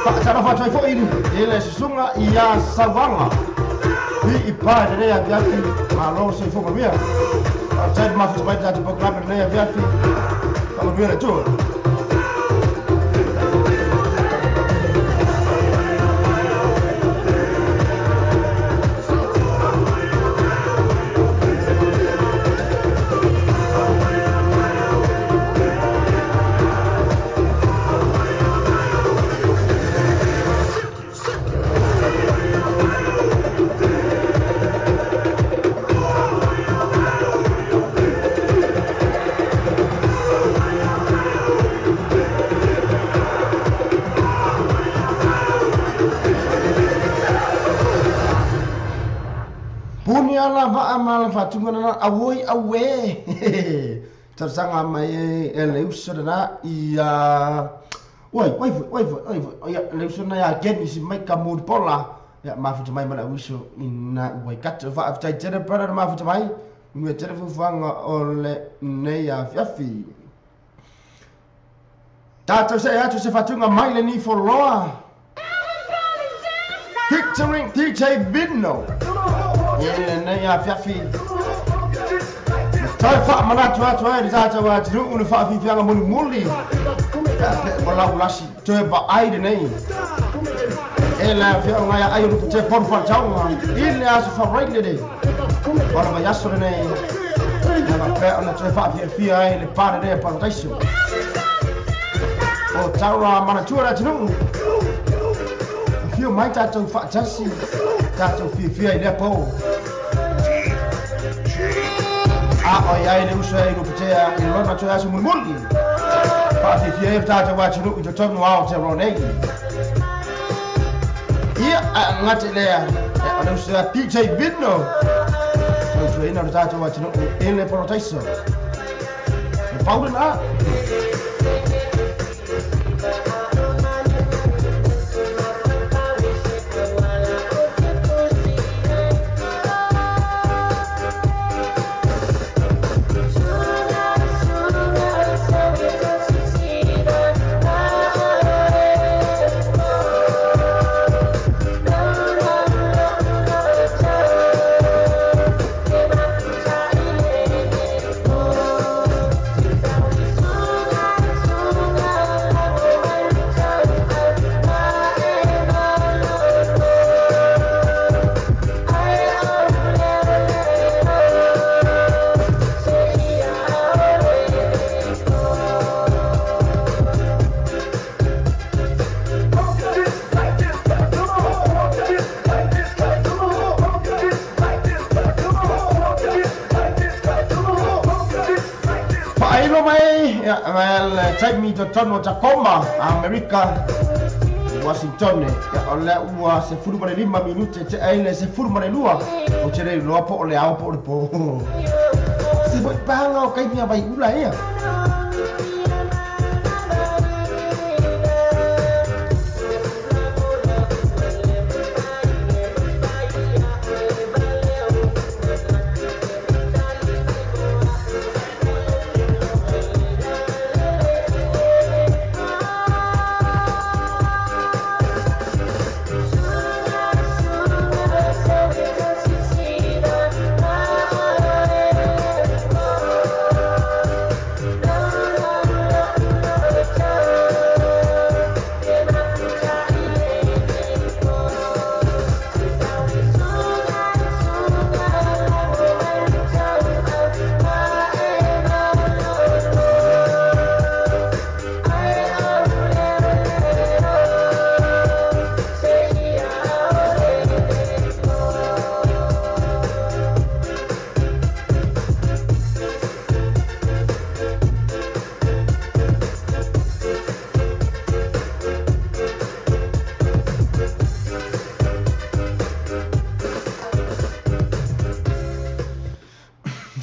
Faatalofa atu ai foʻi i le susuga iā Sauaga i pa i lenei afiafi. Malo soifua manuia. Faafetai le mafuta mai le tatou polokalame i lenei afiafi. Faamanuia le Atua. Puni ala vaa ma le faatuga lena auoi auē. Talosaga mai e le uso lena ia oi oi foi oi foi oi foi ia le uso lena ia Kenisi mai ka Mulipola ia mafuta mai ma le auiso ina Waikato. Faafetai tele brother le mafuta mai manuia tele fuafuaga o lenei afiafi. Tatou see atu se faatuga mai le Nifoloa featuring DJ Vino i lenei afiafi. Toe faamanatu atu ai le tatou atunuu le faafiafiaga mulimuli pe o lau lasi toe vaai lenei e le afioga ia ai o lupu te ponu faletauga i le aso faraile le o le vaiaso lenei ia faapea ona toe faafiafia ai le pa lenei a parataiso o taura manatua le atunuu. Afio mai tatou faatasi tatou fiafia i lea po. A o iai le uso e luputea i lona toe aso mulimuli faafiafia ai le tatou atunuu i totonu o Aotearoa nei. Ia a gate lea o le uso a DJ Vino tautuaina o le tatou atunuu i le parataiso. Le pau lena. Faailo mai ia le taimi i totonu o Tacoma, Amerika, Washington. Ia o lea ua 15 minute tea ai le 12. Ou te le iloa po o le ao po o le po. Se foi paga o kaimi a vaiula ia.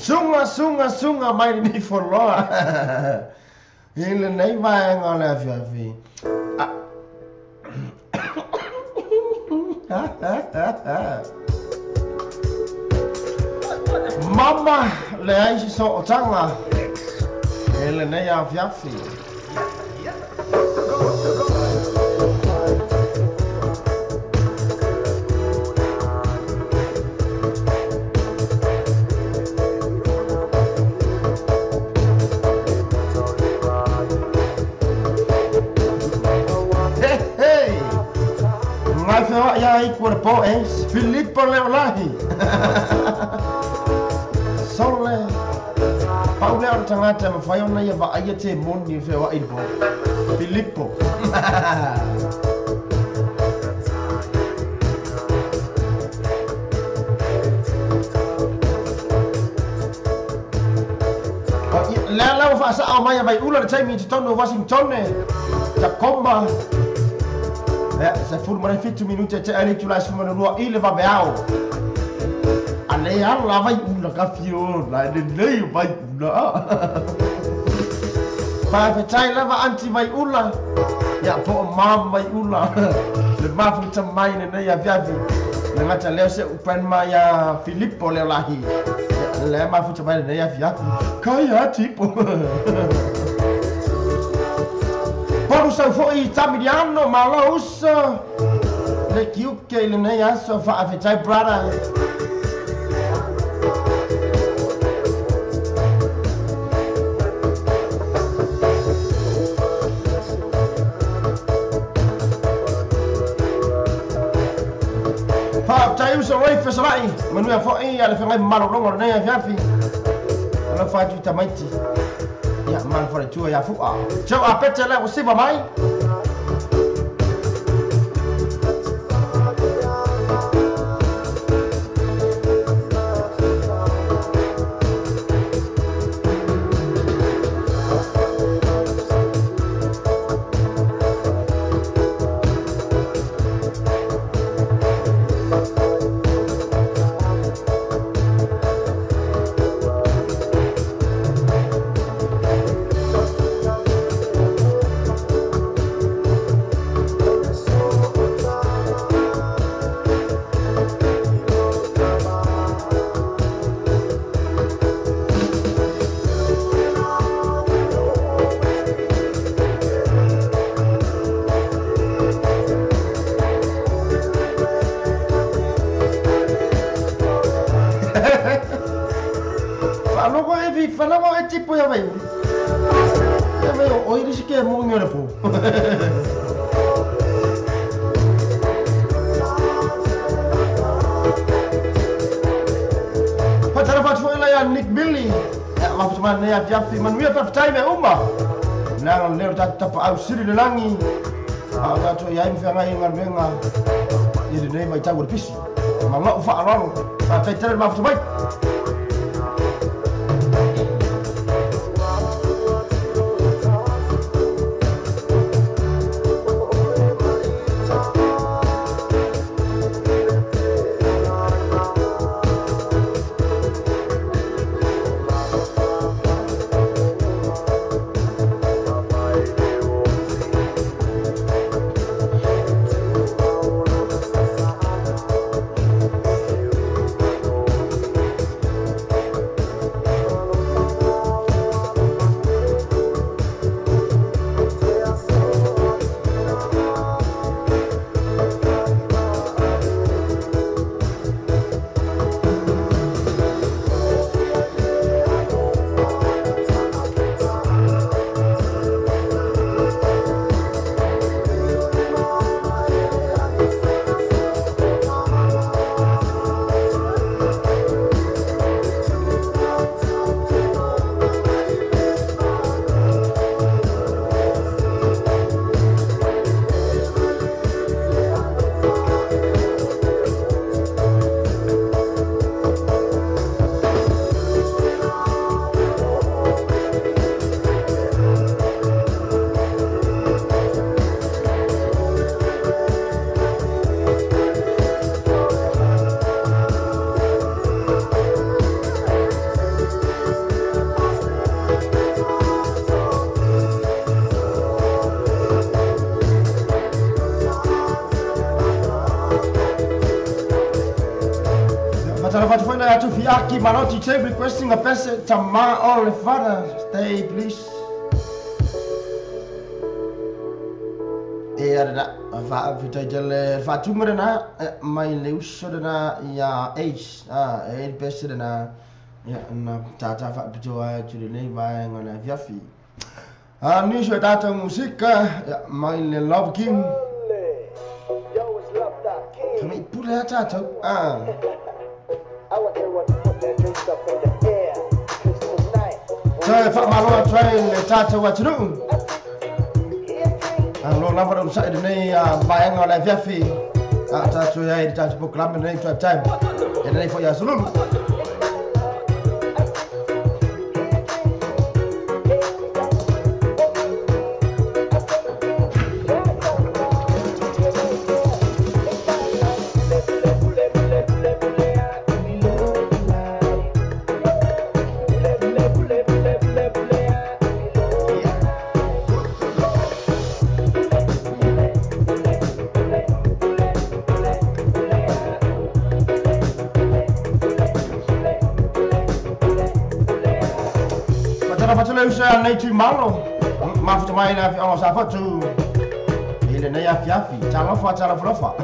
Sunga, sunga, sunga mai lenei foloa i lenei vaega o le afiafi. Mama leai se sootaga i lenei afiafi. feoai lava itu o le po e Filipo Leolahi. Sole. Pau lea o le tagata e mafai ona ia vaaia temoni e feoai i le po. Filipo. Lea la ua faasao mai a Vaiula le taimi i totonu o Washington, Tacoma. Ia, 17 minute e tea le itula e 12 i le vaveao. A le ala Vaiula ka fio la e lelei o Vaiula. Faafetai lava Aunty Vaiula. Ia, po o Mom Vaiula. Le mafuta mai lenei afiafi. Le gata lea o se grandma ia Filipo Leolahi. Ia, lea mafuta mai lenei afiafi. Kai a tipo. Polu sau foi i Tamiliano, malo uso. Le kiuke i lenei aso, faafetai brother. Faafetai uso Roy Fesolai, manuia foi a le feagai malologa o lenei afiafi. Alofa atu i tamaiti. Ia, ma le faletua ia Fua. Joe Apete lea ua siva mai. Faalogo e fi falawa e tipo ia vai. Ia vai o iri si ke mo ngore po. Patara fatu foi la ia Nick Billy. Ia mafuta mai nei afiafi manuia faafetai mea uma. Leaga lelei o le tatou tapaau sili le lagi. A o tatou iai ma feagai i galuega i lenei vaitau o le pisi. Ma lou faaaloalo. Faafetai tele le mafuta mai. Faatalofa atu foi nai atu fiaki malo DJ requesting a pese tama o le fana stay please. E ara faafetai tele faatuga lena mai le uso lena ia Ace e le pese lena ia na tata faapitoa atu lenei vaega o le afiafi. Nisi o tatou musika mai le Love King. Yo, it's Love Doctor. lea tatou. Toe faamalo atu ai le tatou atunuu. Alo lava le onosai lenei vaega o le afiafi. A tatou i ai le tatou polokalame lenei Drive Time. E lenei foi aso lulu. Nei tu malo mafuta mai le afioga o Safotu i lenei afiafi. Talofa, talofa, lofa.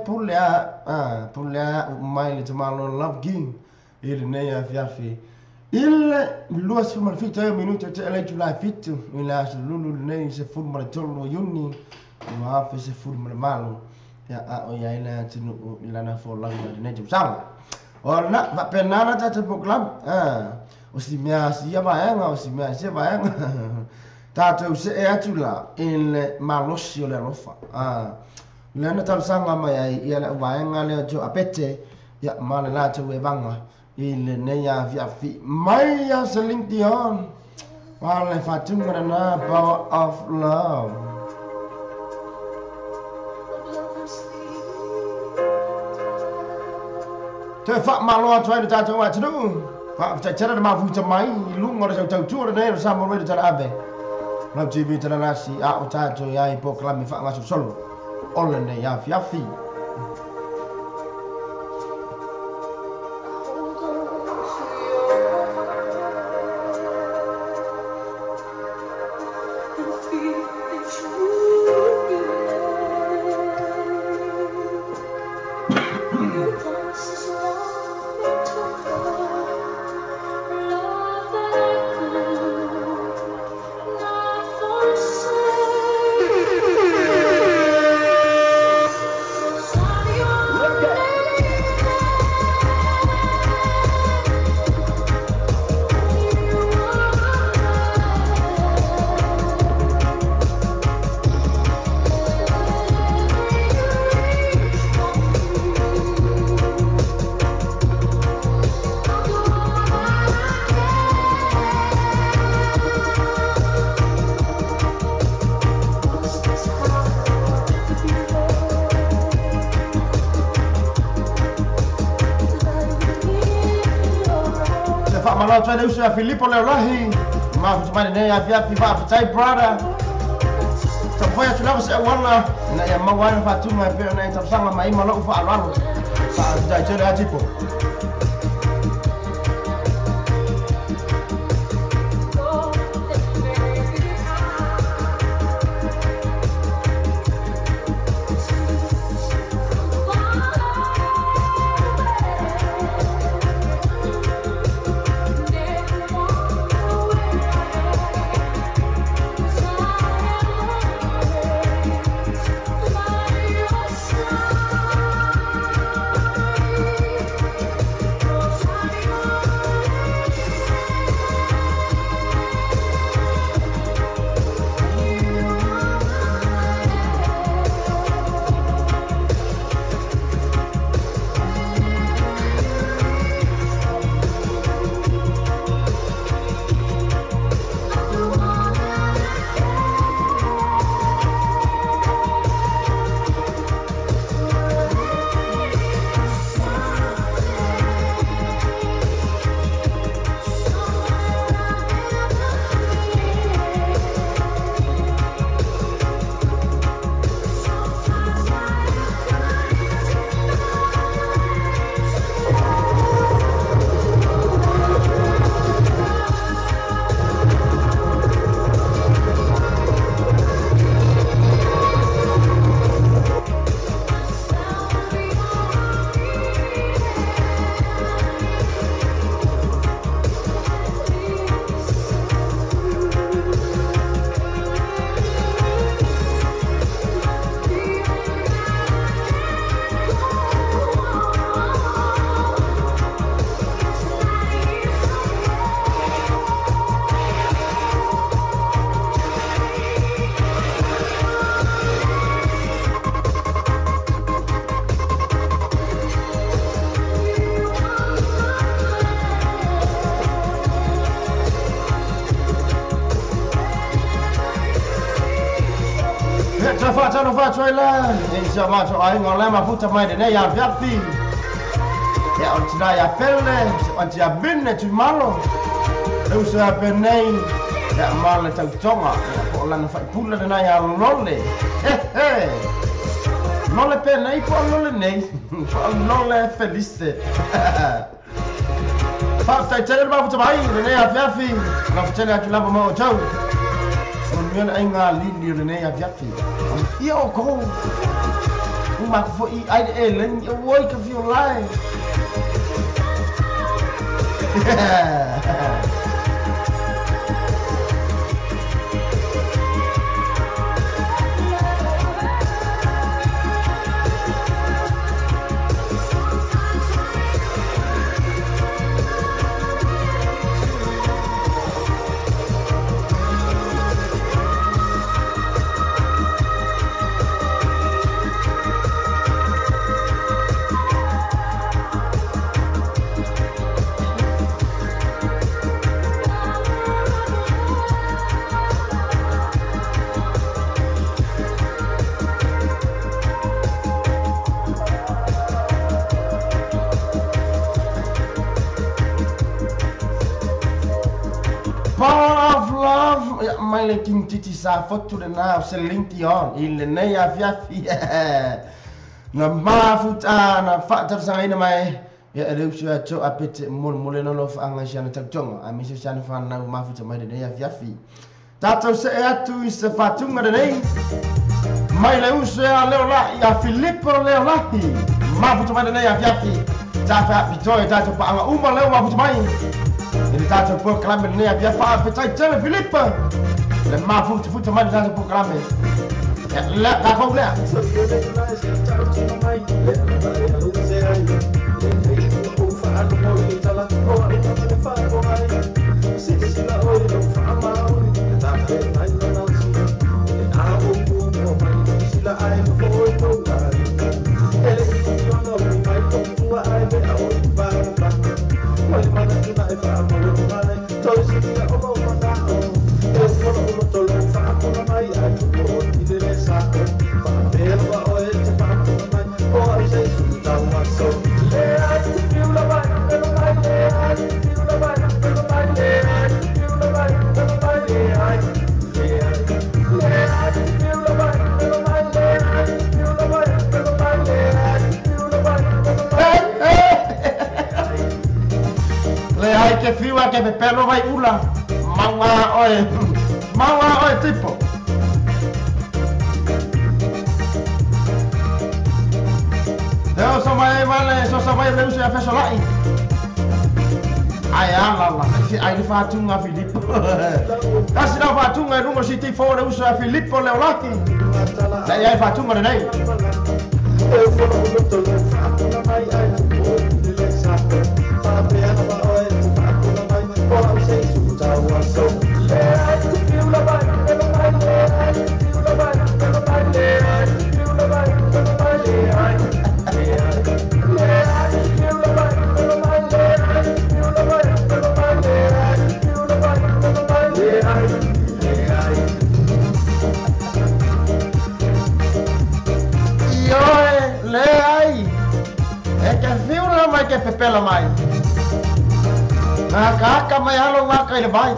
Pule a pule a mai le tamalo Love King i lenei afiafi. I le 27 minute te le July 7 i le aso lulu lenei 13 Iuni 2018. Ia a o ia ila atunuu i lana folauga i lenei tausaga. Ona faapena tatou polokalame. O si mea sia vaega, o si mea sia vaega. Tatou see atu la i le malosi o le alofa. Le na talosaga mai ai ia le auvaega lea o Apete ia ma le latou evaga i lenei afiafi mai ia Celine Dion ma le faatuga lena Power of Love. Toe faamalo atu ai le tatou atunuu. Faafetaitele le mafuta mai i luga o le tautautua lenei o le Samoa Radio Tala Ave. Lau TV talalasi a o tātou iai po kalame whaangasolosolo o lenei afiafi. Uso Filipo Leolahi, mafuta nei afiafi fa'afetai brother. Taumafai atu lava se auala ina ia maua ai na faatuga e pei ona e talosaga mai ma lo'u fa'aloalo. Fa'afetai tele a Tipo. Talofa atu ai la e si o matou aiga o lae mafuta mai lenei afiafi. Ia o le tinā ia Pele, o le tia Vine Tuimalo, le uso ia penei, ia ma le tautoga, ia po o lana faipula lenā ia Lole. He he! Lole penei po o Lole nei, po o Lole Felice. Faafetai tele le mafuta mai lenei afiafi, alofa tele atu lava ma outou. Manuia le aiga lili o lenei afiafi. Ia o kou, u maku fo'i ai le eleni, e oi ka fio lae. Power of love. Mai le King Titi sa fotu le na o Celine Dion i lenei afiafi. Na mafuta na faatafasagaina mai ia e le uso ia to apete molemole na alofaga i si ana tautoga aemaise si ana fanau mafuta mai lenei afiafi. Tatou se'e atu i se faatuga lenei mai le uso ia Leola'i a Filipo Leola'i mafuta mai lenei afiafi. Tafeapitoa e tatou paaga uma leo mafuta mai i le tatou polokalame lenei afiafi. Faafetai tele Filipo le mafutafuta mai le tatou polokalame. Ia takou lea. Le ai ke fiwa ke pepelo vai ula. Maua oe. Maua oe tipo. Teo so mai vale, so so mai le uso ya fesolai. Ai ala la, si ai le fatunga Filipo. Kasi na fatunga e rungo CT4 le uso ya Filipo Leolaki. Lai ai fatunga le nei. Ke pepela mai. Ngā kaka mai halo ngā kai le vai.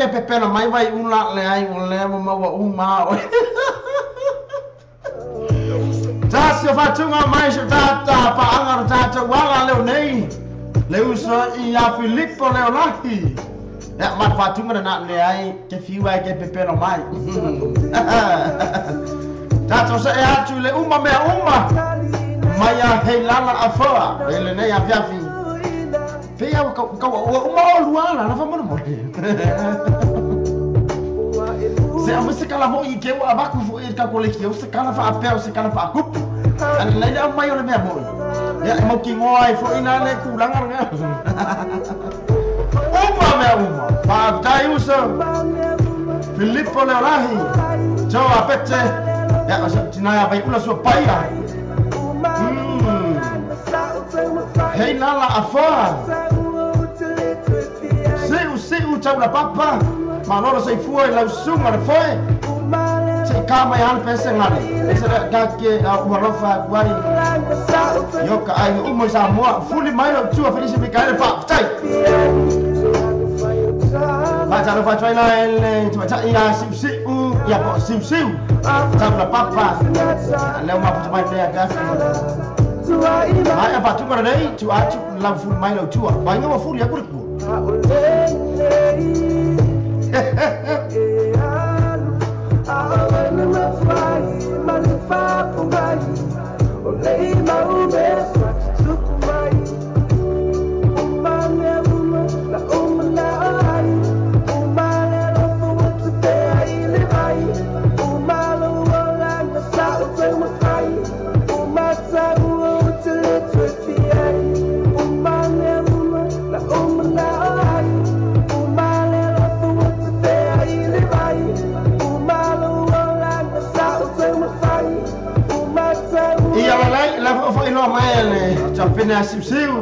Ke pepela mai vai ula le ai o le maua uma o. Tasi o fatunga mai se tata paanga ro tata wala leo nei. Le uso i a Filipo Leolaki. Ya ma fatunga na le ai ke fiwa ke pepela mai. Tata se e atu le uma mea uma. Mai a heilala afoa le nei a fiafi. Pea o ka uma o luala na fa mo. Se a você cala mo i ke o abaku fo e ka koleki o se kala fa apea o se kala fa kupu. Ana nei le mai o le mea mo. Ya mo ki ngoa e fo ina le kulanga nga. Uma mea uma. Fa tai uso. Filipo Leolahi. Tau apete. Ya o se tina vai ula sua paia. Hei lala afoa. Seu seu tau la papa. Malolo sei fua i lau sunga le foe. Se ka mai hana pese ngale. Ese le ka ke ualofa kuai. Yo ka ai umo i Samoa. Fuli mai lau tua Felise Mikaele fa. Tai. Faatalofa atu ai la e le tamaitai ia Siusiu, ia po o Siusiu, Taulapapa, lea ua mafuta mai lenei afiafi. Maea faatuga lenei, tua atu lau fuli mai lau tua. Vaaiga ua fuli aku le kua. Ia lelei, lea foi ua faailoa mai e le tuafafine a Siusiu,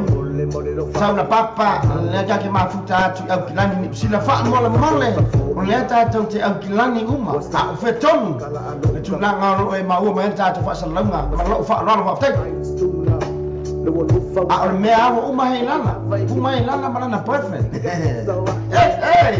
Taulapapa, lea tatou te mafuta atu i Aukilani Niu Sila faamolemole, o lea tatou te Aukilani uma, a o fea tonu le tulaga o lo o e maua mai ai le tatou faasalalauga ma lou faaaloalo faafetai. A o le mea lava ua uma he i lana, uma i lana ma lana boyfriend. Hey, hey!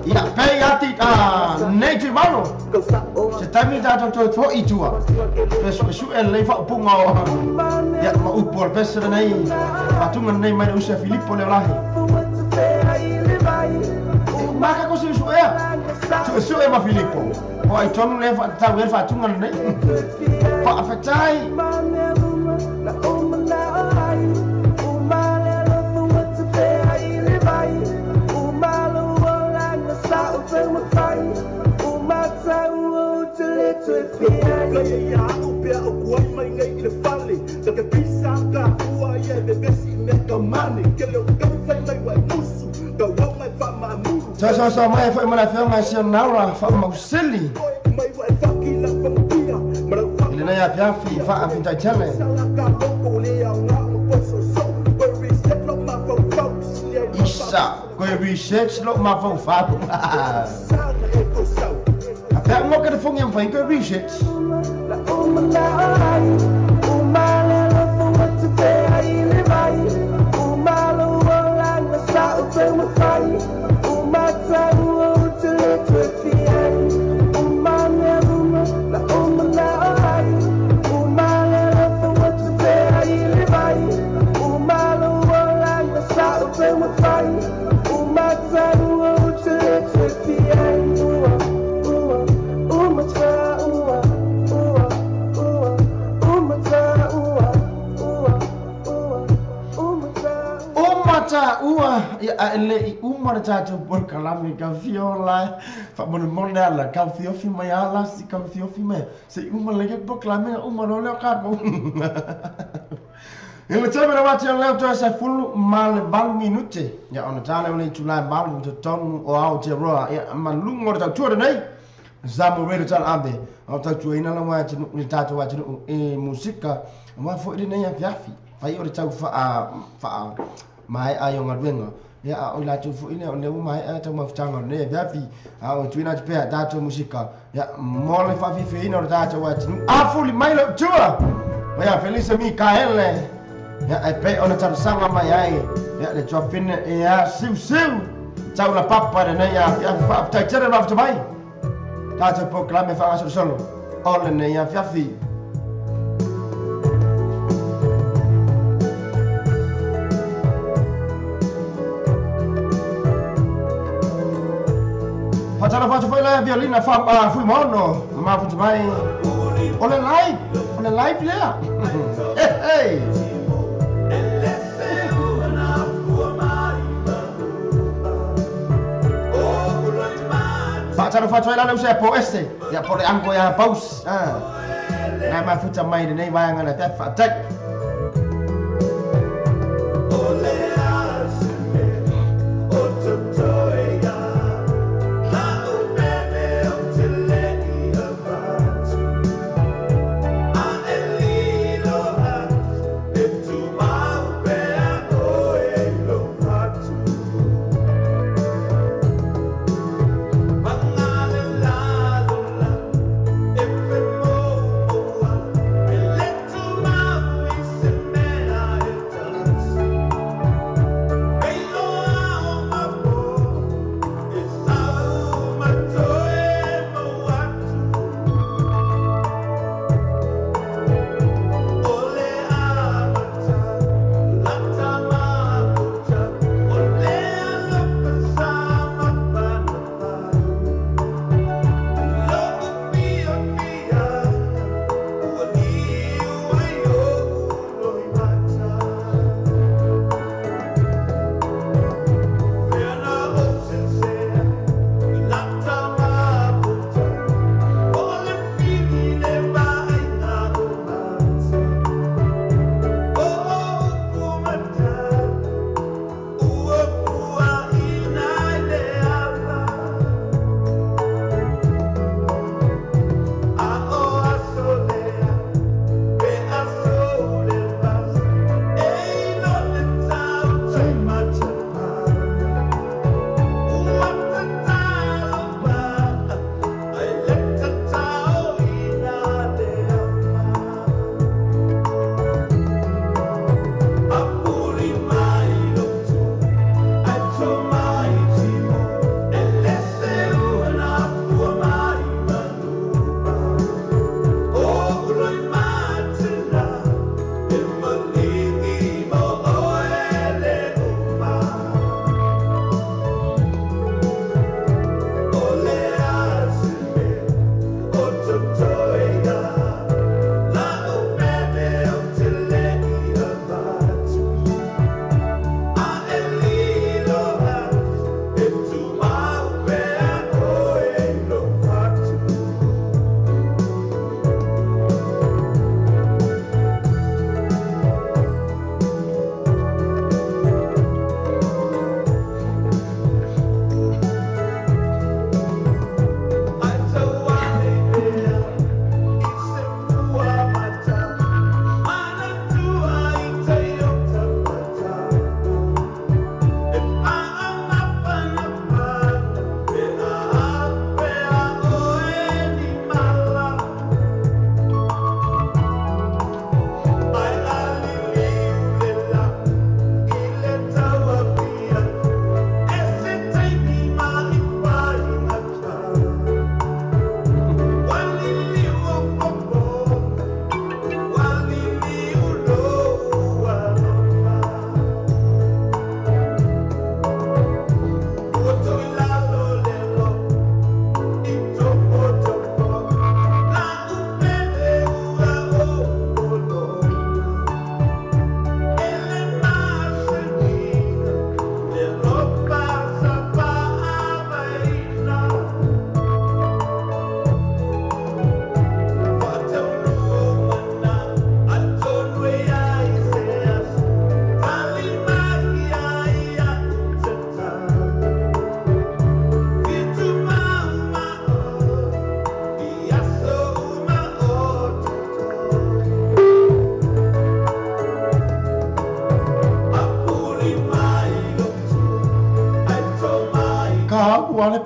Ia, pei ati nei Tuimalo, se taimi tatou toe fo'i i tua, toe su'esu'e lelei fa'aupuga o ia ma upu o le pese lenei, faatuga lenei mai le uso ia Filipo Leolahi. E uma ka ko se uso ea, su'esu'e ma Filipo, o ai tonu lea fa'atatau ai le faatuga lenei. Fa'afetai. Toe soasoa mai foi ma le afioga i Sionaura Faamausili i lenei afiafi faafitaitele. Isa, koe research lou mafaufau. A pea uma ke te fongi am whai koe research. Ua ia a e le i uma le tatou polokalame ka fiola faamolemole ala ka fiofi mai ala si ka fiofi mai se i uma lelei ke polokalame na uma loa lea o kakou. I le taimi na wati o leo toe 18 minute ia ona tā leo le itula e 8 i totonu o Aotearoa ia ma luga o le tautua lenei Samoa Radio Talaave o tautuaina lava atunuu le tatou atunuu i musika aua foi lenei afiafi fai o le tau faa faa maea ai o galuega ia a o i latou foi lea o lea ua maea tau mafutaga o lenei afiafi a o tuuina atu pea tatou musika ia mo le faafiafiaina o le tatou atunuu. Afuli mai lou tua ia Felisa Mikaele ia e pei ona talosaga mai ai ia le tuafine ia Siusiu Taulapapa lenei afiafi. Faafetai tele le mafuta mai tatou polokalame faagasolosolo o lenei afiafi. Faatalofa atu foi la Violina Fuimaono mafuta mai o le live, o le live lea. Hey, hey. Faatalofa atu ai la le uso ia Poese ia po le anko ia Paus na mafuta mai lenei vaega le afiafi. Faafetai.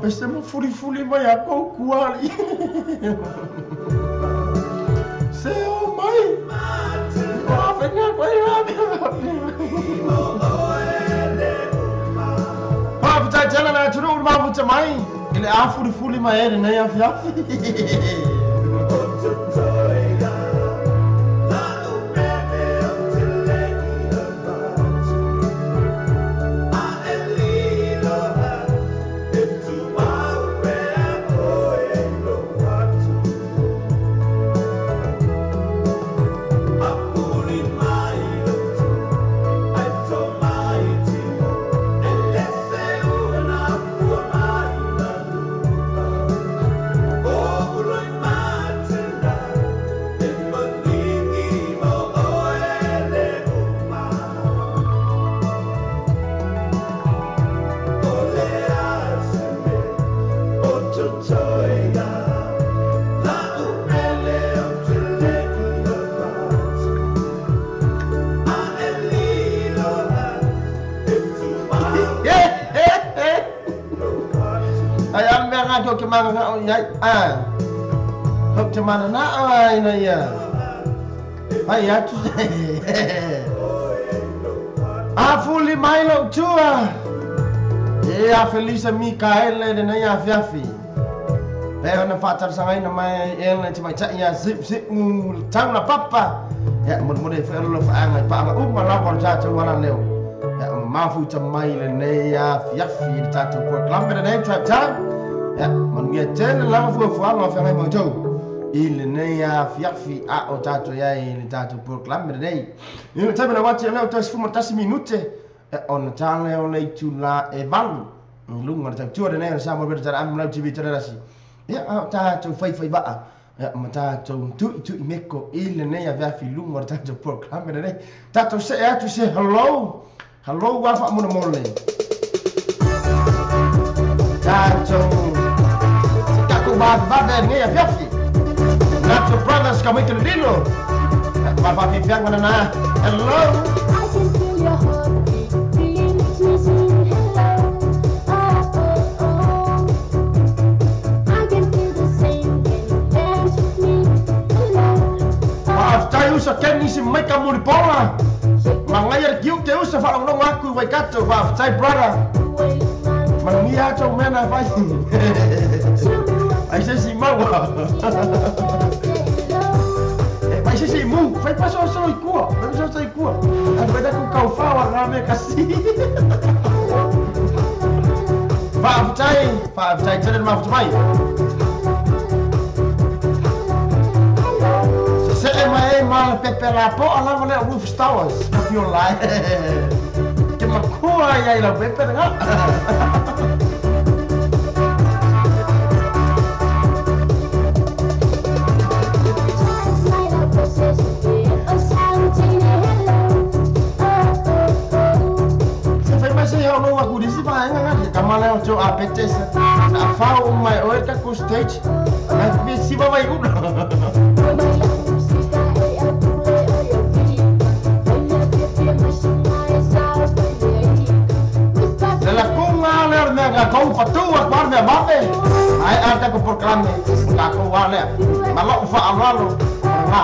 pese mo fuli fuli mai a kou kuali. Se o mai. O awhenga koe Papatai tele na tunu mafuta mai. Ile a fuli fuli mai e nei afi afi. A fuli mai lou tua. E a Felisa Mikaele le nei afiafi. Pe ona whaatarasanga mai e le te mai tai ia zip zip tau la papa. Ia mo mo le whaelo whaanga i paanga uma lava o tātou wala leo. Ia mafuta mai le nei afiafi le tātou kua klampe le nei trap time. Ia manuia tele lava fuafuaga o feagai ma outou. I le nei afiafi a o tātou iai le tātou polokalame lenei. I le taimi na wati lea o 11 minute ona tāle o le itulā e 8. Luga le tautua lenei o le Samoa Radio Tala Ame Lau TV Telerasi. Ia a o tātou whaiwhai vaa. Ia ma tātou tui tui meko i lenei afiafi luga o le tātou polokalame lenei. Tātou se atu se hello. Hello wa whaamuna mole. Tātou kako vave lenei afiafi. Nacho Brothers ka mai lilo. Hello. I can feel your heartbeat beating, sneezing. Hello. Oh, oh, oh. I can feel the same. Can you dance with me? Hello. Ah, tai usa Kenny si Maika Muripola. Mangai kiu te usa whalongo aku Waikato. Tai brother. Mangia tau mena vai. Ai se si maua. Ai se si mu, fai paso so i kua. Fai paso so i kua. Ai vai ku kau fa wa me kasi. Fa tai tele ma mai. Se e mai ma pepe la po ala vale roof towers. Ka fio lai. Ke makua ia ila pepe nga. Kamala o a petesa a fao mai o ka ku stage na fi si ba mai uno de la kunga le me ga ko patu a par me mame ai a ta ko por klame ka ko wa le malo fa alalo nga.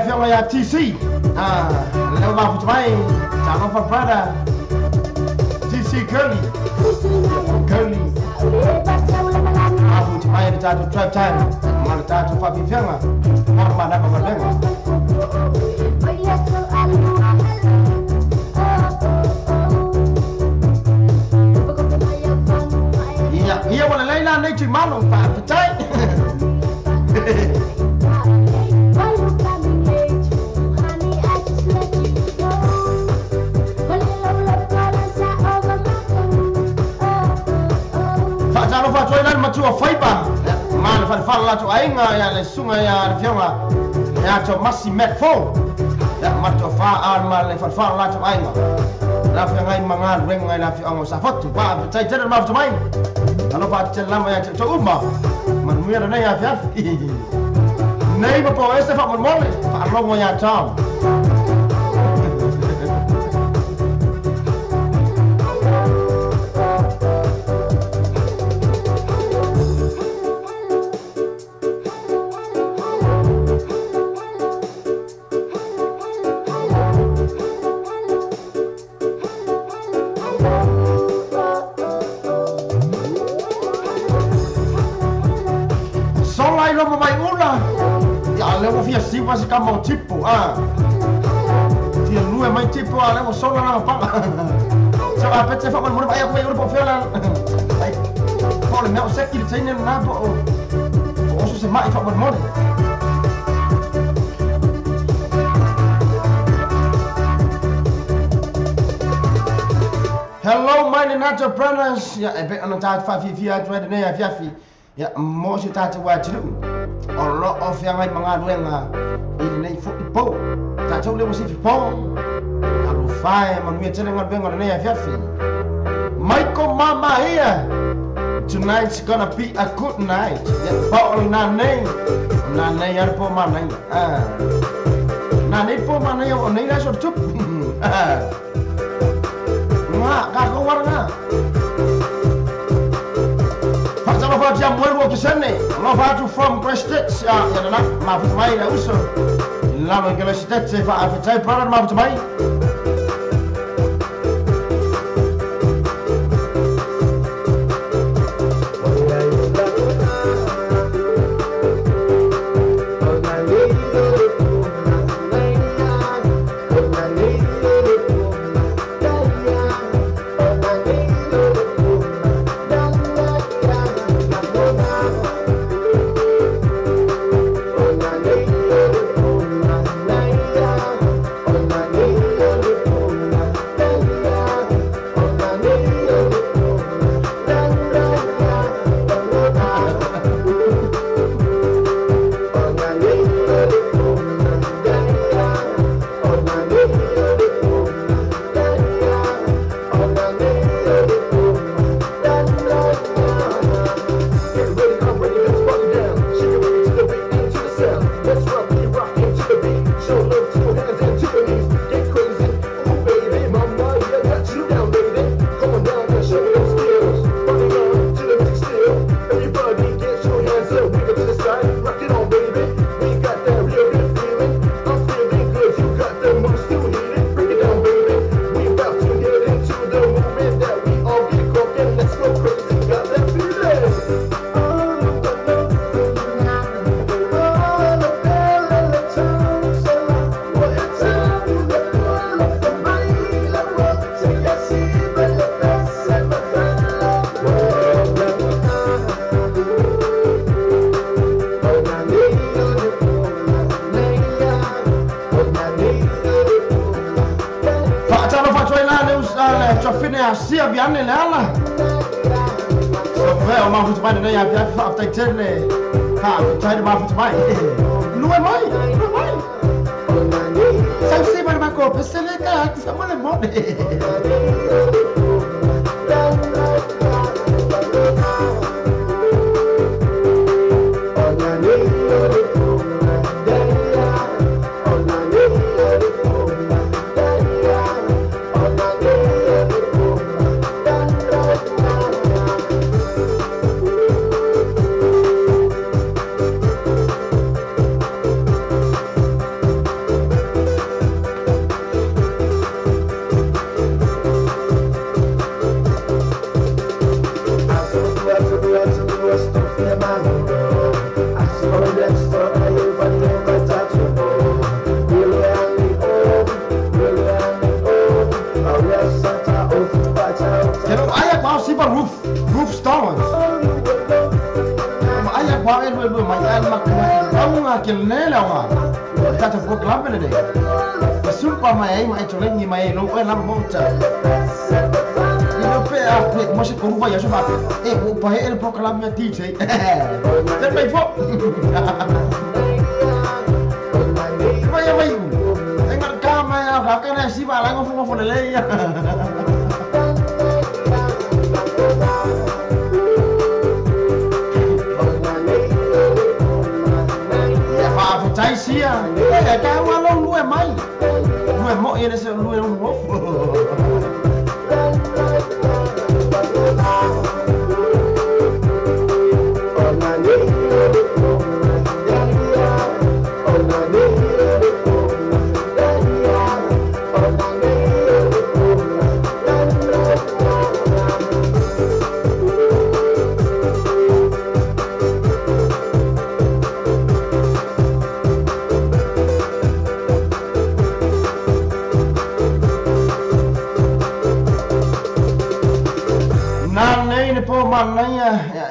Fionga ia TC. Ah, leo mafuta mai. Talofa brother. TC Curly. Curly. Mafuta mai le tātou trap time. Ma le tātou whawhiwhianga. Ma napa malenga. Ia, ia wala leila nei tui malo. Whaapatai. Matua faiba ma le fale la to ainga ya le sunga ya le fionga ya to masi met fo ya matua fa a ma le fale la to ainga. La fia ngai manga luenga ngai la fia ongo sa fotu. Pa tai tele ma mai. Alo pa tele lama ya te uma. Manuia nei afia. Nei ma po ese fa mole. Pa longo ya tau. Fia sipa se kama o tipo, ah. Fia lue mai tipo, ah, levo sola na panga. Sa va petse fa mo vai ko eu po fela. Ai. Po le mea o seki le teine na po o. O so se mai fa mo. Hello my Nato brothers. Ya e be ona ta fa fi fi a twa ne ya fi fi. Ya mo se ta te wa tinu. O lo o fia ngai manga luenga i nei fo po. Ta tau le mo se fi po. Alo fae manuia tele ngai luenga nei ya fi fi. Michael Mama here. Tonight's gonna be a good night. Ya po na nei. Na nei ar po ma nei. Ah. Na nei po ma nei o nei la so tup. Ah. Nga ka ko waranga. Fa tia mo ke sene. Lo fa tu from Christchurch. Ya ya na ma fu mai la uso. La mo ke le sitetse fa a tai para ma fu mai. Sia viane le ala. So veo ma fu mai nei afia fa tai tele. Ha, tai ma fu mai. Lue mai, lue mai. Sa se ma ma ko pesele ka sa mo le mo. DJ. That may pop. Vai vai. Ai ma ka ma ya ka na si va la ngofo le ia. Ia fa sia. E ka ua lo lue mai. Lue mo ia se lue ngofo.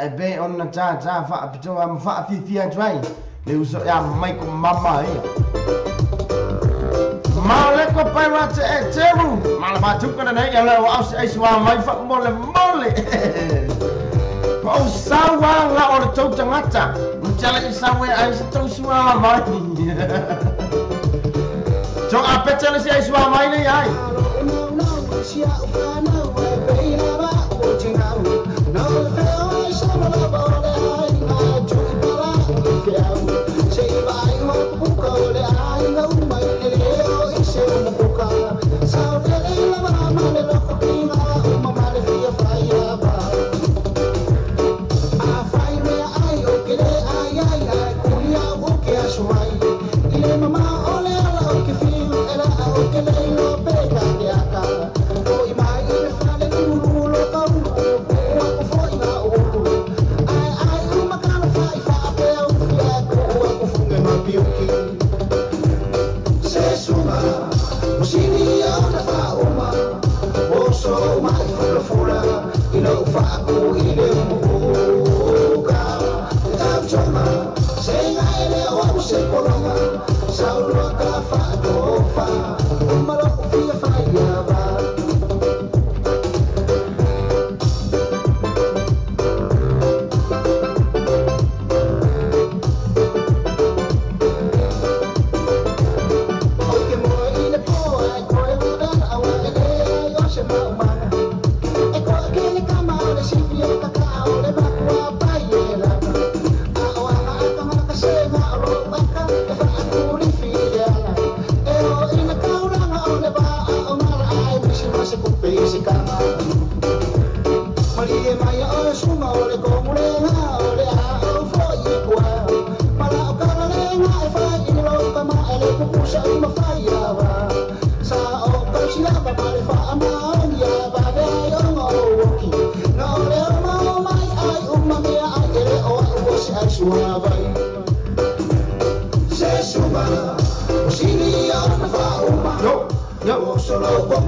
E be ona cha cha fa pito am fa fi fi try le uso ya mai ko mama e ma le ko pai wa te teru ma la ba tu kana nei ya lo au se swa mai fa mole mole ko sa wa la o to tangata mchala isa we ai se to swa mai to a petele se swa mai nei ai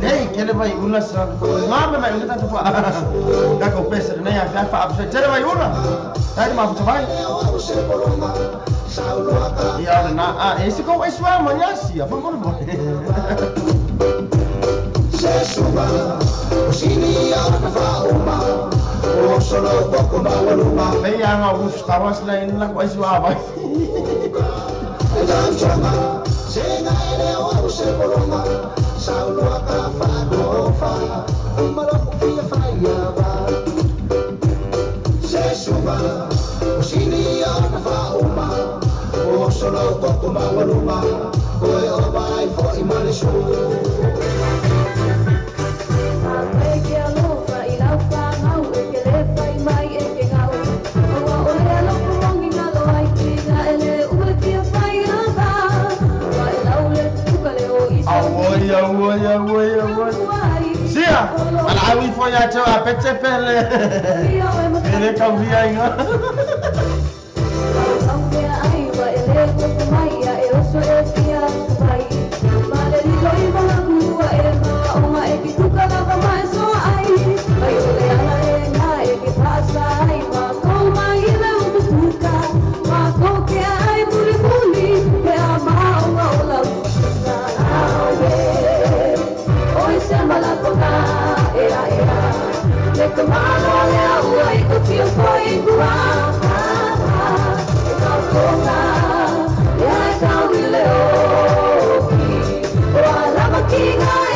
Nei, kele vai ula sa. Ngame vai ula tatu fa. Ka ko pesa nei a fa fa tele vai ula. Dai ma fa vai. Ia na a esse ko vai sua manhã sia, fa mo mo. Bei anga u stawas la in la ko sua vai. Sia, ala ui foi a teu a pete pele. Ele kauvia inga. King.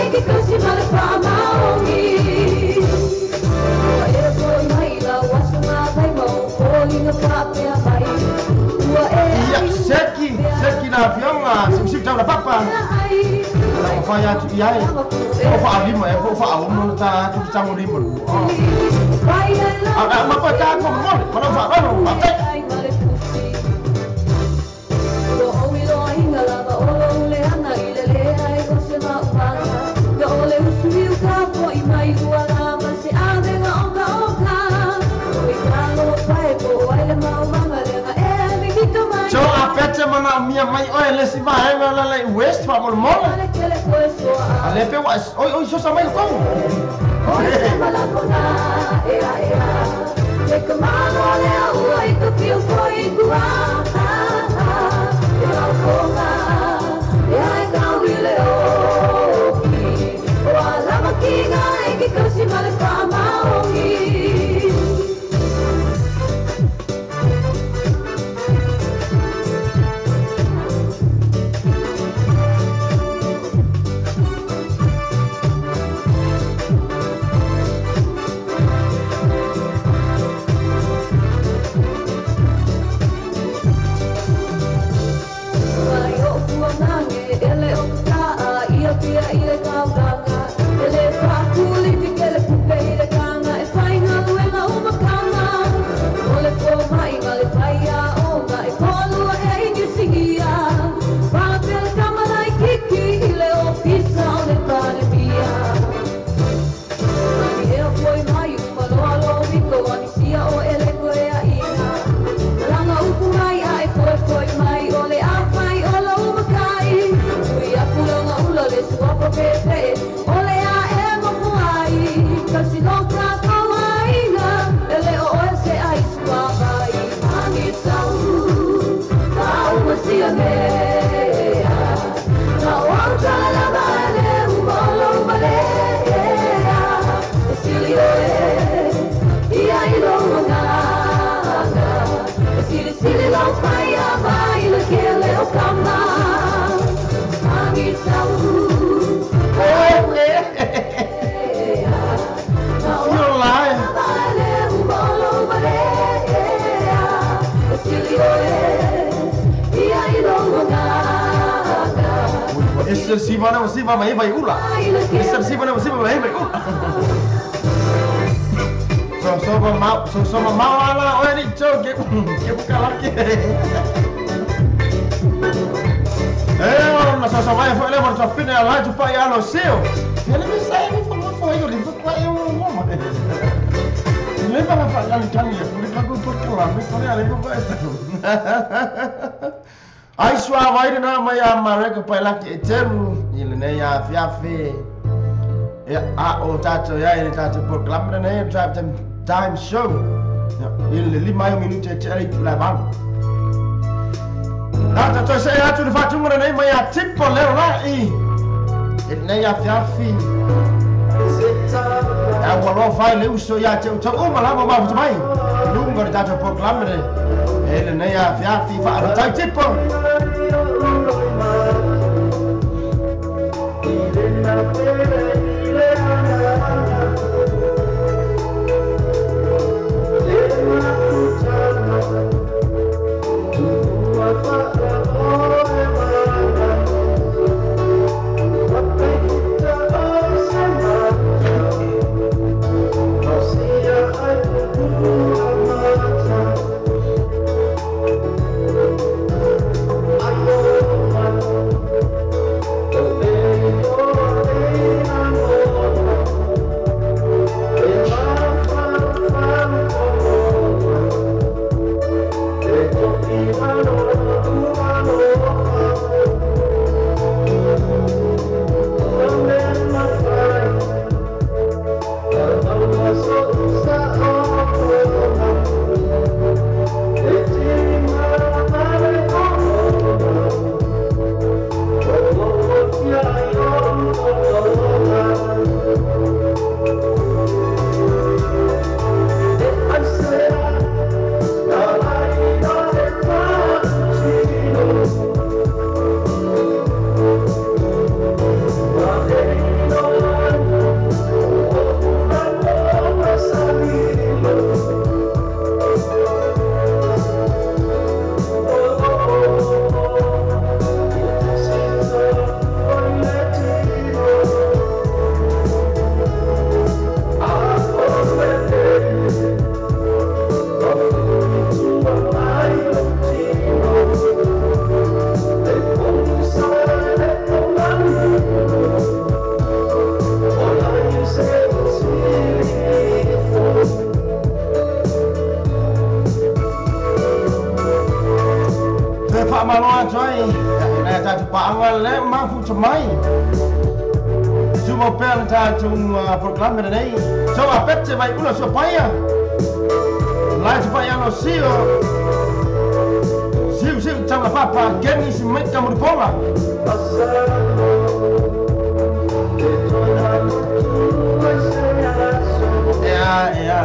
Ia seki seki la fionga siu tau la papa. La o fai atu i ai. O fa alima e po fa ono ta atu tango lima. A ma pa ta ko mo ma no fa no ma te. So a pete mana mia mai oi le si vai la le west fa mo mo. A le pe wa oi oi so sa mai ko. Siva mai vai ula. Siva na siva mai vai ula. So so ma so so ma ala oi ni cho ke ke buka laki. Eh, na so so vai foi le morto fine ala tu pai alo seo. Ele me sai me falou foi eu li foi eu ngoma. Le va fa la tanya, le va ko por lá, me falei ale ko vai. Ai sua vai na mai a mareka pai laki e temu i le nei a fiafi e a o tato ia i le tato programme nei drive time show i le lima minuti e te ari la valu tato toi se atu le fatunga nei mai a tipo leo la i le nei a fiafi a ua loa fai le uso ia te utau uma lava mafuta mai lunga le tato programme nei e le nei a fiafi faafatai tipo. Faamalo atu ai na tatou paaga le mafuta mai tuma pea le tatou programe lenei so apete mai ula sua paia lai te pai ano sio siu siu taula papa keni si maika muripola. Ea ea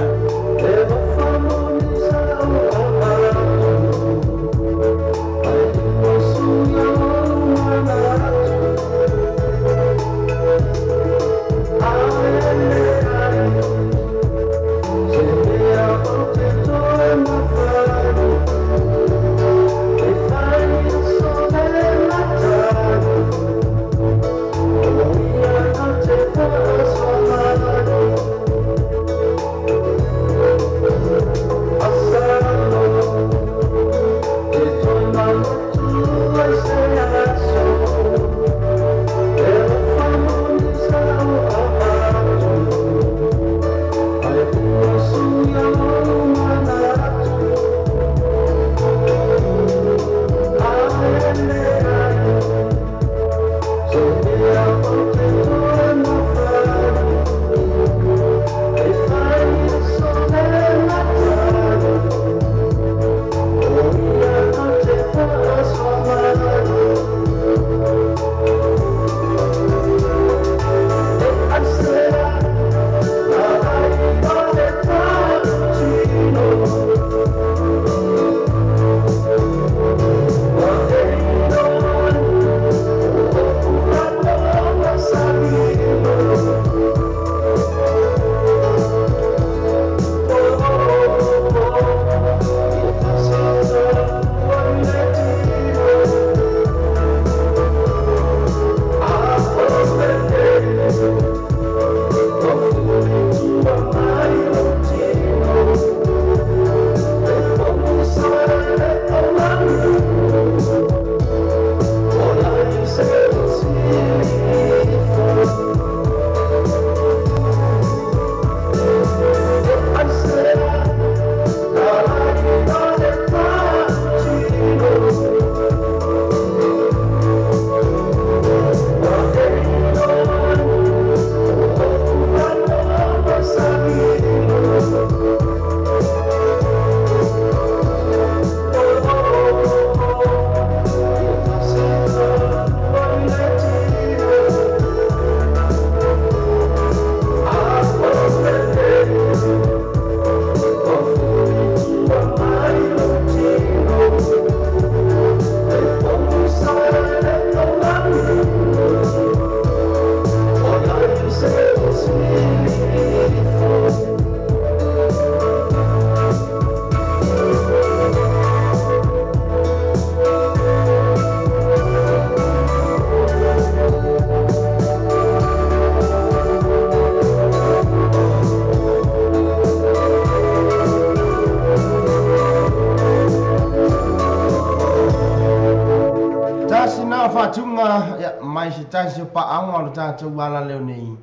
mai se tasi o paaga o le tatou ala leo nei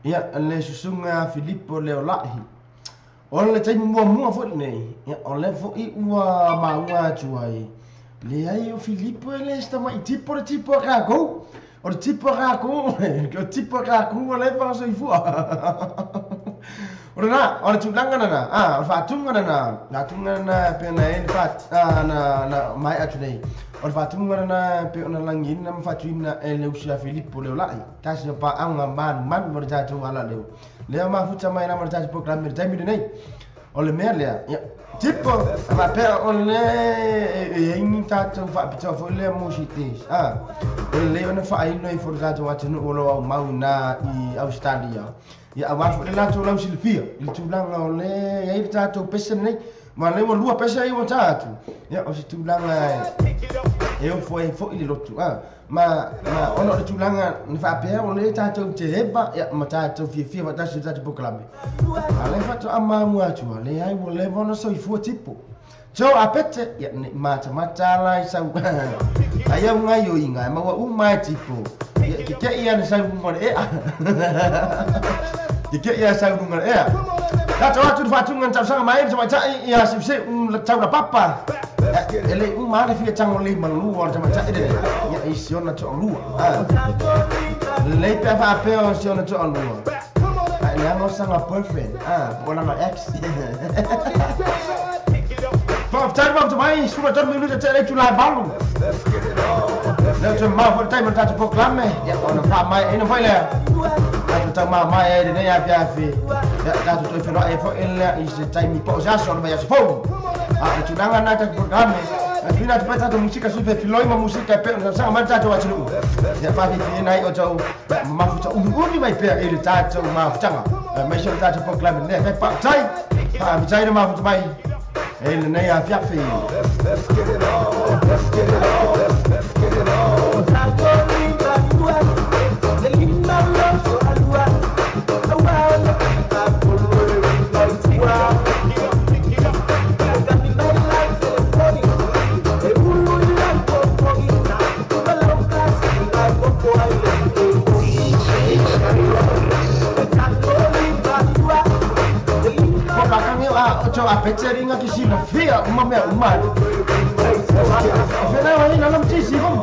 ia le susuga Filipo Leolahi o le taimi muamua foʻi lenei ia o le foʻi ua maua atu ai leai o Filipo e le se tipo le tipo a kakou o le tipo a kakou o tipo a kakou o le faasoifua o lena o le tulaga lena a o le faatuga lena faatuga lena pe na e le na na mai atu nei o le faatuga lena pe ona lagiina ma faatuina e le usi a Filipo Leola'i tasi o paaga manumanu ma le tatou ala leo lea mafuta mai na ma le tatou programe le taimi lenei o le mea lea ia tipo faapea o le e ai ni tatou faapitoa foi lea mo site a o le lei ona faaino ai fo le tatou atunuu o lo aumau na i Australia ia aua foi le latou lausilafia i le tulaga o le ai le tatou pese lenei ma le ua lua pese ai ua ta atu ia o se tulaga e ofo ai foʻi le lotu a ma ona o le tulaga na faapea o le tatou te eva ia ma tatou fiafia faatasi le tatou programe a le faatoa mamua atu a leai ua leva ona soifua tipo so apete ia nei matamata ala i sau ai au gaioiga e maua uma e tipo ia kekeʻi ana sau luga o le ea kekeʻi ana sau luga o le ea tatou atu le faatuga na tausaga mai le tamaitai ia siuseu taula papa. Ele uma le fia tango le malu o tama ele ia i si ona to lua. Le pe fa pe o si ona to lua. Ai le ngo sanga boyfriend. O langa ex. Fa tai mai sura ton minuta te le tulai balu. Le te ma fo tai mo ta proclame ia ona fa mai ina foi le. Ta ta ma mai e ne ya pia fi. Ya ta to fe no e fo ele i se tai mi po ja so no ya fo. A tulanga na ta proclame. A tuna te peta musika su fe filoi ma musika pe na sa ma ta to atulu. Ya fa fi nai o to ma fu ta umi mai pe e ta to ma fu tanga. Mai so ta to proclame ne fe fa tai. Fa tai ma fu mai. Ele nei a fiafi. Let's get it on. Let's get it on. Let's get it on. A peteringa que se fia uma mea uma. Afinal ainda não te sigo.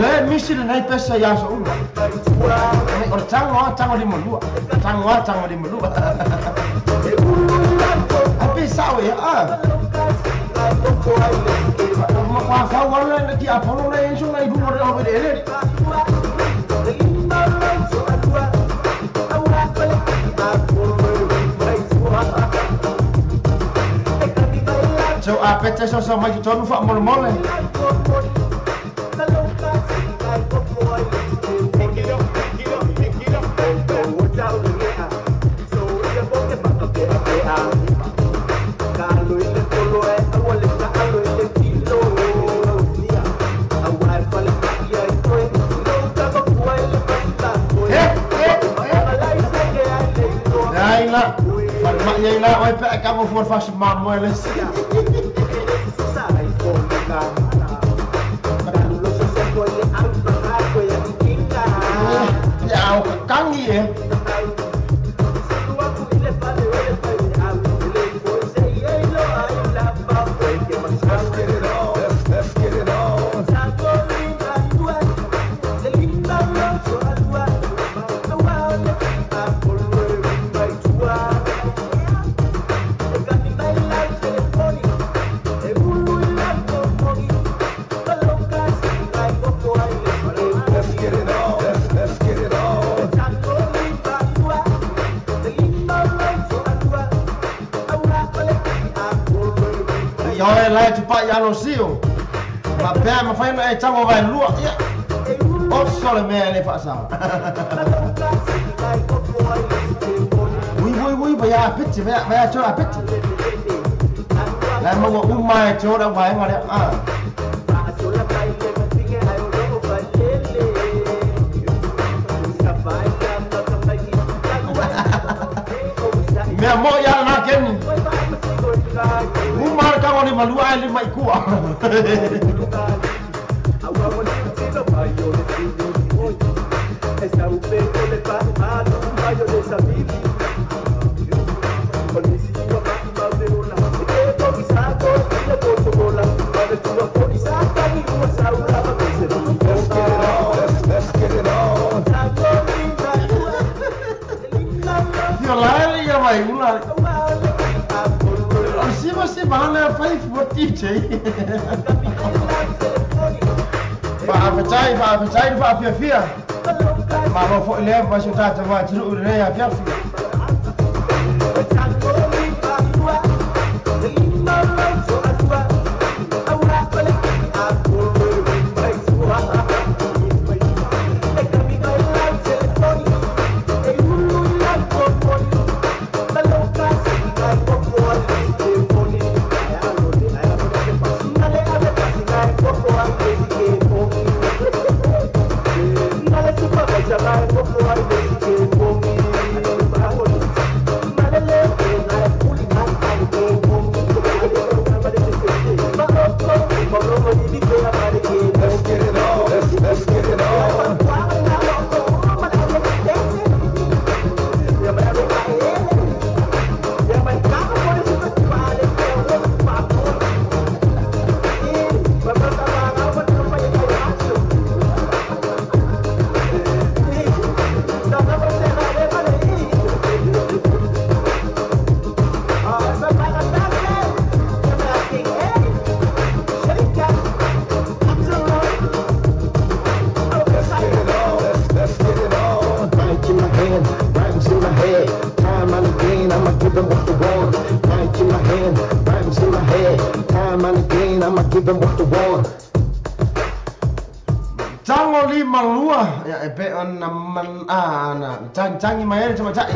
Le misi le nei pesa ia so uma. O tango tango di malua. Tango tango di malua. A pesa o ia a. Ma kwa fa wala le ki apolo le so na ibu mo le ele. So a pete so so mai tonu fa mole mole. Oi pe ka mo for fast mamoeles. Ya o kangi e. Let's get it on. Let's get it on. Let's get it on. Let's get it on. Yo e lai tu pa ya lo sio. Ma pe ma fai na e tango vai lua. Ya. O sole me le fa sa. Ui ui ui ba ya piti ba ya cho a piti. La mo o mai cho da vai ma le a. Mea mo ia na keni. Umar ka ngoni malua ele mai kua. Let's get it on. Let's get it on. Yo la ia mai ula. Se você vai lá faz forte aí. Fa fa tai fa fa fia fia. E malo foi lea ma se tatou atunuu lenei afiafi. Let's get it on. Let's get it on. Let's get it on. Mic in my hand, rhymes in my head. Time and again, I'ma give 'em what they want. Mic in my hand, rhymes in my head. Time and again, I'ma give 'em what they want. Tango lima lua ya e pe ona man ana tangi mai ele tamatai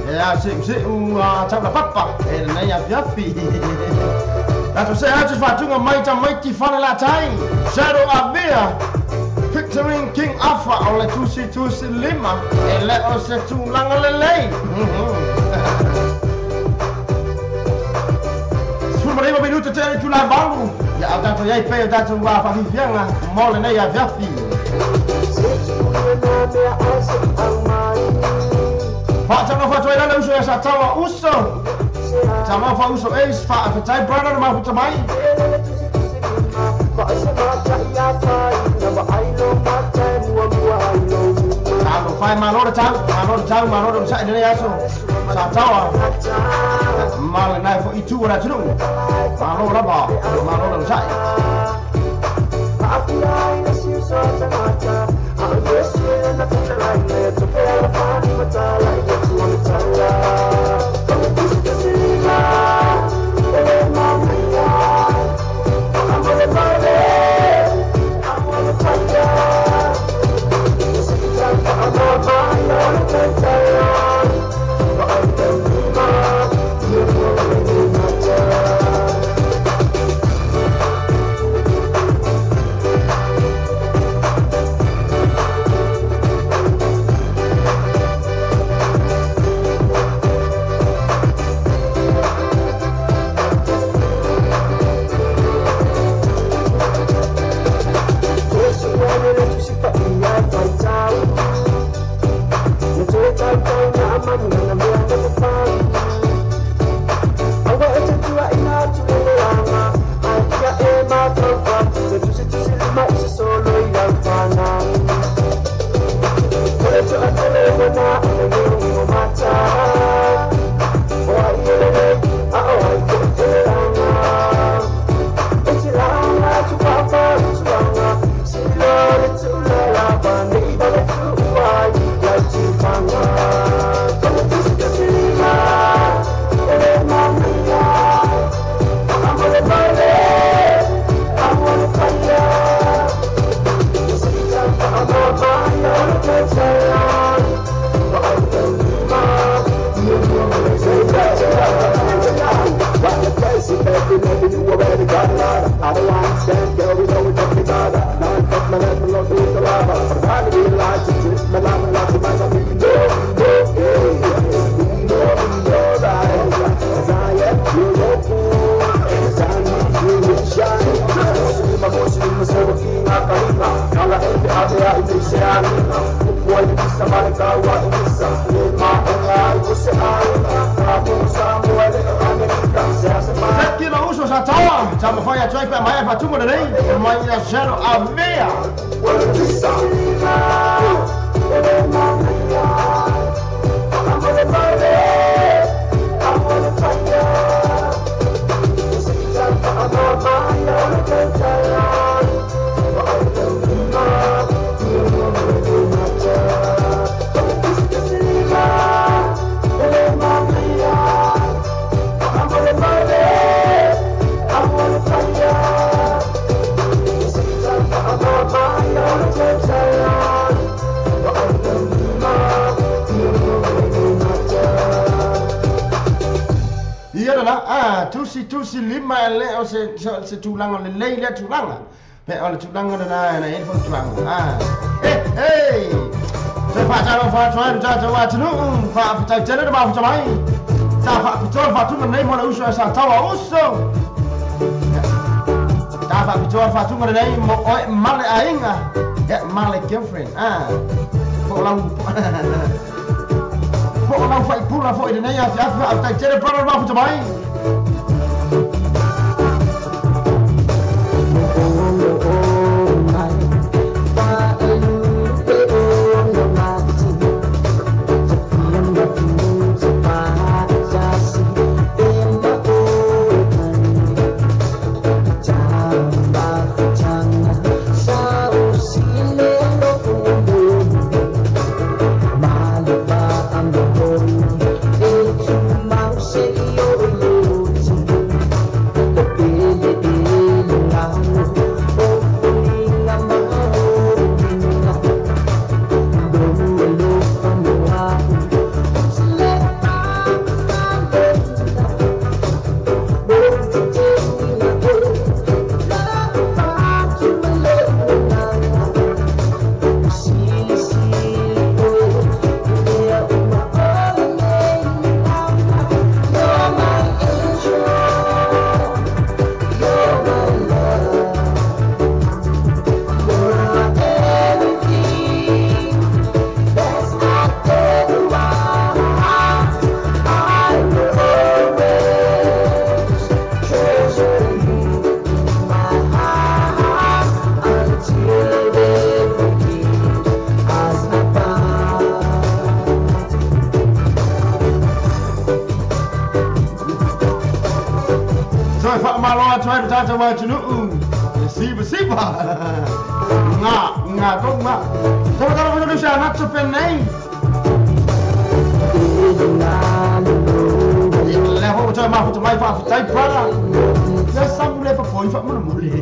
e a se se u a tau la papa e lenei afiafi. Tatou se atu faatuga mai tamaiti fale latai Shadow Avea featuring King Alpha o le tusi tusi lima e le o se tulaga lelei. 19 minuta tea i tula valu ia o tatou iai pea o tatou faafiafiaga mo lenei afiafi. Faatauga faatoai lana uso ia sa taua uso Tama fa uso ace fa afetai brother mafuta mai. Talo fai malo tau malo tau malo sa ene aso sa taua malo nai fo itu ora tunu malo lava malo sa. lena a tusi tusi lima le o se se tulaga lelei lea tulaga pe o le tulaga lena na i ai le fautuaga a e toe faatalofa atu ai le tatou atunuu faafetai tele le mafuta mai sa faapitoa le faatuga lenei mo le uso e sa taua uso ta faapitoa le faatuga lenei mo oe ma le aiga ia ma le girlfriend a po o lau po o lau faipula foʻi lenei afiafi faafetai tele brother le mafuta mai. Sipa sipa nga nga ko nga tama tama ko siya na to penei le ho to ma to mai fa tai brother le samu le fa foi fa mo mo le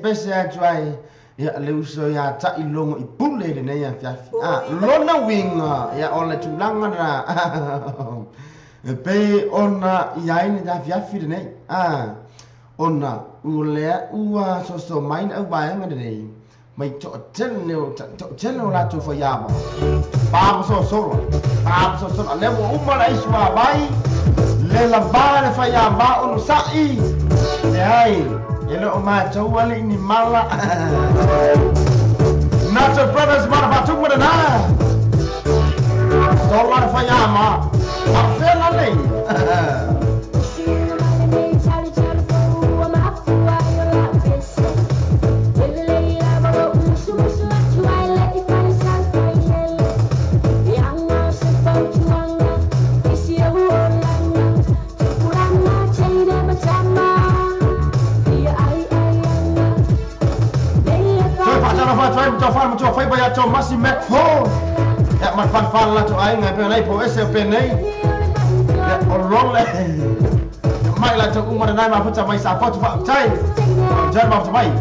Pese atu ai ia le uso ia ta'i logo i pule lenei afiafi a lona uiga ia o le tulaga na e pei ona i ai le afiafi lenei a ona ua lea ua soso mai le auvaega lenei mai to'atele to'atele o latou faiava pamasosolo pamasosolo a lea ua uma le aisi vavai Le lava le whai a mā ono sa'i. Le ai, e le o mātou ali ni mala. Nacho Brothers mana whatunga na nā. Sola le whai a mā. A whela nei. Masi Mac 4. Ya man fan fan la to ai ngai pe nei po ese pe nei. Ya o role. Mai la to uma nai ma puta mai sa fotu fa tai. Jan ma mai.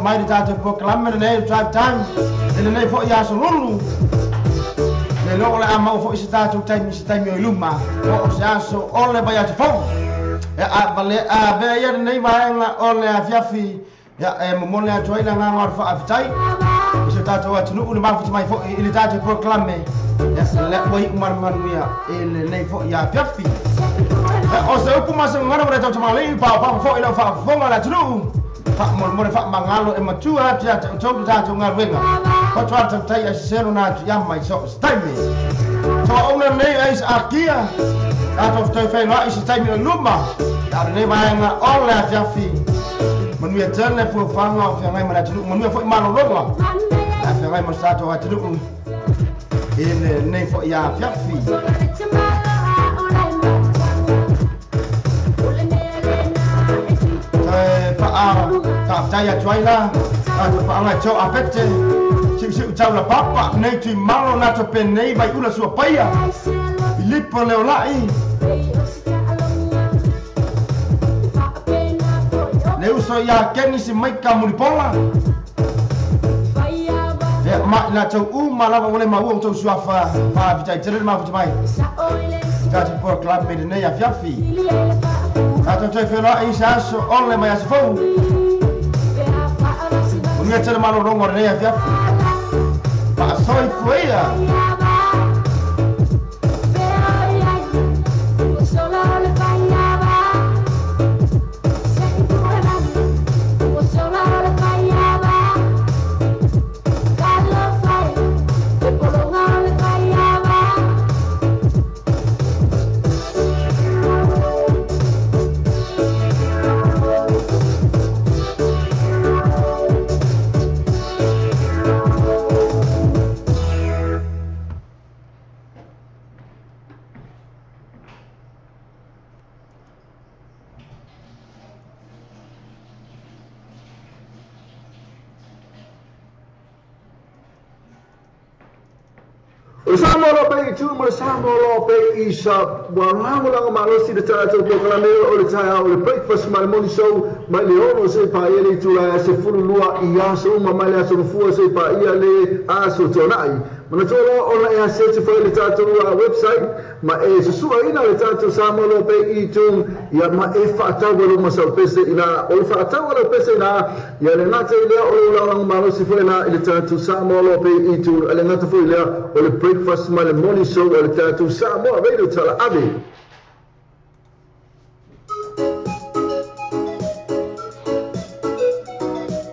Mai te tātou proklame nei drive time le nei fo ia solulu le lo le amau fo se tātou taimi se taimi o luma o se aso o le vai atu fo e a vale a be ia nei vaenga o le afiafi ia e momole atu ai na ngā fa afitai se tātou atu nu le mafu mai fo i le tātou proklame ia le oi marmanuia e le nei fo ia afiafi o se upu ma se ngana mo le tātou mali pa pa fo i le fa fonga la tunu mo le whaamangalo e matua atu ia te utou tātou ngā ruenga. Ko tuara tautai ai sero nā atu ia mai so se taimi. Toa ona nei ai se akia. Tātou whtau whainga i se taimi o luma. Tāu nei vaenga o le afiafi. Manuia tele pua whanga o whiangai ma le atunuu. Manuia foi malologa. Le afiangai ma tātou atunuu. E le nei foi ia afiafi. Tāwhai atu ai la, Tatou faaga e too apete siusiu tau la papa nei tui malo na to penei vai ula sua paia Filipo Leolai le uso ia Kenisi Maika Mulipola e ma la tau uma lava ua le maua o tou suafa faafetai tele le mafuta mai tatou polokalame i lenei afiafi tatou toe feoloai i se aso ole mai aso fou manuia tele malologa o lenei afiafi faasoifuaia. O Samoa loa pei i tu ma le Samoa loa pei i sa ua lagolago malosi le tatou polokalame o le taeao o le breakfast ma le morning show mai le 6 seia paia le itula e 12 i aso uma mai le aso Gafua seia paia le aso Tuanai. Manatua loa ona e asiasi foi le tatou website ma e susuaina le tatou Samoa loa pei i tu ia ma e faatau ai lou masaupese ina o le faatau a lau pese ina ia le gata i lea o lou lagolago malosi foi lena i le tatou Samoa loa pei i tu a le gata foi lea o le breakfast ma le morning show o le tatou Samoa Radio Talaave.